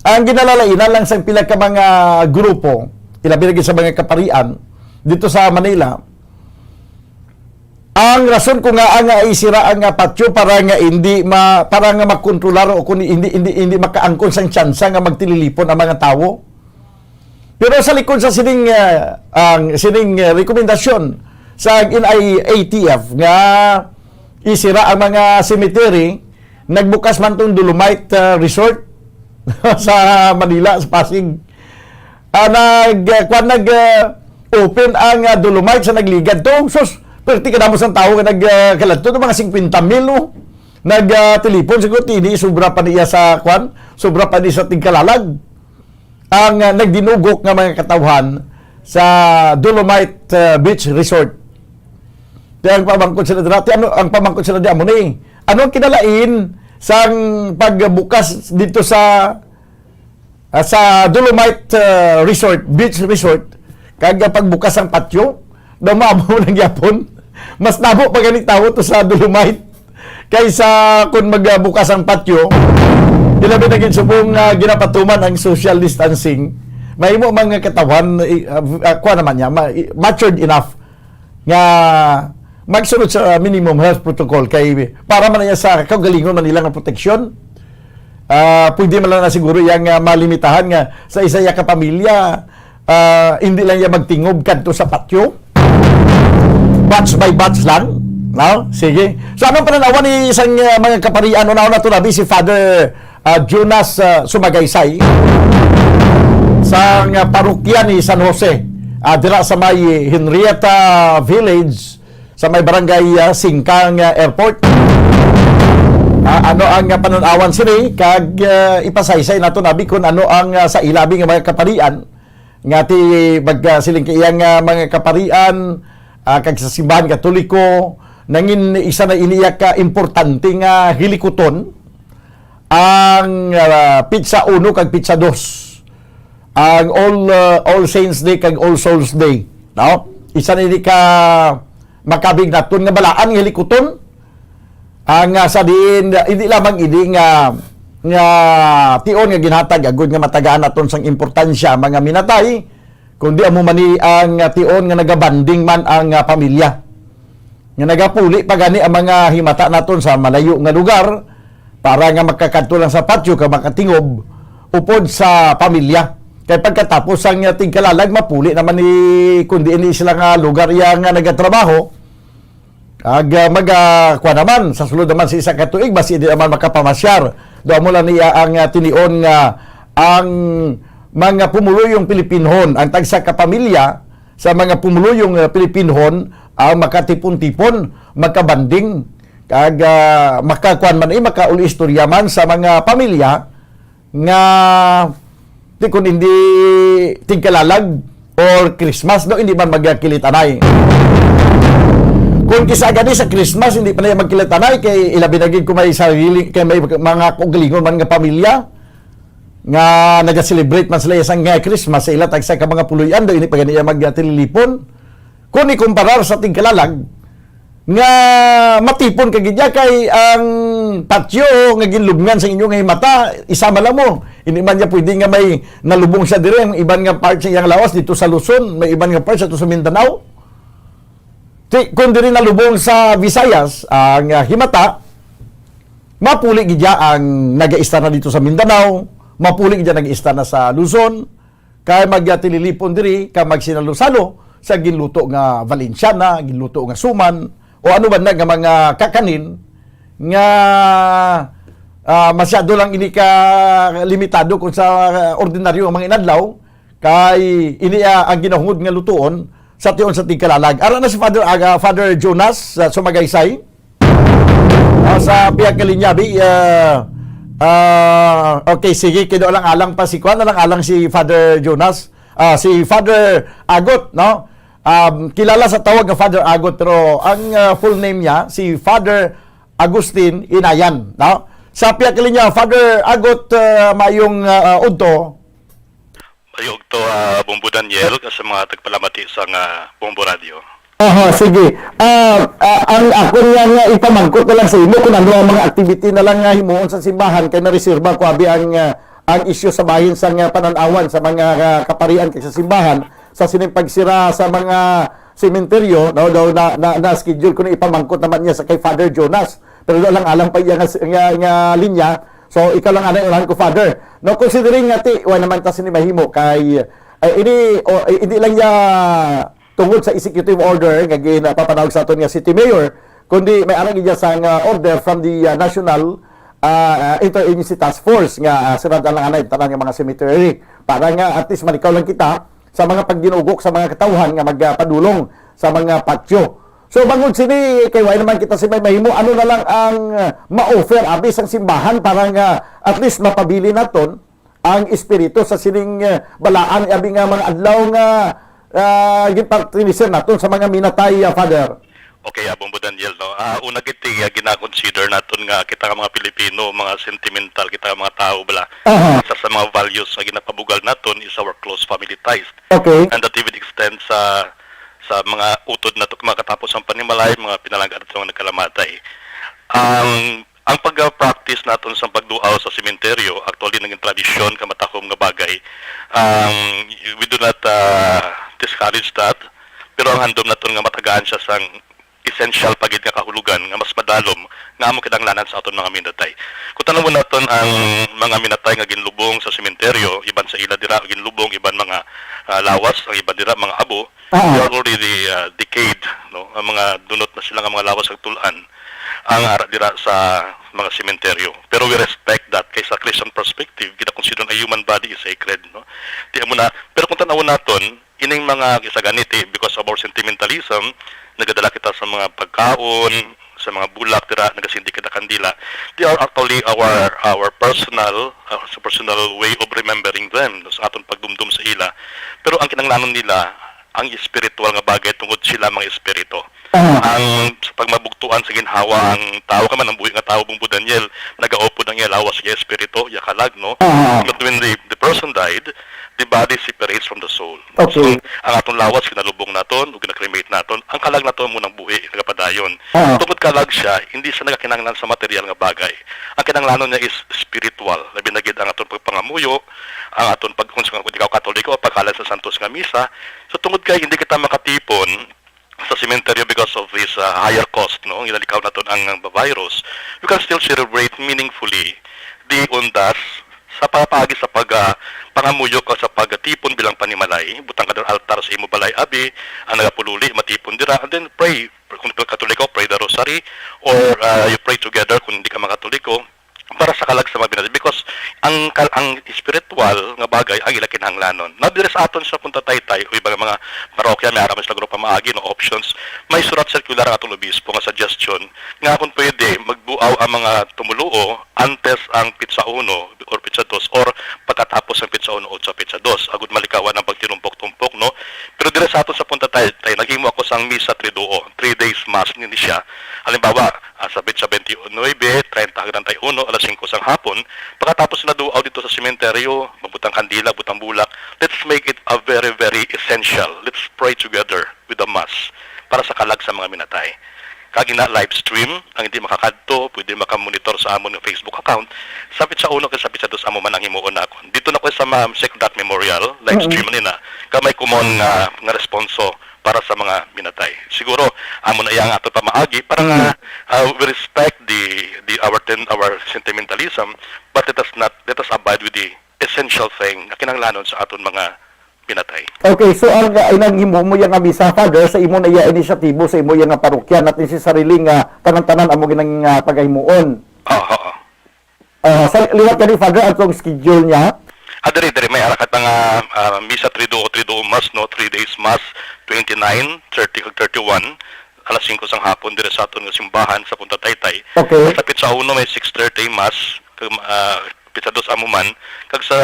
Ang ginalalainan lang sa pila ka mga grupo, ilabi na gid sa mga kaparian dito sa Manila, ang rason ko nga, ah, nga isira ang, ah, patio para nga hindi ma-, para nga makontrolar o kung hindi, hindi, hindi makaangkon sang tsansa nga magtililipon ang mga tawo. Pero sa likod sa sining, ah, ang sining, ah, rekomendasyon sa N I A T F nga isira ang mga cemetery, nagbukas man tong Dolomite, ah, Resort sa Manila, sa Pasig. Ah, nag, ah, kwan, nag, ah, open ang, ah, Dolomite sa nagligad to. Sus, perti kadamo sang tawo nga nag, ah, kaladto to, mga singkwenta mil, no? Nag, ah, tilipon siguro, tini, sobra pa niya sa, kwan, sobra pa ni sa tigkalalag. Ang, ah, nagdinugok nga mga katawhan sa Dolomite, ah, Beach Resort. Kaya ang pamangkot sila dira, ti ano, ang pamangkot sila di amo ni, ano ang kinalain sang pagbukas dito sa, ah, sa Dolomite, ah, Resort, Beach Resort, kag pagbukas ang patio, daw maamo lang gyapon. Mas damo pa gani tawo to sa Dolomite kaysa kung magbukas ang patio. Ilabi na gid subong nga ginapatuman ang social distancing. Mahimo man nga katawhan, i-, ah, ah, kuha naman niya, ma-, i-, matured enough nga magsunod sa minimum health protocol kay para man niya sa kaugalingon man nila nga proteksyon. Ah, pwede man lang na siguro yang, ah, malimitahan nga sa isa ya ka pamilya, ah, hindi lang ya magtingob kadto sa patio. Batch by batch lang, no? Sige. So, anong pananawan ni isang, ah, mga kaparian? Una-una to, labi si Father, ah, Jonas, ah, Sumagaysay sang, ah, parokya ni San Jose, ah, dira sa may Henrietta Village, sa may barangay, ah, Singkang, ah, Airport. Ah, ano ang, ah, pananawan sini? Kag, ah, ipasaysay nato nabi kung ano ang, ah, sa ilabi nga mga kaparian nga ti magsiling kay iyang, ah, mga kaparian, ah, kag sa simbahan Katoliko, nangin isa na iniya ka importante nga hilikuton ang, ah, pitsa uno kag pitsa dos, ang All, ah, All Saints Day kag All Souls Day, no? Isa na ini ka makabig naton nga balaan nga hilikuton, ang, ah, sa diin, ah, hindi lamang ini nga, nga tion nga ginhatag agud nga matagaan naton sang importansya ang mga minatay, kundi amo man ni ang, ah, tion nga nagabanding man ang, ah, pamilya. Nga nagapuli pa gani ang mga himata naton sa malayo nga lugar para nga makakadto lang sa patio kag makatingob upod sa pamilya. Kay pagkatapos sang, ah, tigkalalag, mapuli naman ni, kundi ini sila nga lugar iya nga nagatrabaho. Kag, ah, mag, ah, kuwan naman, sa sulod naman sa isa ka tuig, basi di naman makapamasyar. Daw mo lang niya ang, ah, tinion nga ang mga pumuluyong Pilipinhon, ang tagsa ka pamilya sa mga pumuluyong, ah, Pilipinhon ang makatipon-tipon, makabanding, kag, ah, makakuan man, eh, makauli istorya man sa mga pamilya nga di kun hindi tigkalalag or Christmas, no, hindi man magkilit-anay. Kung kisa gani sa Christmas, hindi pa na magkilit-anay, kay ilabi na gid kung may sarili, kay may mga kaugalingon man nga pamilya nga naga-celebrate man sila sang nga Christmas sa ila tagsa ka mga puloy-an, daw hindi pa gani iya magtililipon. Kung ikumparar sa tigkalalag, nga matipon ka gid ya kay ang patio nga ginlubngan sa inyo nga himata, isa man lang mo. Hindi man niya pwede nga may nalubong siya dire, ang iban nga part sa iyang lawas dito sa Luzon, may iban nga part sa, to sa Mindanao. Ti, kung diri nalubong sa Visayas, ang, ah, himata, mapuli gid ya ang nagaista na dito sa Mindanao, mapuli gid ya nagaista na sa Luzon, kay magtililipon diri, kag magsinalo-salo sa ginluto nga Valenciana, ginluto nga suman, o ano ba na nga mga kakanin nga, ah, masyado lang ini ka limitado kung sa ordinaryo nga mga inadlaw, kay ini, ah, ang ginahungod nga lutuon sa tion sa tigkalalag. Ara na si Father Aga, Father Jonas sa Sumagaysay. Ah, sa pihak nga linya, bi, ah, ah, okay, sige, kay alang-alang pa si kuan, alang-alang si Father Jonas, ah, si Father Agot, no? Um, kilala sa tawag nga Father Agot, pero ang, ah, full name niya si Father Agustin Inayan, no? Sa pihak nga linya, Father Agot, ah, maayong, ah, udto. Maayong udto, ah, Bombo Daniel, kag sa mga tagpalamati sa nga Bombo Radio. Aha, sige. Ah, ah, ang ako niya nga ipamangkot na lang sa imo kung ano ang mga activity na lang nga himuon sa simbahan, kay nareserba ko abi ang, ah, ang isyu sa bahin sa nga panan-awan sa mga, ah, kaparian kag sa simbahan sa sining pagsira sa mga sementeryo, no, daw na, na, na-schedule ko na ipamangkot naman niya sa kay Father Jonas. Pero alang-alang pa iya nga, nga, nga linya. So, ikaw lang anay unahan ko, Father. No, considering nga ti, wa naman ta sini mahimo kay, eh, ini, o, eh, hindi lang niya tungod sa executive order nga ginapapanawag sa aton nga city mayor, kundi may arang iya sang, ah, order from the, ah, National, ah, ah, Interagency Task Force nga, ah, sirad lang anay tanan nga mga cemetery para nga at least malikaw lang kita sa mga pagginugok sa mga katawhan nga magpadulong sa mga patyo. So, bangod sini, kay wala naman kita si may mahimo, ano na lang ang, ah, ma-offer abi sang simbahan para nga at least mapabilin naton ang espiritu sa sining, ah, balaan abi nga mga adlaw nga, ah, ginpartinisir naton sa mga minatay, ah, Father? Okay, ah, Bombo Daniel, no? Ah, una gid, ah, gina-consider naton nga kita nga mga Pilipino, mga sentimental kita nga mga tawo, bala. Aha. Isa sa mga values nga ginapabugal naton is our close family ties. Okay. And that even extends sa, sa mga utod nato, mga katapos ang panimalay, mga pinalangga nato nga nagkalamatay. Ang, ang pag-practice naton sa pagduaw sa sementeryo, actually, naging tradisyon, kamatahom nga bagay. Um, we do not, uh, discourage that, pero ang handom naton nga matagaan siya sang essential pa gid nga kahulogan nga mas madalom nga amo kinahanglanan sa aton mga minatay. Kung tanawon naton ang mga minatay nga ginlubong sa sementeryo, iban sa ila dira ginlubong, iban mga, ah, lawas, ang iban dira mga abo, Ah. they are already, ah, decayed, no? Ang mga dunot na sila nga mga lawas kag tul-an ang ara dira sa mga sementeryo. Pero we respect that kay sa Christian perspective, gina-consider ang human body is sacred, no? Di amo na, pero kung tanawon naton, ining mga isa gani ti, because of our sentimentalism, nagadala kita sa mga pagkaon, sa mga bulak dira, nagasindi kita kandila. They are actually our, our personal, uh, sa personal way of remembering them, no, sa aton pagdumdom sa ila. Pero ang kinahanglanon nila, ang espiritual nga bagay tungod sila mga espiritu. Ah. Ang sa pagmabugtuan sa ginhawa, ang tawo ka man, ang buhi nga tawo, Bombo Daniel, nagaupod ang iya lawas, iya espiritu, iya kalag, no? Ah. But when the, the person died, the body separates from the soul. Okay. So, ang aton lawas, ginalubong naton, o ginakremate naton, ang kalag naton mo nang buhi, nagapadayon. Ah. Tungod kalag siya, hindi siya nagakinahanglan sa material nga bagay. Ang kinahanglanon niya is spiritual. Labi na gid ang aton pagpangamuyo, ang aton pag-, kung sa, kung ikaw Katoliko, paghalad sa Santos nga Misa. So, tungod kay hindi kita makatipon, sa sementeryo because of this, uh, higher cost, no? Ginalikaw naton ang, ang virus. We can still celebrate meaningfully the Undas Sa pagpaagi sa pag, ah, pangamuyo ka sa pagtipon bilang panimalay, butang ka dira altar sa imo balay, abi, ang nagapululi, matipon dira, and then pray. Kung Katoliko, pray the rosary, or, ah, you pray together kung hindi ka makatoliko, para sa kalag sa mga binata. Because ang kal-, ang spiritual nga bagay ang ila kinahanglanon. Naa diri sa aton sa Punta Taytay o iba nga mga parokya, may ara man sila grupo maagi, no, options. May surat circular ang atong obispo nga suggestion nga kung pwede, magbuaw ang mga tumuluo antes ang pitsa uno or pitsa dos or pagkatapos ang pitsa uno o sa pitsa dos, agud malikawan ang pagtinumpok-tumpok, no? Pero diri sa aton sa Punta Taytay, naghimo ako sang Misa Triduo, three days mass ni siya. Halimbawa, ah, sa pitsa twenty-nine, treinta hanggang treinta y uno, alas singko sang hapon, pagkatapos naduaw dito sa sementeryo, magbutang kandila, butang bulak, let's make it a very, very essential. Let's pray together with the mass para sa kalag sa mga minatay. Kag ina live stream, ang hindi makakadto, pwede makamonitor sa amon nga Facebook account. Sa pitsa uno kag sa pitsa dos amo man ang himuon nakon. Dito na ko sa ma-, Sacred Heart Memorial, live Mm-mm. stream man ina. Kag may common nga, nga responso para sa mga minatay. Siguro, amo na iya ang ato pamaagi para nga, Mm. uh, we respect the, the, our ten-, our sentimentalism, but let us not, let us abide with the essential thing nga kinahanglanon sa aton mga minatay. Okay, so ang, ang inang himo mo yang misa, Father, sa imo na iya inisyatibo, sa imo yang parokya, not necessarily nga tanan-tanan amo ginang, ah, pagahimuon. Oo, oo. Ah, sa liwat gani, Father, ang tong schedule niya? Ah, diri, diri, may arakat nga, ah, Misa Triduo, Triduo Mass, no? Three days Mass, twenty-nine, thirty, kag thirty-one, alas singko sang hapon, diri sa aton nga simbahan sa Punta Taytay. Okay. Sa pitsa uno, may six thirty Mass, kag, ah, pitsa dos amo man, kag sa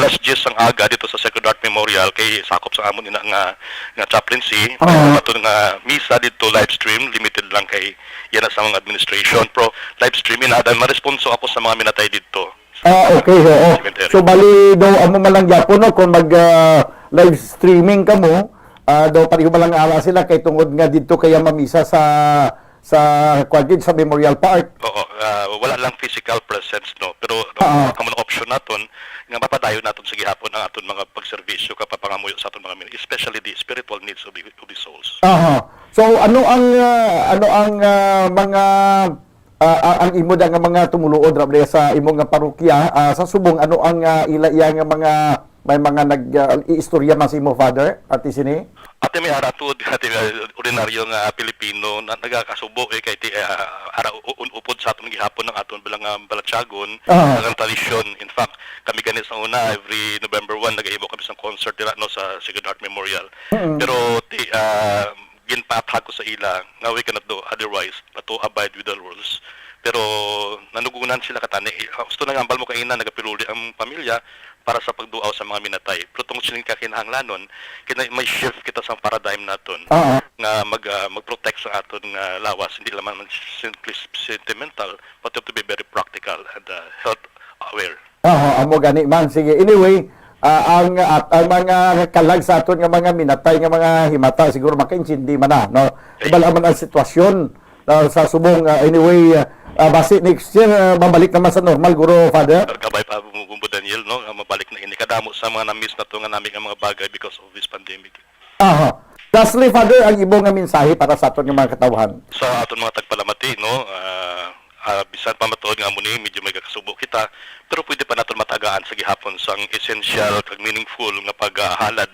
alas diyes sang aga dito sa Sacred Heart Memorial, kay sakop sa amon ina nga, nga chaplaincy, may Ah. aton nga misa dito, live stream, limited lang kay yana sa mga administration. Pero live streaming na, dahil maresponso ako sa mga minatay dito. Ah, okay, oo. Cemetery. So, bali daw, amo man lang gyapon, no, kung mag, ah, live streaming kamo, ah, daw pareho man lang ala sila kay tungod nga dito kaya mamisa sa, sa, kuwan gid, sa Memorial Park. Oo, ah, wala lang physical presence, no, pero Ah. amo na option naton nga mapadayon naton sa gihapon ang aton mga pagserbisyo kag pagpangamuyo sa aton mga min-, especially the spiritual needs of the, of the souls. Aha. So, ano ang, ah, ano ang, ah, mga, ah, ah, ang imo da nga mga tumuluod ra diya sa imo nga parokya, ah, sa subong, ano ang, ah, ila iya nga mga, may mga nag, ah, iistorya man sa imo, Father, ati sini? Ati may ara tuod, ati, ah, ordinaryo nga Pilipino na nagakasubo, eh, kay ti, ah, ara u-, un-, upod sa aton gihapon ang aton bilang, ah, balatyagon, Ah. ang tradisyon. In fact, kami gani sa una, every November one, nagahimo kami sa concert dira, no, sa Sacred Heart Memorial. Mm. Pero ti, ah, ginpaathag ko sa ila nga we cannot do otherwise but to abide with the rules. Pero nanugunan sila katani. Ah, gusto na nga ambal mo kaina, nagapiluli ang pamilya para sa pagduaw sa mga minatay. Pero tungod sining kakinahanglanon, kina-, may shift kita sa paradigm naton Oo. nga mag, ah, mag-protect sa aton nga lawas, hindi lamang simply sentimental, but you have to be very practical and, ah, health aware. Aha, amo gani man. Sige, anyway, ah, ang, at ang mga kalag sa aton nga mga minatay nga mga himata, siguro makaintindi man na, no? Ay. Iba lang man ang sitwasyon, ah, sa subong, ah, anyway, ah, ah, basi next year, ah, mabalik naman sa normal, guro, Father? Kabay pa, Bumbo Daniel, no? Nga mabalik na ini. Kadamo sa mga na-miss nato nga nami nga mga bagay because of this pandemic. Aha. Lastly, Father, ang imo nga mensahe para sa aton nga mga katawhan. Sa aton mga tagpalamati, no, ah, ah, bisan pa matuod nga amo ni, medyo may kakasubo kita, pero pwede pa naton matagaan sa gihapon sang essential kag meaningful nga paghalad,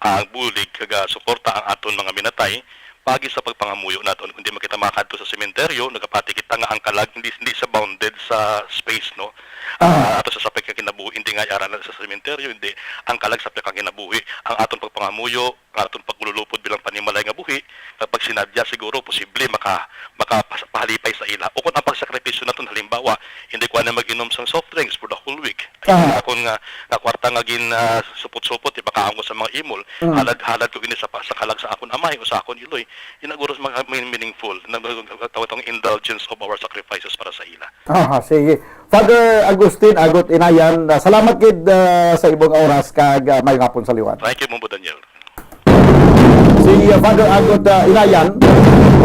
ah, bulig kag, ah, suporta ang aton mga minatay, paagi sa pagpangamuyo naton. Kung di man kita makadto sa sementeryo, nagapati kita nga ang kalag hindi, hindi sa bounded sa space, no? Ah. Ah, ato sa sapit nga kinabuhi, hindi nga ara na sa sementeryo, hindi ang kalag sa kinabuhi, ang aton pagpangamuyo, ang aton paglulupod bilang panimalay nga buhi, nga pag sinadya siguro posible maka-, makapahalipay sa ila. O kung ang pagsakripisyo naton, halimbawa, hindi ko na mag-inom sang soft drinks for the whole week. Ay, Ah. akon nga, nga kwarta nga gin, ah, supot-supot, ipakaon ko sa mga imol. Mm. Halad-halad ko ini sa pa-, sa kalag sa akon amay o sa akon iloy. Ina guro mga mean-, meaningful. Na, tawag itong indulgence of our sacrifices para sa ila. Aha, sige. Father Agustin Agot Inayan, ah, salamat gid, ah, sa imong oras kag, ah, maayong hapon sa liwat. Thank you, Bumbo Daniel. Si, ah, Father Agot, ah, Inayan,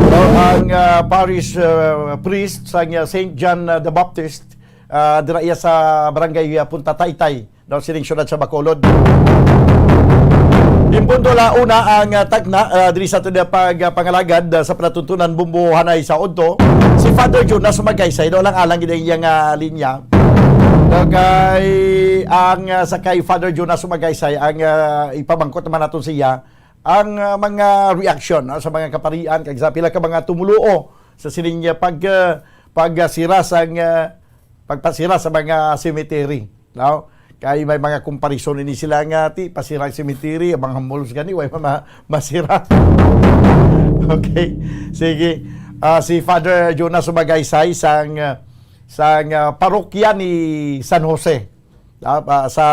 no, ang, ah, parish, ah, priest sa, ah, Saint John, ah, the Baptist, ah, dira iya sa barangay, ah, Punta Taytay, no, sining siyudad sa Bacolod. Imbundo la una ang, ah, tagna, ah, diri sa aton, ah, pag, ah, pangalagad, ah, sa palatuntunan Bumbo Hanay sa Udto, si Father Jonas Magaysay, no, alang-alang gid ang iyang, ah, linya. Kay ang, ah, sa kay Father Jonas Sumagaysay, ang, ah, ipamangkot naman naton siya ang, ah, mga reaction, no, sa mga kaparian kag sa pila ka mga tumuluo sa sining, ah, pag, ah, pag, ah, sira sang, ah, pagpasira sa mga cemetery, no? Kay may mga comparison ini sila nga ti pasira ang cemetery, ang mga malls gani way ma-, masira. Okay. Sige. Ah, si Father Jonas Sumagaysay sang, ah, sang, ah, parokya ni San Jose. Ah, pa-, sa,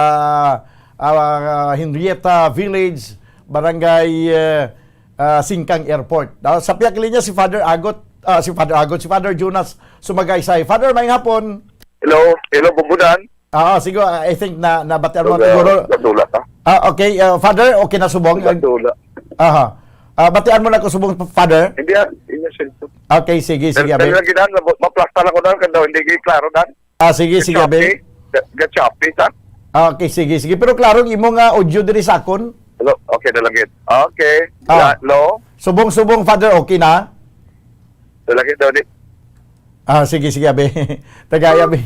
ah, Henrietta Village, Barangay, ah, ah, Singkang Airport. Ah, sa pihak linya si Father Agot, ah, si Father Agot, si Father Jonas Sumagaysay. Father, maayong hapon. Hello, hello, Bumbudan. Ah, sige, ah, I think na nabatian mo Hello, siguro. Natula ka. Ah, okay, ah, Father, okay na subong. Natula. Aha. Ah, batian mo na ko subong, Father. Hindi ah, hindi siya. Okay, sige, sige, Pero abi. Lagi dan, maplastar ako dan, kanda hindi gay klaro dan. Ah, sige, sige, abi. Gachapi, sa? Ah, okay, sige, sige. Pero klaro ang imo nga audio diri sa akon. Hello, okay na lang gid. Okay. Ah. La-, lo? Subong-subong, Father, okay na? Lalaki daw di. Ah, sige, sige, abi. Tagay, abi.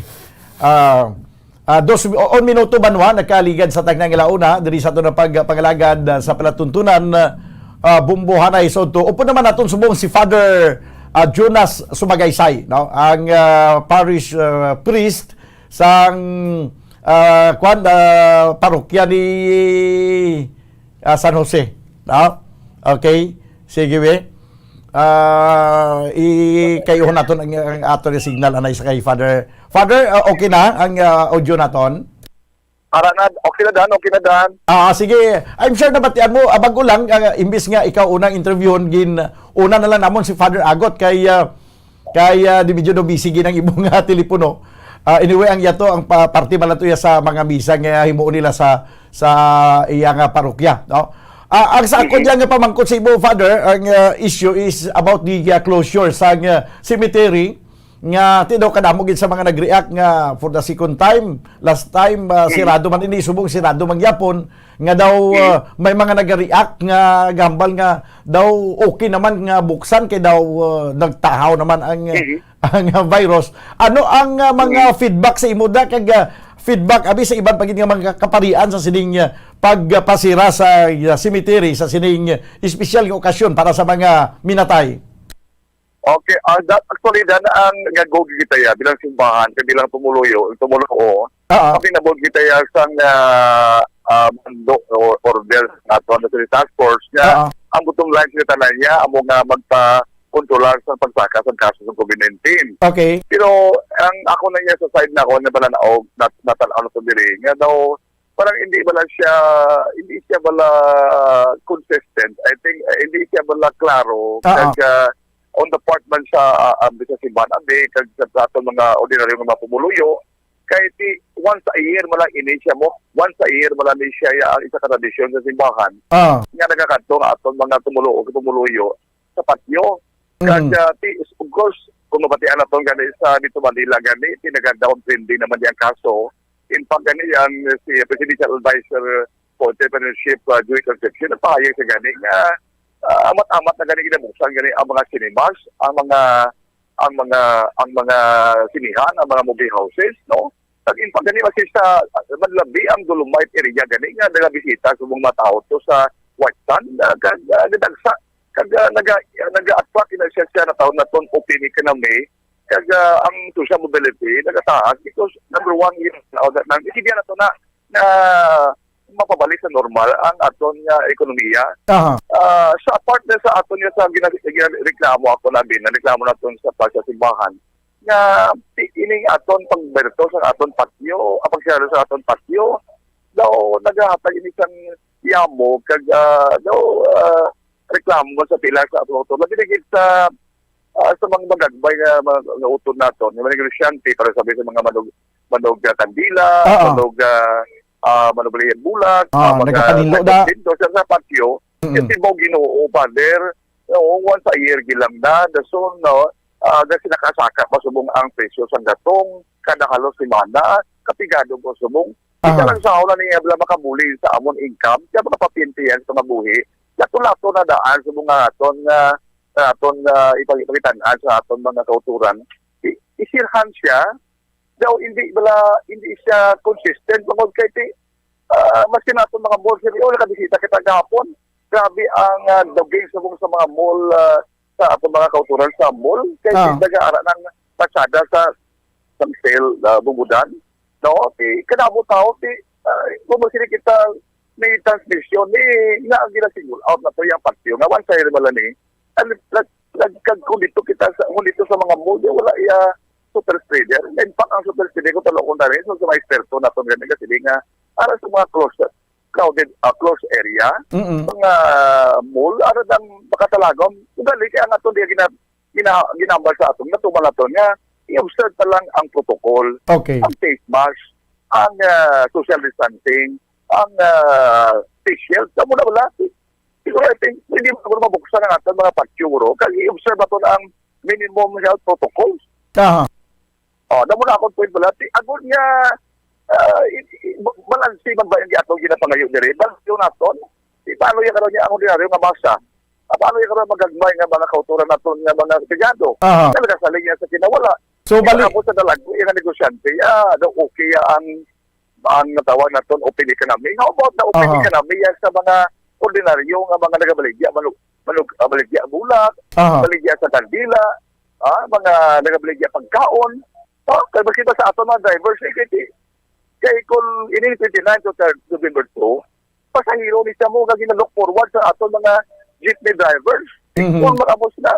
Ah, ah, dos, o, un minuto, banwa, nagkaligad sa tagnang ilauna, diri sa ato na pagpangalagad, ah, sa palatuntunan, ah, Bumbuhanay Sodto. Upod naman naton subong si Father, ah, Jonas Sumagaysay, no? Ang, ah, parish, ah, priest sang, ah, kwan, ah, parokya ni, ah, San Jose, no? Okay. Sige, we. Ah, i-, kayuhon naton ang, ang ato ni signal anay sa kay Father. Father, ah, okay na ang, ah, audio naton? Ara na, okay na dan, okay na dan. Ah, sige. I'm sure nabatian mo, ah, bag-o lang, ah, imbis nga ikaw unang interviewon, gin, una na lang namon si Father Agot kay, ah, kay, ah, di medyo daw busy gid ang imong, ah, telepono. Ah, anyway, ang yato, ang pa-, parte man lang to ya sa mga misa nga himuon nila sa, sa iya nga parokya, no? Ah, ang sa ako Mhm. diyan nga pamangkot sa imo, Father, ang, ah, issue is about the, ah, closure sa, ah, cemetery nga ti daw kadamo gid sa mga nag-react nga for the second time, last time, ah, Mhm. sirado man ini, subong sirado man gyapon, nga daw, Mhm. ah, may mga nag-react nga gambal nga daw okay naman nga buksan kay daw, ah, nagtahaw naman ang, ah, Mhm. ang, ah, virus. Ano ang, ah, mga Mhm. feedback sa imo da kag, ah, feedback abi sa iban pa gid nga mga kaparian sa sining, ah, pagpasira sa, ah, cemetery sa sining, ah, espesyal nga okasyon para sa mga minatay? Okay, ah, that, actually, dan ang nagog kita ya bilang simbahan, kay bilang tumuluyo, tumuluo, Ah, ah. Kami nabog kita ya sang, ah, ah, mando o order sa ato sa task force nga Ah, ah. ang bottom line sa tanan niya amo nga magpa-kontrolar sa pagsaka sa kaso sa covid nineteen. Okay. Pero ang ako na niya sa side na ako na pananaw, nat-, natanaw na to diri, nga daw parang hindi bala siya, hindi siya bala consistent. I think, eh, hindi siya bala klaro. Ah, ah. Kag, ah, on the part man sa, ah, ah, sa simbahan, abi, kag sa, sa aton mga ordinaryo nga mga pumuluyo, kay ti, once a year man lang ini siya mo, once a year man lang ni siya ya ang isa ka tradisyon sa simbahan. Ah. Nga nagakadto nga aton mga tumulo-, tumuluyo sa patio. Kag, Mm. ah, ti, of course, kung mabatian naton gani sa dito Manila gani, ti nagadaon trending naman yang kaso. In fact, gani yang si Presidential Advisor for Entrepreneurship, ah, Joey Concepcion, nagpahayag sa gani nga, ah, amat-amat na gani ginabuksan gani ang mga cinemas, ang mga, ang mga, ang mga sinihan, ang mga movie houses, no? Kag in fact, gani, maski sa, ah, madlabi ang Dolomite area gani nga nagabisita sa mga tao to sa White Sand, ah, kag, ah, nagdagsa, kag, ah, naga-, naga-attract na siya, siya na taon na ton open economy, kag, ah, ang social mobility nagataas because number one, yun, na, na, na, na, na mapabalik sa normal ang aton nga ekonomiya. Aha. Ah, sa part na sa aton nga sa gina-, gina-, reklamo ako na din, reklamo naton sa pa-, sa simbahan, nga ti-, ining aton pagberto sa aton patio, ang pagsiyalo sa aton patio, daw nagahatag ini sang yamo kag, ah, daw, ah, reklamo sa pila sa aton auto. Labi na gid sa, ah, sa mga magagbay nga mga, nga utod naton, nga mga negosyante, para sabi sa mga manog-, manog, ah, kandila, Oo. manog, ah, ah, manog liyan bulak, Oo, ah, mga nagapanilo da. Pinto sa, sa patio. Mm-mm. Kasi mo Ginoo, Father, no, once a year gilang na, the soon, no, ah, kasi nakasaka pa subong ang presyo sa gatong, kada halos semana, kapigado po subong. Isa Aha. lang sa una niya bala makabuli sa amon income, kaya mga papintihan sa mga buhi, lato-lato na daan sa mga aton nga, sa aton nga ipag-, ipagitan-an sa aton mga kauturan. I-, isirhan siya, daw hindi bala, hindi siya consistent tungod kay ti, ah, maski naton mga mall, sir, wala ka bisita kita gahapon. Grabe ang, ah, dugay subong sa mga mall, ah, sa aton mga kauturan sa mall. Kay Ah. nagaara ng pasada sa, sa sale, ah, Bungudan. No? Ti, kadamo tao, ti, ah, kung sila kita may transmission, ni, nga ang gina-single out na to yung patio. Nga, one side naman lang ni, ang nag-, nag-, kag kung dito kita sa, kung dito sa mga mall, di wala iya super spreader. In fact, ang super spreader ko talo kung dali, so, sa mga eksperto naton gani, kasi di nga, ara sa mga closed, crowded, ah, closed area, Mm-mm. mga mall, ara dang makatalagom, ugali kaya nga to, di gina-, gina-, ginambal sa aton, natuman naton nga, i-observe pa lang ang protocol, Okay. ang face mask, ang, ah, social distancing, ang, ah, face shield. Sa muna wala, siguro, I think, hindi mo siguro mabuksan ang aton mga patio, bro. Kag i-observe naton ang minimum health protocols. Aha. Oh, namo na akong point pala. Ti, agod nga, ah, i-, i-, ba-, balanse man ba yung atong ginapangayo diri? Balanse naton. Di paano yung karon niya ang ordinaryo nga masa? Ah, paano yung karon magagmay nga mga kauturan naton nga mga empleyado? Aha. Talaga sa linya sa kinawala. So, Di bali ba ako sa dalagko, yung negosyante, ah, daw okay ang, ang natawag naton open economy. How about the open Aha. economy yan sa mga ordinaryo nga mga nagabaligya, manug-, manug-, ah, baligya bulak, Aha. baligya sa kandila, ah, mga nagabaligya pagkaon? Oh, kay basi ba sa aton mga drivers, eh, kay, kay kung ini twenty-nine to third November two, pasahero ni siya mo nga gina-look forward sa aton mga jeepney drivers. Mhm. Kung makabos na,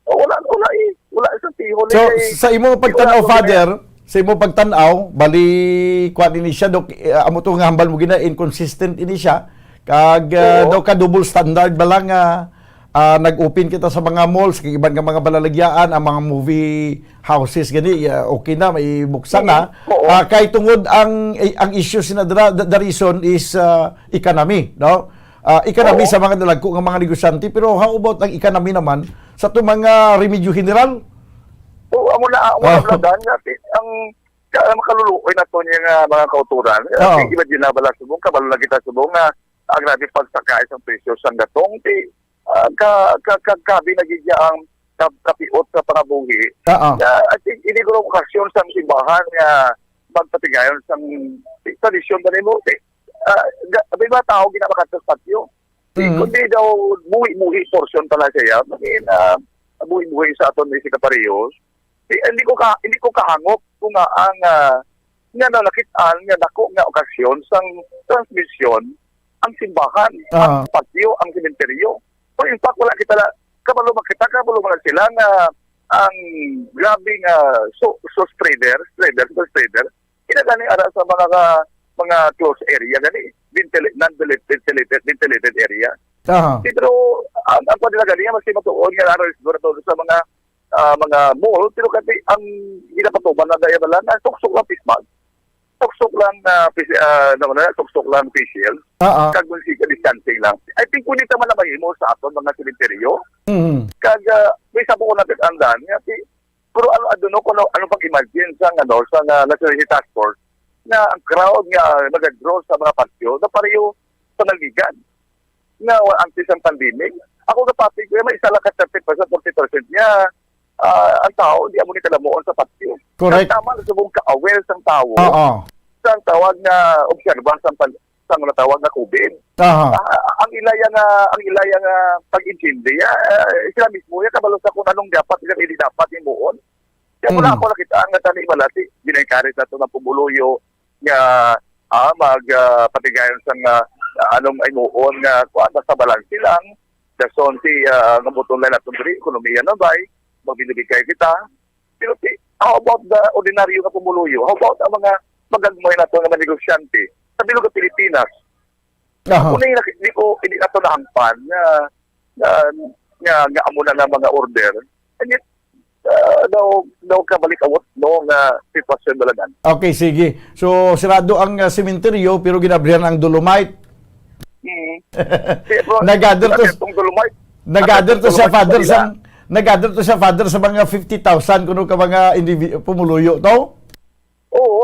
oh, wala, wala eh. Wala sa tihon So, eh. sa imo Wala pagtanaw, ko Father, sa imo pagtanaw, bali, kuwan ini siya, Dok, eh, amo to nga hambal mo gina, inconsistent ini siya. Kag, ah, Oo. daw ka double standard ba lang, ah, ah, nag-open kita sa mga malls, kag iban nga mga balaligyaan, ang mga movie houses gani, ah, okay na, may buksan na. Mhm. Oo. Ah, kay tungod ang, eh, ang issue sina dra-, the, the reason is, ah, economy, no? Ah, economy Oo. sa mga dalagko nga mga negosyante, pero how about ang economy naman sa ato mga remedyo general? Oo, amo na, amo na, Oh. Brad, ang, ang, ang makaluluoy na to niya nga mga kauturan. Oo. Imagine na bala subong, kabalo na kita subong nga ang grabe pagsakay sa presyo sang gatong, ti, ah, ka, ka, ka, grabe na gid niya ang ka-, kapiot sa pangabuhi. Oo. Na, I think, ini ko okasyon sa simbahan nga magpatigayon sang tradisyon na nimo. Ti, ah, ga-, may mga tao ginamakadto sa patio. Ti, Mm. kundi daw buhi-buhi portion pala siya. I mean, ah, buhi-buhi sa aton ni si Kaparehos. Ti, hindi ko ka, hindi ko kahangop kung nga ang, ah, nga nalakit-an nga dako nga okasyon sang transmisyon ang simbahan, Ah. ang patio, ang sementeryo. So, in fact, wala kita na, kabalo man kita, kabalo man sila nga ang grabe nga so, so spreader, spreader, so spreader, ina gani ara sa mga ka, mga closed area gani, ventila-, non-ventilated, ventilated area. Aha. Di, pero ang, ang pwede na gani, mas matuon nga naroon siguro to sa mga, ah, mga mall, pero kasi ang ginapatuman na daya lang, ang suksok lang face mask. Suksok lang, ah, face, ah, ano na, suksok lang face shield. Ah, ah. Kag kung sige, distancing lang. I think pwede naman na mahimo sa aton mga sementeryo. Mhm. Kag, ah, may isa po ko natin ang daan, nga si, pero ano, I don't know kung ano, ano pag-imagine sa, ano, sa nga National Health Task Force, na ang crowd nga nag-draw sa mga patio, na pareho sa naligan. Nga, wa-, antes ang pandemic, ako kapatid ko, may isa lang ka thirty percent, forty percent niya, ah, ang tao, hindi amo ni kalamuon sa patio. Correct. Ang tama na subong ka-aware sang tao, Oo. sang tawag nga observance sang pan-, sang natawag nga COVID. Aha. Ah, ang ilaya nga, ang ilaya nga pag-intindi, ah, sila mismo, ya, kabalo sa kung anong dapat, kung hindi dapat himuon. Kaya mula Mm. ako nakita ang natani malati, ginay-encourage nato ng pumuluyo nga, ah, mag, ah, patigayon sang, ah, anong ay muon nga, kuwan, basta balanse lang. Dason si, ah, nga butong lang nato diri, ekonomiya na bay, magbinibigay kita. Pero si, how about the ordinaryo nga pumuluyo? How about ang mga magagmay nato nga mga negosyante sa bilog nga Pilipinas? Aha. Kung hindi, hindi ko, hindi nato nahangpan nga, nga, nga, nga amo na nga mga order. And yet, ah, daw, daw kabalik awat, no, nga sitwasyon balagan. Okay, sige. So, sirado ang, ah, sementeryo, pero ginabrihan ang dolomite. Mm. Kaya po, Nag-gather to, ang itong dolomite, nag-gather ang to siya, dolomite Father, sa sa, nag-gather to siya, Father, sa mga fifty thousand, kuno ka mga indivi-, pumuluyo to? Oo.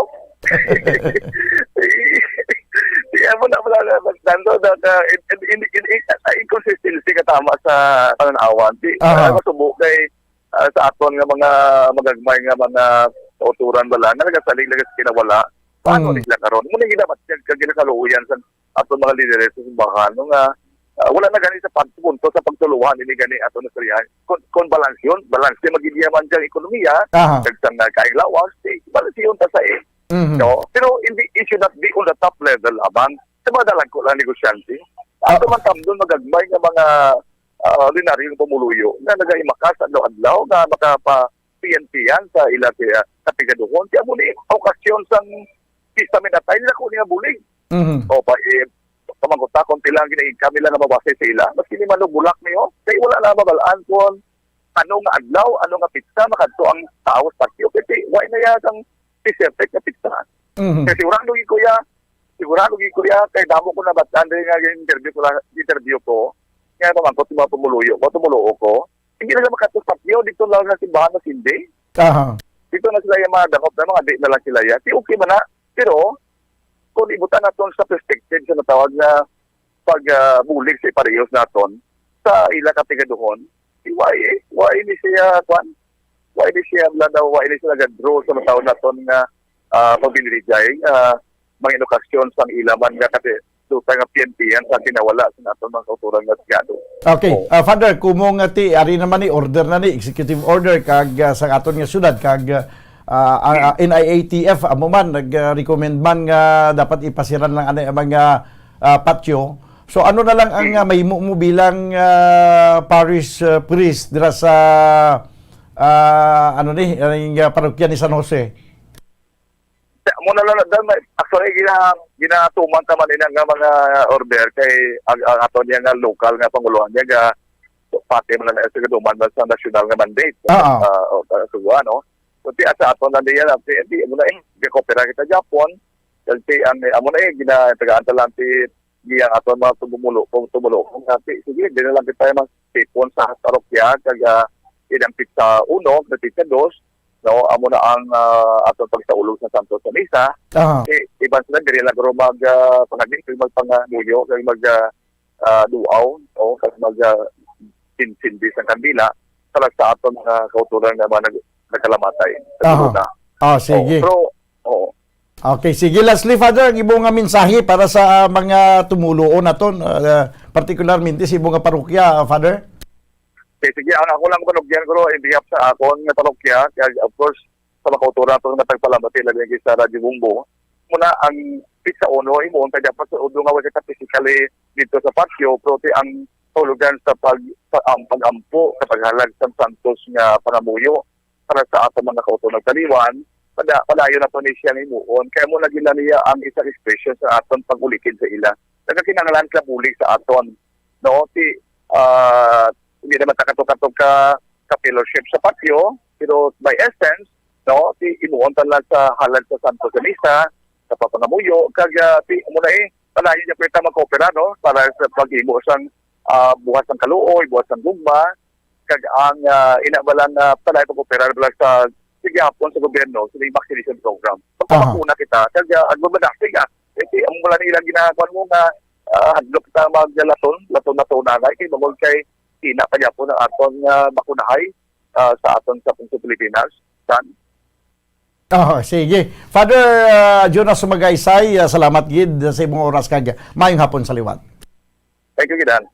Kaya mo na pala na magtando, that, uh, in, in, in, in, in, uh, inconsistency ka tama sa pananawan. Di, Aha. uh, masubo kay, uh, sa aton nga mga magagmay nga mga, kauturan bala nga nagasalig lang sa kinawala. Paano Mm. ni sila karon? Muna ginabatyag ka ginakaluoyan sa aton mga lideres sa simbahan, no, nga, ah, wala na gani sa pagpunto sa pagtuluhan ini gani ato na istoryahan. Kung, kung balance yun, balance yung magidiyaman diyang ekonomiya, Aha. kag sa nga kaing lawas, eh, balance yun ta sa eh. Mhm. No? Pero hindi, it should not be on the top level lamang sa mga dalagko lang negosyante. Ah. Ato man tamdon magagmay nga mga, ah, ordinaryong pumuluyo nga nagahimakas adlaw-adlaw nga makapa-P N P yan sa ila kaya katigaduhon. Kaya mo ni okasyon sang pista minatay nila ko niya bulig. Mhm. O pa, eh, pamangkot ta kung pila ang gina-income nila nga mabase sa ila. Maski ni Manong Bulak niyo, kay wala na mabalaan kung ano nga adlaw, ano nga pitsa, makadto ang tao sa takyo. Kasi why na ya sang deserted nga pitsa? Mhm. Kaya sigurado gid ko ya, sigurado gid ko ya, kay damo ko nabatan diri nga interview ko lang, interview ko. Nga pamangkot sa mga pumuluyo ko, tumuluo ko. Hindi na sila makadto sa takyo, dito lang sa simbahan na sindi. Aha. Dito na sila yung mga dangop na mga di na lang sila ya. Di okay man na. Pero, kung ibutan naton sa perspective sa natawag na pag, ah, bulig sa iparehos naton sa ila katigaduhon, di why, why ni siya, kwan? Why ni siya, wala daw, why ni siya nag-draw sa natawag naton nga, ah, pagpiniligay, ah, mga inokasyon sang ila man nga kati-, duta nga P N P yan sa ginawala sa naton mga kauturan nga sigado. Okay. Oh. Ah, Father, kumong nga ti, ari naman ni order na ni, executive order, kag, ah, sa aton nga syudad, kag, ah, ah, ah, N I A T F, amo man, nag-recommend man nga dapat ipasiran lang ani ang mga, ah, patio. So, ano na lang ang, ah, mahimo mo bilang, ah, parish, ah, priest dira sa, ah, ano ni, ang, ah, parokya ni San Jose? Amo na lang, dahil may, actually, gina-, ginatuman ta man ina nga mga order kay ang, ang ato niya nga local nga pangulohan niya ga pati man na sa gaduman man sa national nga mandate. Ah, ah. Ah, o, ah, suguan, no? Kundi sa ato lang diyan, ang P N P, amo na eh, gakopera kita Japon, kasi ang, amo na eh, ginatagaan ta lang ti, di ang ato mga tumumulo, tum-, tumulo. Kung nga, si-, sige, di na lang kita mas tipon sa parokya, kag, ah, inang pizza uno, na pizza dos, no? Amo na ang, ah, ato pagsaulog sa Santos sa Misa. Aha. Si, iban sila, diri lang guro mag, ah, pangaging, magpangamuyo, kag mag, ah, ah, duaw, o kag mag, ah, sin-, sindi sang kandila para sa aton mga kauturan nga mga nag-, nagkalamatay sa Aha. Corona. Ah, sige. Oo, pero, oo. Okay, sige. Lastly, Father, ang imo nga mensahe para sa mga tumuluo naton, ah, partikularmente sa imo nga parokya, ah, Father? Okay, sige. Ang ako lang panugyan, guro, in behalf sa akon nga parokya, kag, of course, sa mga kauturan naton nga tagpalamati, labi lagi sa Radyo Bombo. Muna ang pizza uno, imo ang kanya pa sa udo nga wala ka physically dito sa patio, pero ti ang tulugan sa pag, sa, ang pag-ampo, sa paghalag sa santos nga pangamuyo para sa ato mga kauturan taliwan, pada-, padayon nato ni siya nga himuon. Kaya mo na gila niya ang isang expression sa aton pag-ulikid sa ila. Nagkakinahanglan sa bulig sa aton, no? Ti, ah, hindi naman ta kato-kato ka, ka fellowship sa patio, pero by essence, no? Ti imuon ta lang sa halad sa Santo sa Misa, sa papangamuyo, kag, ah, ti, amo na eh, padayon niya kita magkooperar, no? Para sa paghimo sang, ah, buhat sang kaluoy, buhat sang gugma, kag ang, ah, ina ba lang, ah, padayon pag-operar ba lang sa, sa gihapon sa gobyerno, sa vaccination program. Aha. Pagpapakuna kita, kag, ah, ang mamadasig, ah, eh, ti, amo lang ilang ginakuan mo nga, ah, hadlok ta maglaton, laton na to na, kay bangod kay ina pa gyapon ang aton nga bakunahay, ah, sa aton sa Pilipinas. San? Oh, sige. Father, ah, Jonas Sumagaysay, ah, salamat gid sa imong oras kag maayong hapon sa liwat. Thank you, Gidan.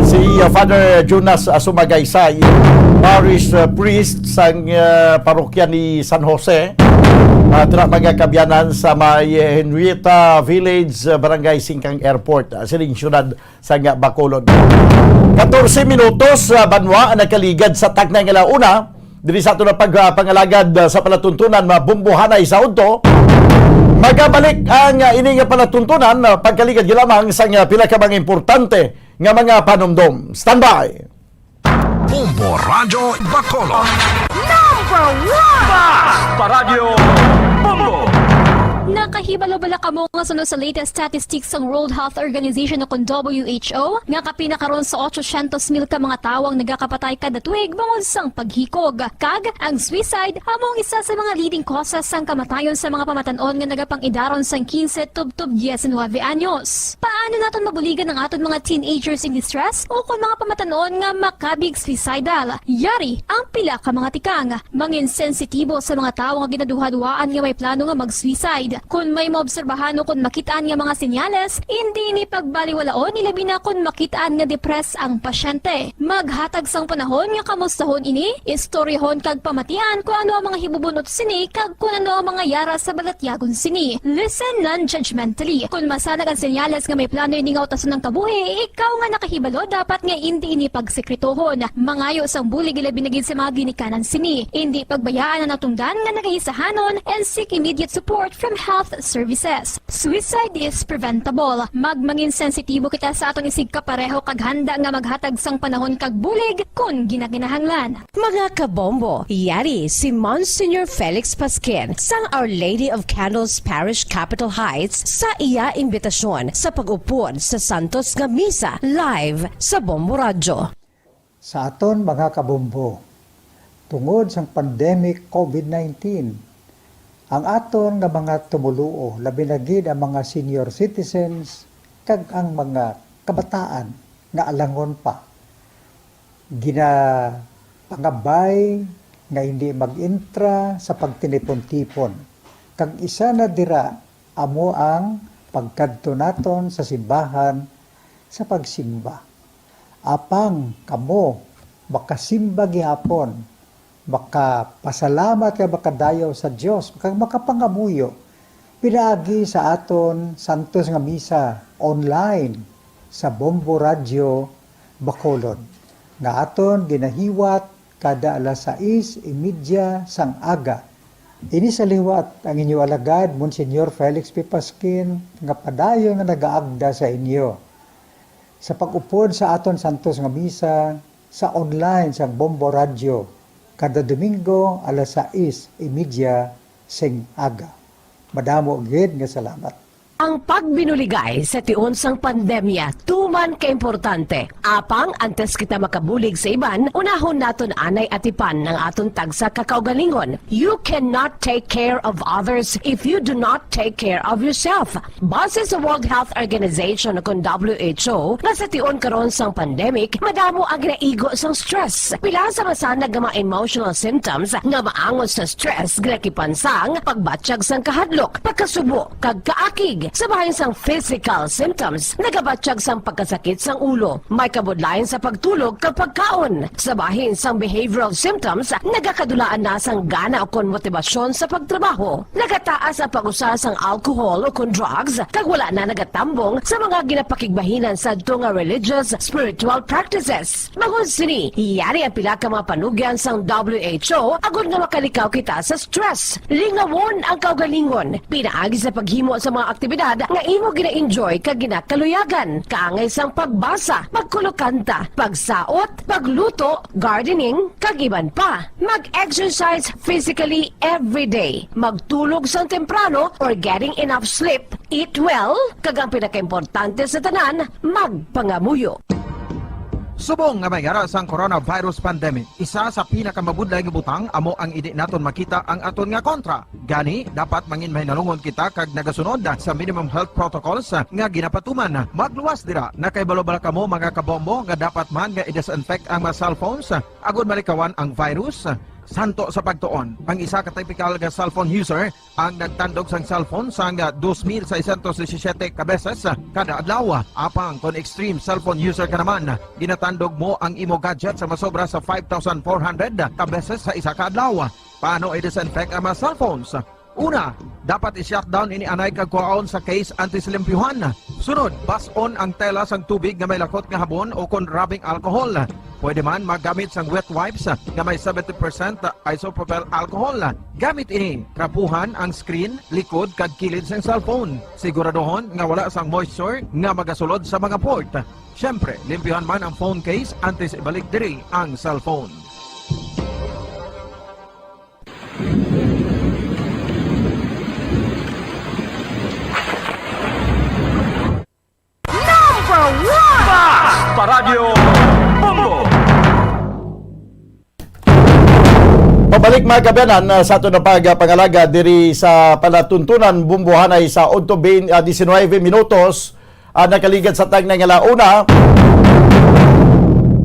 Si, ah, Father Jonas, ah, Sumagaysay, parish, ah, priest sang, ah, parokya ni San Jose, ah, dira mga kabyanan sa may Henrietta Village, ah, Barangay Singkang Airport, ah, sining siyudad sang Bacolod. Katorse minutos, ah, banwa ang nakaligad sa takna nga launa. Diri sa ato na pag, ah, pangalagad, ah, sa palatuntunan, mabumbuhanay sa udto. Magabalik ang, ah, ini nga palatuntunan, ah, pagkaligad lamang sa, ah, pila ka mga importante nga mga panumdom. Standby! Bombo Radyo Bacolod. Number one! Fast pa Radyo Bombo! Nakahibalo bala kamo nga suno sa latest statistics sang World Health Organization o kon W H O, nga kapin na karon sa otsosyentos mil ka mga tawo ang nagakapatay kada tuig bangod sang paghikog? Kag ang suicide amo ang isa sa mga leading causes sang kamatayon sa mga pamatan-on nga nagapang-idaron sang quince tubtob diecinuebe anyos. Paano naton mabuligan ang aton mga teenagers in distress o kon mga pamatan-on nga makabig suicidal? Yari ang pila ka mga tikang. Mangin sensitibo sa mga tawo nga ginaduhaduhaan nga may plano nga mag-suicide. Kon may maobserbahan o kon makit-an nga mga senyales, indi ini pagbaliwalaon, ilabi na kon makit-an nga depressed ang pasyente. Maghatag sang panahon nga kamustahon ini, istoryahon kag pamatian kon ano ang mga hibubunot sini kag kon ano ang mga yara sa balatyagon sini. Listen non-judgmentally. Kon masanag ang senyales nga may plano ini nga utason ang kabuhi, ikaw nga nakahibalo dapat nga indi ini pagsekretohon. Mangayo sang bulig, ilabi na gid sa mga ginikanan sini. Indi pagbayaan ang natungdan nga nagahisahanon and seek immediate support from health services. Suicide is preventable. Magmangin sensitibo kita sa aton isigkapareho kag handa nga maghatag sang panahon kag bulig kon ginakinahanglan. Mga kabombo, yari si Monsignor Felix Pasquin sang Our Lady of Candles Parish, Capitol Heights, sa iya imbitasyon sa pag-upod sa santos nga misa live sa Bombo Radyo. Sa aton mga kabombo, tungod sang pandemic covid nineteen, ang aton nga mga tumoluo, labi na gid ang mga senior citizens kag ang mga kabataan nga alangon pa, ginapangabay nga hindi mag-intra sa pagtinipon-tipon. Kag isa na dira amo ang pagkadto naton sa simbahan sa pagsimba. Apang kamo makasimba gihapon, makapasalamat kag makadayaw sa Dios, kag makapangamuyo pinaagi sa aton santos nga misa online sa Bombo Radyo Bacolod, nga aton ginahiwat kada alas sais y media sang aga. Ini sa liwat ang inyo alagad, Monsignor Felix P. Pasquin, nga padayon nga nagaagda sa inyo sa pag-upod sa aton santos nga misa sa online sang Bombo Radyo kada Domingo alas sais y media sing aga. Madamo gid nga salamat. Ang pagbinuligay sa tion sang pandemya tuman kaimportante. Apang antes kita makabulig sa iban, unahon naton anay atipan ang aton tagsa ka kaugalingon. You cannot take care of others if you do not take care of yourself. Base sa World Health Organization o kon W H O, nga sa tion karon sang pandemic, madamo ang ginaigo sang stress. Pila sa masanag nga mga emotional symptoms nga maangot sa stress ginakipan sang pagbatyag sang kahadlok, pagkasubo, kag kaakig. Sa bahin sang physical symptoms, nagabatyag sang pagkasakit sang ulo, may kabudlayan sa pagtulog kag pagkaon. Sa bahin sang behavioral symptoms, nagakadulaan na sang gana ukon motibasyon sa pagtrabaho. Nagataas ang pag-usa sang alcohol ukon drugs, kag wala na nagatambong sa mga ginapakigbahinan sadto nga religious, spiritual practices. Bangod sini, yari ang pila ka mga panugyan sang W H O agod nga makalikaw kita sa stress. Lingawon ang kaugalingon, pinaagi sa paghimo sa mga aktibidad nga imo gina-enjoy kag ginakaluyagan, kaangay sang pagbasa, pagkulokanta, pagsaot, pagluto, gardening, kag iban pa. Mag-exercise physically every day. Magtulog sang temprano or getting enough sleep. Eat well, kag ang pinakaimportante sa tanan, magpangamuyo. Subong nga may yara sang coronavirus pandemic, isa sa pinakamabudlay nga butang amo ang indi naton makita ang aton nga kontra. Gani, dapat mangin mahinalungon kita kag nagasunod sa minimum health protocols nga ginapatuman. Magluwas dira, nakahibalo bala kamo, mga kabombo, nga dapat man nga i-disinfect ang mga cellphones agod malikawan ang virus? Santo sa pagtuon, ang isa ka typical nga cellphone user ang nagtandog sang cellphone sang dos mil seiscientos disisiete ka beses kada adlaw. Apang kon extreme cellphone user ka naman, ginatandog mo ang imo gadget sa masobra sa five thousand four hundred ka beses sa isa ka adlaw. Paano i-disinfect ang mga cellphones? Una, dapat i-shutdown ini anay kag kuhaon sa case antes limpyuhan. Sunod, bas-on ang tela sang tubig nga may lakot nga habon o kon rubbing alcohol. Pwede man maggamit sang wet wipes nga may seventy percent isopropyl alcohol. Gamit ini, trapuhan ang screen, likod, kag kilid sang cellphone. Siguraduhon nga wala sang moisture nga magasulod sa mga port. Siyempre, limpyuhan man ang phone case antes ibalik diri ang cellphone. Paradyo Bombo! Pabalik, mga kaabyanan, uh, sa aton na pagpangalaga diri sa palatuntunan bombohanay sa udto bin-, ah, diecinuebe minutos, ah, nakaligad sa tagna nga launa.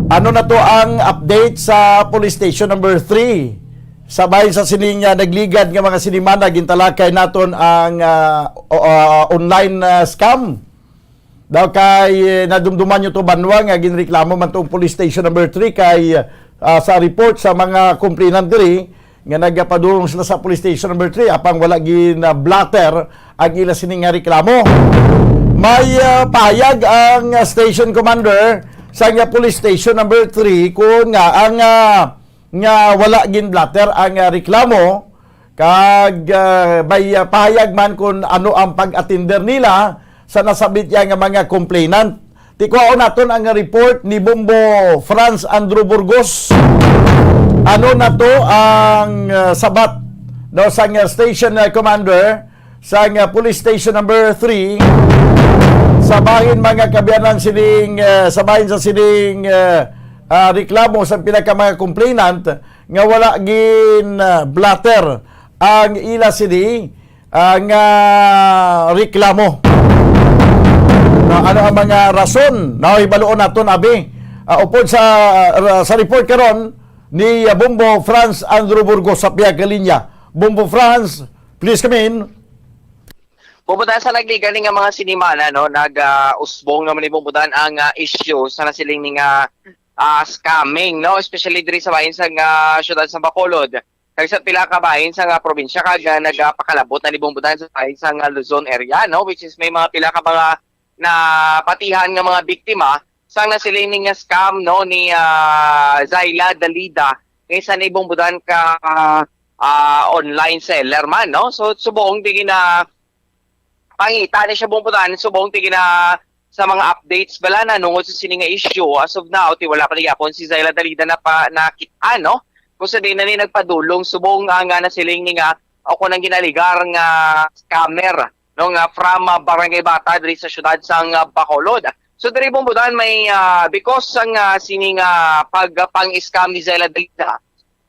Ano na to ang update sa police station number three? Sa bahin sa sining, ah, nagligad nga mga sinimana, gintalakay naton ang, ah, o-, ah, online, ah, scam. Daw kay, eh, nadumduman nyo to, banwa, nga ginreklamo man tong police station number three kay, ah, sa report sa mga complainant diri nga nagapadulong sila sa police station number three, apang wala gin-blotter ang ila sini nga reklamo. May, ah, pahayag ang, ah, station commander sa nga police station number three kung nga ang, ah, nga wala gin-blotter ang, ah, reklamo, kag, ah, may, ah, pahayag man kung ano ang pag-atender nila sa nasabit ya nga mga complainant. Tikwaon naton ang report ni Bombo Franz Andrew Burgos. Ano na to ang, ah, sabat daw sang, ah, station, ah, commander sang, ah, police station number three sa bahin, mga kaabyanan, sining, ah, sa bahin sa sining, ah, ah, reklamo sa pila ka mga complainant nga wala gin, ah, blotter ang ila sini, ah, nga reklamo. Na ano ang mga rason? Nahibaluon naton, abi. Ah, upod sa, ah, sa report karon ni, ah, Bombo Franz Andrew Burgos sa pihak nga linya. Bombo Franz, please come in. Bombo Dan, sa nagliga ni nga mga sinimana, no, nag, ah, usbong naman ni Bombo Dan ang, ah, issue sa nasiling ni nga, ah, scamming, no, especially diri sa bahin sa nga syudad sa Bacolod. Kag sa pila ka bahin sa nga probinsya kag, ah, nagapakalabot na ni Bombo Dan sa bahin sa nga Luzon area, no, which is may mga pila ka mga napatihan nga mga biktima sang nasiling ni nga scam, no, ni, ah, Zyla Dalida, nga isa ni Bombo Dan ka, ah, ah, online seller man, no? So, subong di gina-, pangita ni siya, Bombo Dan, subong di gina-, sa mga updates bala na nungod sa sini nga issue, as of now, ti wala pa ni gyapon si Zyla Dalida na pa, nakit-an, no? Kung sa di na ni nagpadulong, subong ang, ah, nasiling ni nga, o kung ang ginaligar nga scammer, no, nga from, ah, Barangay Bata diri sa siyudad sang, ah, Bacolod. So, diri, Bombo Dan, may, ah, because sang, ah, sini nga pagpang-scam ni Zyla Dalida,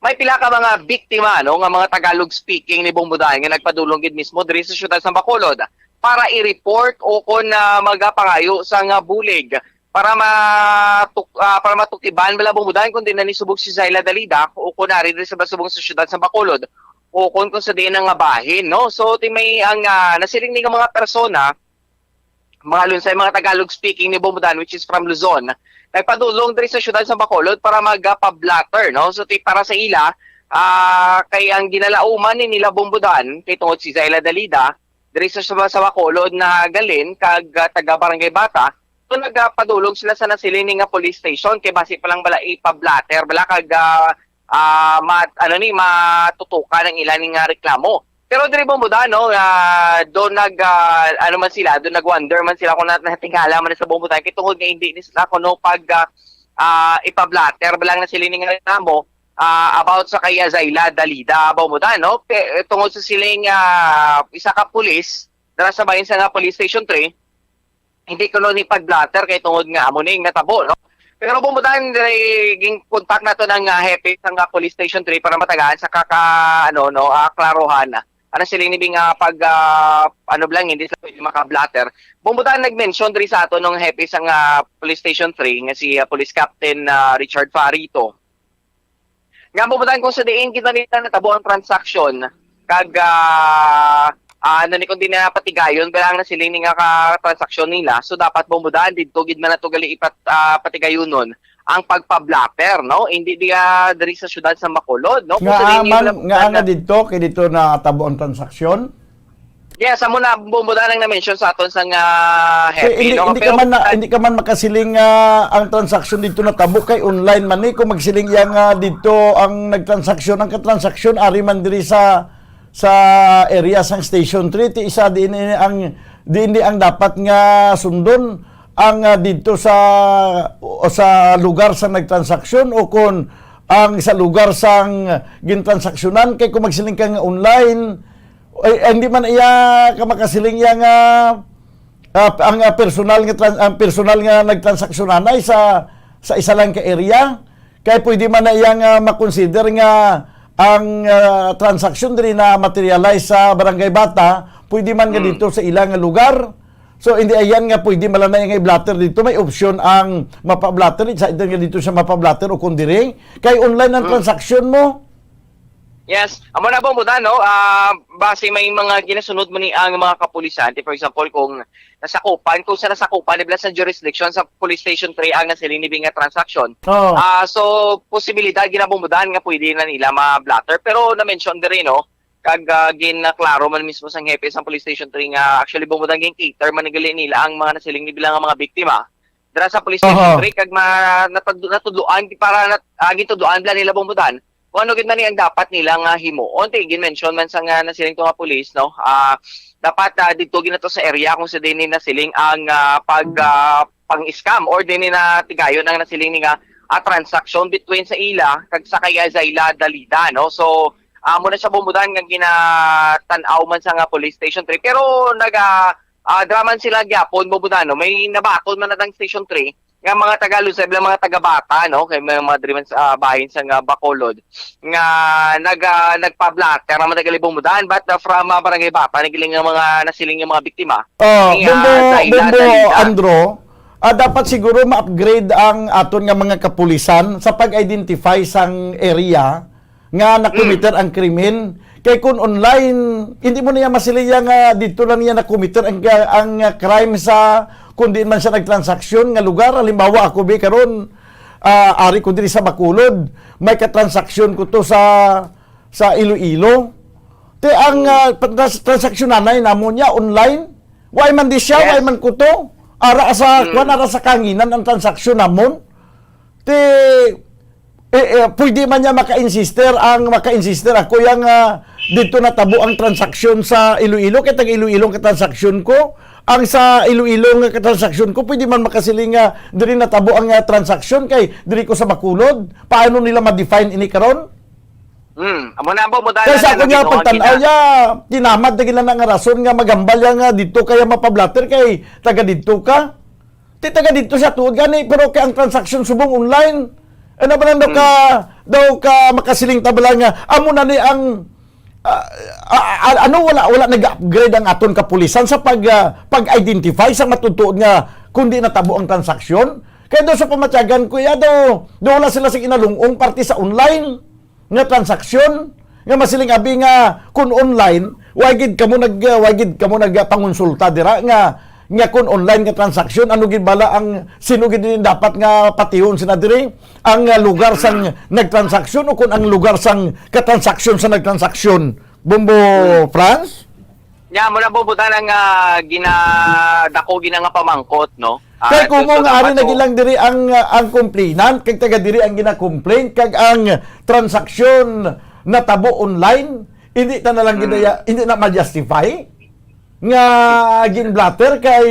may pila ka mga biktima, no, nga mga Tagalog speaking ni Bombo Dan nga nagpadulong gid mismo diri sa siyudad sa Bacolod para i-report o kon, ah, magapangayo sa nga bulig para matuk-, ah, para matukiban bala, Bombo Dan, kung di na ni subong si Zyla Dalida o kung ari diri sa subong sa siyudad sa Bacolod o kung, kung sa diin nga bahin, no? So, ti may ang, ah, nasiling ni nga mga persona, mga Lunsay, mga Tagalog speaking ni Bombo Dan, which is from Luzon, nagpadulong diri sa siyudad sa Bacolod para magpa-blotter, no? So, ti para sa ila, ah, kay ang ginalauman ni nila, Bombo Dan, kay tungod si Zyla Dalida, diri sa, sa, sa Bacolod na galin, kag, ah, taga Barangay Bata, so nagapadulong sila sa nasiling ni nga police station, kay basi pa lang bala ipa-blotter, bala kag, ah, ah, ma-, ano ni, matutukan ang ila ni nga reklamo. Pero diri, Bombo Dan, no, ah, do nag, ah, ano man sila, do nag-wonder man sila kung na-, natingala man sa Bombo Dan, kay tungod nga hindi ni sila kuno pag, ah, ah, ipa-blotter, bala lang nasiling ni nga reklamo, ah, about sa kay Zyla Dalida, Bombo Dan, no? Pe-, tungod sa siling, ah, isa ka pulis dira sa bahin sa nga Police Station three, hindi kuno ni pag-blotter kay tungod nga amo ning natabo, no? Pero, Bombo Dan, diri, gin-contact nato ng, ah, hepe sa nga Police Station three para matagaan sa kaka-, ano, no, ah, klaruhan. Ano sila ni nga pag, ah, ano lang, hindi sila pwede maka-blotter. Bombo Dan, nag-mention diri sa ato nung hepe sa nga Police Station three nga si, ah, Police Captain, ah, Richard Farito. Nga, Bombo Dan, kung sa diin gid nila natabo ang transaksyon, kag, ah, ah, ano ni, kung di na patigayon, kailangan na sila ni nga ka-, transaksyon nila. So, dapat, Bombo Dan, didto gid man nato gali ipat-, ah, patigayonon ang pagpa-blotter, no? Hindi diya diri sa siyudad sa Bacolod, no? Kung sa Nga diin man, nila nga, nga didto, kay didto natabo ang transaksyon? Yes, amo na, Bombo Dan, ang na-mention sa aton sa nga Eh, hepe, hindi, no? Hindi ka Pero man na, hindi ka man makasiling nga ang transaksyon dito natabo kay online man ni. Kung magsiling iya nga dito ang nagtransaksyon, ang katransaksyon ari man diri sa, sa area sang Station three, ti isa diin ni ang, diin ni ang dapat nga sundon ang, ah, dito sa, o sa lugar sa nagtransaksyon o kon ang sa lugar sang gintransaksyonan. Kay kung magsiling ka nga online, ay, hindi man iya ka makasiling iya nga, ah, ang, ah, personal nga trans-, ang personal nga nagtransaksyon anay sa, sa isa lang ka area, kay pwede man na iyang, ah, makonsider nga ang, ah, transaksyon diri na materialize sa Barangay Bata, pwede man nga Hmm. dito sa ilang lugar. So, hindi ayan nga pwede man lang na nga i-blotter dito. May option ang mapa-blotter, sa nga dito siya mapa-blotter o kung diri. Kay online ang Hmm. transaksyon mo. Yes. Amo na, Bombo Dan, no? Ah, base may mga ginasunod mo ni ang mga kapulisan. Ti, for example, kung nasakupan, kung sa nasakupan, nila sa jurisdiction sa Police Station three ang nasiling ni Bing nga transaksyon. Oo. Ah, so, posibilidad gina, Bombo Dan, nga pwede na nila ma-blotter. Pero na-mention diri, no? Kag, ah, ginaklaro man mismo sang hepe sang Police Station three nga actually, Bombo Dan, gin-cater man gali nila ang mga nasiling ni Bing nga mga biktima dira sa Police Station Aha. three, kag ma-, natad-, natudloan, para nat-, ah, gintudloan bala nila, Bombo Dan, kung ano gid man ni ang dapat nila nga himuon. Ti, gin-mention man sa nga nasiling to nga police, no? Ah, dapat, ah, didto gid na to sa area kung sa din ni nasiling ang, ah, pag, ah, pang-scam or din ni na tigayon ang nasiling ni nga, ah, transaksyon between sa ila kag sa kay Zayla Dalida, no? So, amo na siya, Bombo Dan, nga ginatan-aw man sa nga Police Station three. Pero naga, ah, draman sila gyapon, Bombo Dan, no? May nabaton man natang Station three nga mga taga Luzon, mga taga Bata, no? Kay may mga diri man sa, ah, bahin sa nga Bacolod nga nag, ah, nagpa-blotter naman taga Libong Mudan, but, ah, from, ah, Barangay Bata, nagiling nga mga nasiling nga mga biktima. Oh, Ni, ah, Bombo, Zayla Bombo Dalida. Andro, ah, dapat siguro ma-upgrade ang aton nga mga kapulisan sa pag-identify sang area nga na-committer Mm. ang krimen. Kay kung online, hindi mo niya masiliya nga dito lang niya na-committer ang, ang, ah, crime sa kung diin man siya nagtransaksyon nga lugar. Halimbawa, ako, bi, karon, ah, ari ko diri sa Bacolod, may katransaksyon ko to sa, sa Iloilo. Te, ang, Mm. ah, trans-, transaksyon nanay namo niya online. Why man di siya, Yes. why man ko to? Ara sa, Mm. kwan, ara sa kanginan ang transaksyon namon. Ti, eh, eh, pwede man niya maka-insister ang, maka-insister ako yang, ah, dito natabo ang transaksyon sa Iloilo, kay taga Iloilo ang transaksyon ko. Ang sa Iloilo nga transaksyon ko, pwede man makasiling nga diri natabo ang, ah, transaksyon kay diri ko sa Bacolod. Paano nila ma-define ini karon? Hmm, amo na ang pamudala Kay sa na ako niya, naging pagtan-aw gina- niya, tinamad na gila na nga rason nga magambal niya nga dito kaya mapablatter kay taga dito ka. Ti taga dito siya tuod gani, pero kay ang transaksyon subong online. Ano ba nang daw ka, Hmm. daw ka makasiling tabala nga, amo na ni ang, ah, ah, ah, ano, wala, wala nag-upgrade ang aton kapulisan sa pag, ah, pag-identify sa matutuod nga kundi natabo ang transaksyon? Kaya daw sa pamatyagan ko, ya, daw, daw wala sila sa inalungong parte sa online nga transaksyon, nga masiling abi nga kun online, wa gid kamo nag, wa gid kamo nagpangonsulta dira nga, nga kun online nga transaksyon, ano gid bala ang, sino gid ni dapat nga patihon sina diri? Ang, ah, lugar sang nagtransaksyon o kun ang lugar sang katransaksyon sa nagtransaksyon? Bombo Hmm. France? Nya, muna po, buta lang, ah, ginadako, gina nga pamangkot, no? Ah, Kay kung so, mo nga ari dapat na po gilang diri ang, ah, ang complainant, kag taga diri ang gina-complain, kag ang transaksyon natabo online, hindi ta na lang Hmm. ginaya-, hindi na ma-justify nga gin-blotter kay,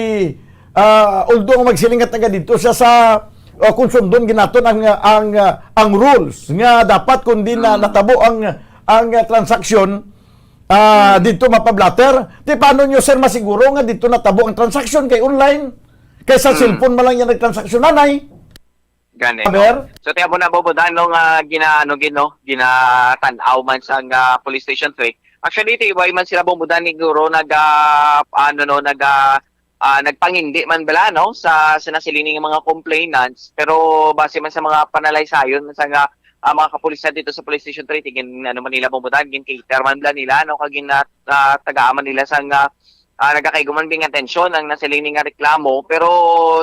ah, although ang magsiling nga taga dito siya sa, ah, kung sundon ginaton ang, ang, ang rules nga dapat kundi na Hmm. natabo ang, ang transaksyon, ah, Hmm. dito mapa-blotter. Ti paano nyo, sir, masiguro nga dito natabo ang transaksyon kay online? Kay sa Hmm. cellphone man lang yan nagtransaksyon, nanay. Gani, Aber? No? So, tiyan mo na, Bobo Dan, no, nga gina-, ano, gid, no, ginatan-aw man sa nga police station three. Actually, ti, way man sila, Bobo Dan, siguro, nag, ah, ano, no, nag, ah, ah, nagpangindi man bala, no, sa, sa nasiling nga mga complainants. Pero base man sa mga panalay sayon man sa nga, ah, mga kapulisan dito sa police station three, tingin, ano man nila, Bobo Dan, gin-cater man bala nila, no, kag gina-, ah, tagaan man nila sa nga, ah, nagakaigo man bing atensyon ang nasiling nga reklamo, pero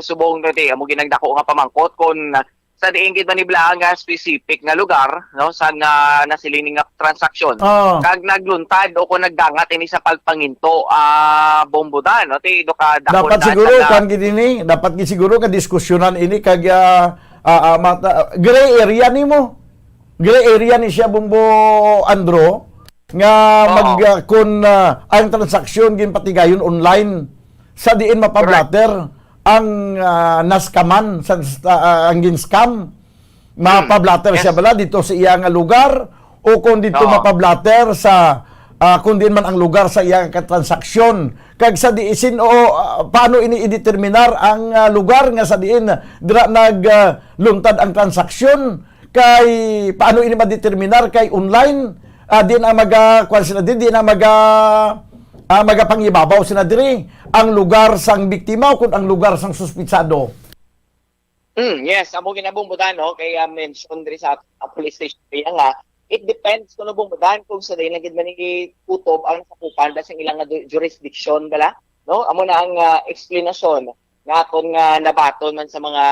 subong na ti, amo ginagdako nga pamangkot kung sa diin gid man ni bala nga specific nga lugar, no, sa nga nasiling nga transaksyon. Oo. Kag nagluntad o kung nagdangat ini sa pagpanginto, ah, Bombo Dan, no, ti do ka dako Dapat na siguro, sa nga kan gid ini, dapat gid siguro nga diskusyonan ini kag, ah, ah, ah, mata-, gray area nimo. Gray area ni siya, Bombo Andro. Nga Oo. mag, ah, kun, ah, ang transaksyon ginpatigayon online sa diin mapa-blotter ang, ah, naskaman sa, sa, ah, ang gin-scam, Hmm. mapa-blotter siya Yes. bala dito sa iya nga lugar o kung dito Oo. mapa-blotter sa, ah, kung diin man ang lugar sa iya ka transaksyon. Kag sa diin, o, ah, paano ini ideterminar ang, ah, lugar nga sa diin dira nag, ah, luntad ang transaksyon? Kay paano ini madeterminar kay online? Ah, diin ang maga, kuwan sila diri, diin ang maga, ah, magapangibabaw sila diri ang lugar sang biktima o kung ang lugar sang suspitsado? Mm, yes, amo ginabungbutan, no? Kay, ah, mention diri sa, ah, police station area nga, it depends kuno bungbutan kung sa diin lang gid man ni kutob ang sakupan da sang ilang nga du- jurisdiction bala, no? Amo na ang, ah, explanation nga aton nga nabaton man sa mga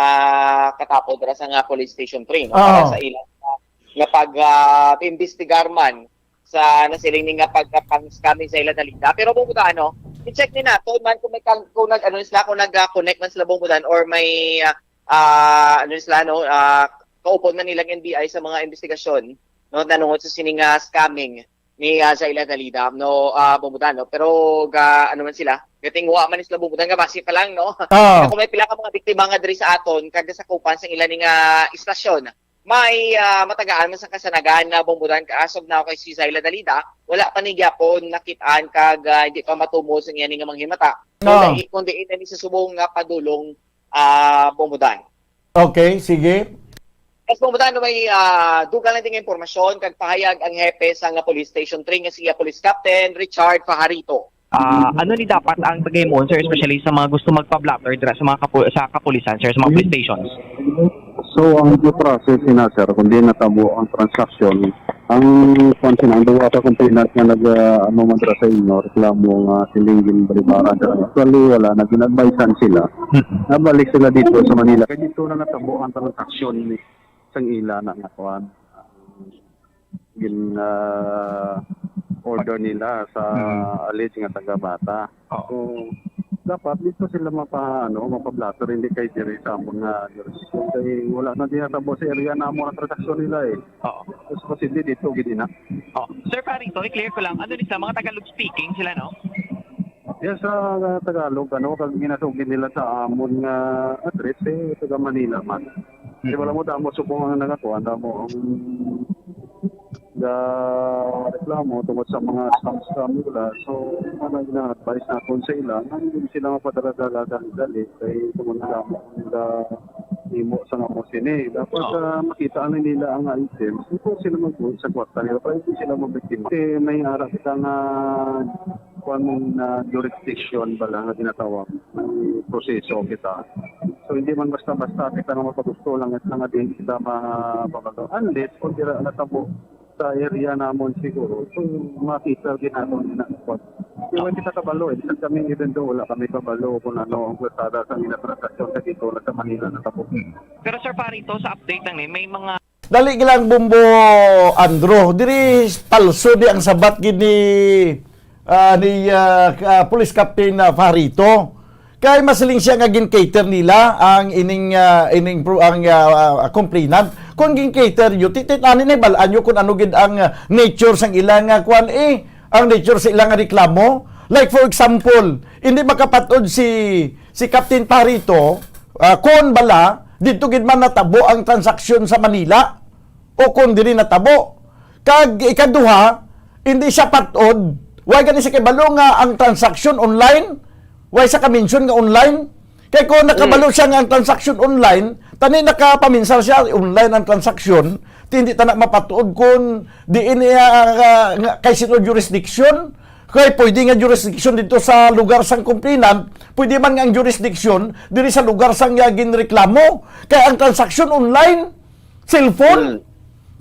katapo dira sa nga police station three, no? Para Oo. Sa ilang nga, nga pag, ah, imbestigar man sa nasiling ni nga pagkapang-scamming sa ila dalida. Pero bungbutan, no? I-check ni nato man kung may kang, kung nag ano sila, kung nag-connect man sila bungbutan or may, ah, ah, ano sila, no, ah, kaupod man nilang N B I sa mga investigasyon, no, nanungod sa sining, ah, scamming ni, ah, Zaila Dalida, no, ah, bungbutan, no. Pero ga ano man sila, gatinguha man sila bungbutan nga basi pa lang, no. Ah. Kung may pila ka mga biktima nga diri sa aton kag sa kupan sa ila ni nga istasyon, may, ah, matagaan man sa kasanagan na bungbutan ka as of now kay si Zaila Dalida, wala pa ni gyapon nakitaan kag, ah, hindi pa matumo sa iya ni nga mga himata. Kung Ah. dai-, kung diin na ni sa subong nga padulong, ah, bungbutan. Okay, sige. Yes, bungbutan, may, ah, dugang lang din nga impormasyon kag pahayag ang hepe sa nga Police Station three nga si, ah, Police Captain Richard Fajarito. Ah, ano ni dapat ang tagahimon, sir, especially sa mga gusto magpa-blotter dira sa mga kapu- sa kapulisan, sir, sa mga police stations? So, ang due process sina, sir, kung di natabo ang transaksyon, ang kwan sina, ang duwa ka complainant nga nag, ah, ano man dira sa inyo, reklamo nga siling ginbalibaran sila. Actually, wala na, gin-advisean sila. Nabalik sila dito sa Manila. Kaya dito na natabo ang transaksyon ni sang ila na nga kwan. Gin, ah, order nila sa Mm. alleged nga taga-bata. Oo. So, dapat dito sila mapa, ano, mapa-blotter, hindi kay diri sa amon nga jurisdiction. Kay wala na dinatabo sa area na mo ang transaksyon nila eh. Oo. Mas posible dito, gid na. Oh, Sir Farito, i-clear ko lang, ano ni sa mga Tagalog speaking sila, no? Yes, sa uh, Tagalog, ano, kag ginasugid nila sa amon nga address, eh, taga Manila man. Di wala mo damo subong ang nagakuha, damo ang ga reklamo tungod sa mga scam-scam nila. So, ano, ina-advise naton sa ila, nga hindi sila mapadala-dala dali-dali, kay tungod na damo ang ga himo sa nga mo sini. Dapat Oo. ah, makita ano nila ang items before sila magbuhat sa kwarta nila para hindi sila mabiktima. Kasi may ara kita nga kuan na jurisdiction ba lang nga ginatawag may proseso kita. So hindi man basta-basta kita nga magpagusto lang at nga din kita mapagagaw. Unless kung dira natabo sa area namon siguro, so makita gid naton na kuan. Di man kita kabalo eh. Bisan kami, even though wala kami kabalo kung ano ang kalsada sa mga transaksyon sa dito na sa Manila na tapos. Pero Sir Farito, sa update lang ni, may mga Dali lang, Bombo Andro. Diri palso di ang sabat gid ni, ah, ni, ah, ah, Police Captain, ah, Farito. Kay masiling siya nga gin-cater nila ang ining, ah, ining pro-, ang, ah, ah, complainant. Kung gin-cater nyo, titit ani na ibalaan nyo kung ano gid ang, ah, nature sang ilang, ah, kuan eh, ang nature sa ilang reklamo. Like for example, hindi makapat-od si si Captain Farito, ah, kon bala didto gid man natabo ang transaksyon sa Manila o kon diri natabo. Kag ikaduha, hindi siya pat-od, way gani siya kabalo nga ang transaksyon online, way sa ka-mention nga online. Kay kung nakabalo siya nga ang transaksyon online, tani nakapaminsar siya online ang transaksyon, ti hindi ta na mapat-od kung diin niya, ah, nga, kay sino jurisdiction. Kay pwede nga jurisdiction dito sa lugar sang complainant, pwede man nga ang jurisdiction diri sa lugar sang, ah, ginreklamo. Kay ang transaksyon online, cellphone,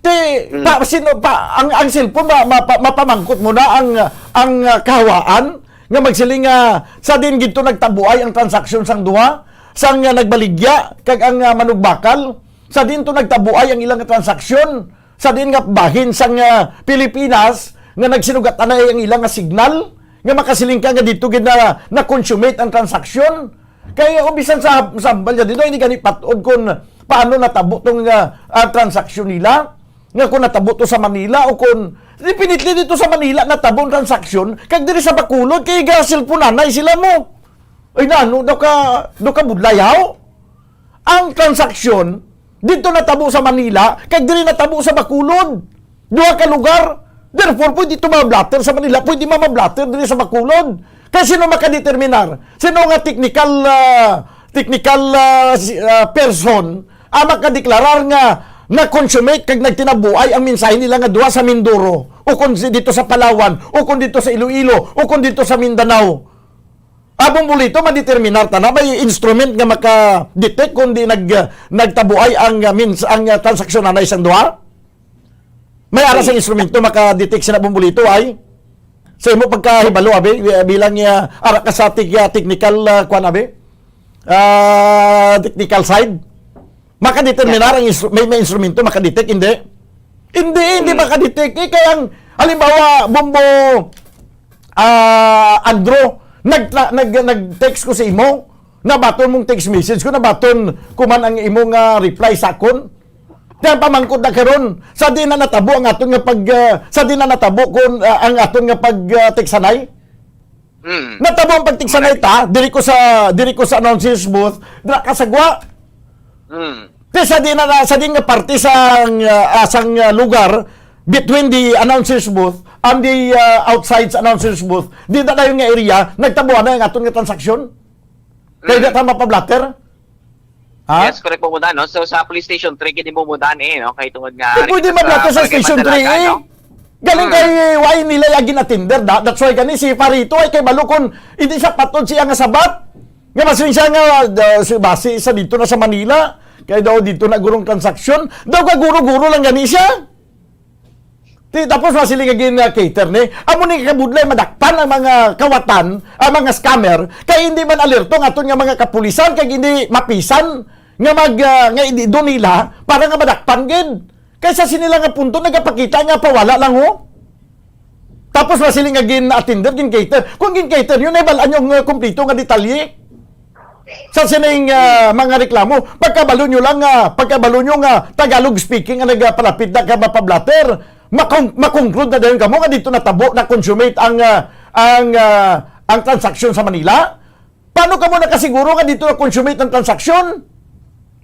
ti, pa, sino, pa, ang, ang cellphone, ma, ma, pa, mapamangkot mo na ang, ang, ah, kahawaan nga magsiling nga sa din gito nagtabuay ang transaksyon sang duha, sang, ah, nagbaligya kag ang, ah, manugbakal, sa din to nagtabuay ang ilang transaksyon, sa din nga bahin sang, ah, Pilipinas nga nagsinugat-anay ang ilang nga signal, nga makasiling ka nga dito gid na na-consummate ang transaksyon. Kay, o, bisan sa, sa hambal niya dito, hindi gani pat-od kung paano natabo tong, ah, ah, transaksyon nila, nga kung natabo to sa Manila o kung definitely dito sa Manila natabo ang transaksyon, kag diri sa Bacolod kay ga-cellphone-anay sila mo. Ay, nano daw ka, daw ka budlay, haw? Ang transaksyon dito natabo sa Manila, kag diri natabo sa Bacolod. Duha ka lugar. Therefore, pwede ito ma-blotter sa Manila, pwede ma-blotter diri sa Bacolod. Kay sino makadeterminar? Sino nga technical, ah, technical, ah, si-, ah, person ang makadeklarar nga na-consummate kag nagtinabuay ang mensahe nila nga duha sa Mindoro, o kung si-, dito sa Palawan, o kung dito sa Iloilo, o kung dito sa Mindanao? Abong bulito, madeterminar ta na may instrument nga maka-detect kung di nag-, nagtabuay ang, ah, mins-, ang, ah, transaksyon na isang duha? May ara sang instrumento maka-detect sina bumbolito ay sa imo pagkahibalo, abi, bilang, ah, ara ka sa tig-, ah, technical, ah, kwan, abi? Ah, technical side. Makadeterminar ang instru-, may, may instrumento maka-detect, hindi? Hindi, hindi maka-detect. Eh, kaya ang, halimbawa, Bombo, ah, Andro, nagtra-, nag-, nag-text ko sa imo, nabaton mong text message ko, nabaton ko man ang imo nga reply sa akon. Kaya pamangkot na karon, sa di na natabo ang aton nga pag, ah, sa di na natabo kon, ah, ang aton nga pag, ah, teksanay? Mm. Natabo ang pagteksanay ta, diri ko sa, diri ko sa announcer's booth, dira ka sagwa. Mm. Ti sa di na, sa di nga parte sang, ah, ah, sang, ah, lugar between the announcer's booth and the, ah, outside sa announcer's booth, di na dayon nga area, nagtabuan na ang aton nga transaksyon. Kaya Mm. di ta mapablatter. Ha? Yes, correct, Bombo Dan, no? So, sa police station three, kini, Bombo Dan, eh, no? Kay tungod nga, Eh, pwede kay man sa nato sa barangay station three, Mandalaga, eh. no? Galing Hmm. kay, why nila ya gin-attender, da? That's why gani si Farito ay kay balo kon hindi siya patod siya nga sabat. Nga masing siya nga, uh, si, basi sa dito na sa Manila, kay daw dito na gurong transaksyon. Daw ka guro-guro lang gani siya. Ti, tapos masiling nga gin-cater ni. Amo ni kabudlay, madakpan ang mga kawatan, ang mga scammer, kay hindi man alerto ang aton nga mga kapulisan, kay hindi mapisan nga mag, ah, nga hindi do nila para nga madakpan gid. Kay sa sini lang nga punto, nagapakita nga pawala lang, ho. Tapos masiling nga gin-attender, gin-cater. Kung gin-cater, yun ay balaan yung, uh, kumplito nga detalye. Sa sining, ah, mga reklamo, pagkabalo nyo lang nga, pagkabalo nyo nga Tagalog speaking ang nagapalapit na ka mapablatter, makon-, makonclude na dayon kamo nga dito natabo, na-consummate ang, ah, ang, ah, ang transaksyon sa Manila. Paano kamo nakasiguro nga dito na-consummate ang transaksyon?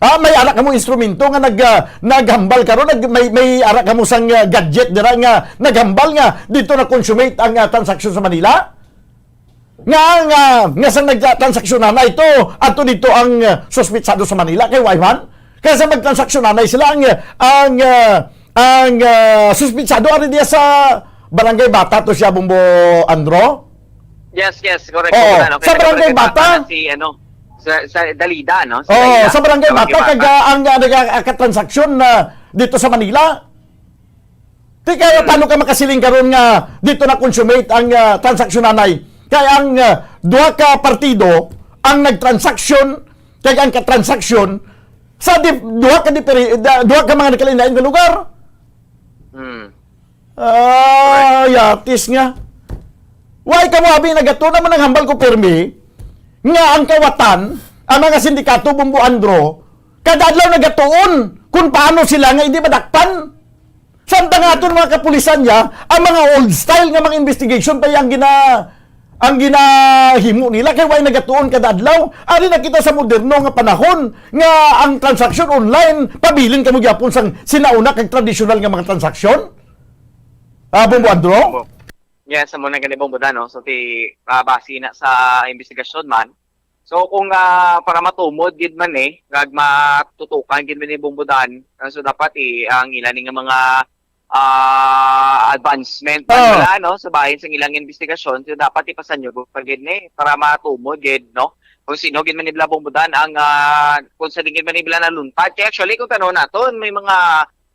Ah, may ara kamo instrumento nga nag-, ah, naghambal karon, nag-, may, may ara kamo sang, ah, gadget dira nga naghambal nga dito na-consummate ang, ah, transaksyon sa Manila? Nga, nga, nga sa nagtransaksyonan na ito, ato dito ang, uh, suspitsado sa Manila, kay why man? Kaya sa magtransaksyonan na sila ang, uh, ang, uh, ang, uh, suspitsado ari diya sa Barangay Bata to siya, Bombo Andro? Yes, yes, correct. Oo, Bombo Dan, no? Kaya sa Barangay Bata. Na si, ano, sa, sa Dalida, no? Sa Oo, Dalida. Sa Barangay Bata, kag, uh, ang, uh, nagkakatransaksyon na dito sa Manila. Di kaya Hmm. paano ka makasiling karon nga dito na-consummate ang, ah, transaksyon, anay? Kay ang, ah, duha ka partido ang nagtransaksyon, kay ang katransaksyon sa di-, duha ka diperi-, da-, duha ka mga nagkalain-lain nga lugar. Hmm. Ah, yatis nga. Why ka mo abi nagato naman ang hambal ko pirmi nga ang kawatan, ang mga sindikato, Bombo Andro, kada adlaw nagatuon kung paano sila nga hindi madakpan. Samtang aton mga kapulisan niya, ang mga old style nga mga investigation pa ang gina-, ang ginahimo nila kay way nagatuon kada adlaw. Ari na kita sa moderno nga panahon nga ang transaksyon online, pabilin kamo gyapon sang sinauna kag tradisyonal nga mga transaksyon. Ah, Bombo Andro? Yes, amo na gani, Bombo Dan, no? So, ti, ah, base na sa investigasyon man, so, kung, ah, para matumod gid man, eh, kag matutukan gid man ni Bombo Dan, ah, so dapat, eh, ang ila ni nga mga, ah, advancement man Oh. nila, no, sa bahin sa ilang investigasyon, so dapat ipasanyo pa gid ni para matumod gid, no, kung sino gid man ni bala, Bombo Dan, ang, ah, kung sa gid man ni bala naluntad. Kaya actually, kung tanong naton, may mga,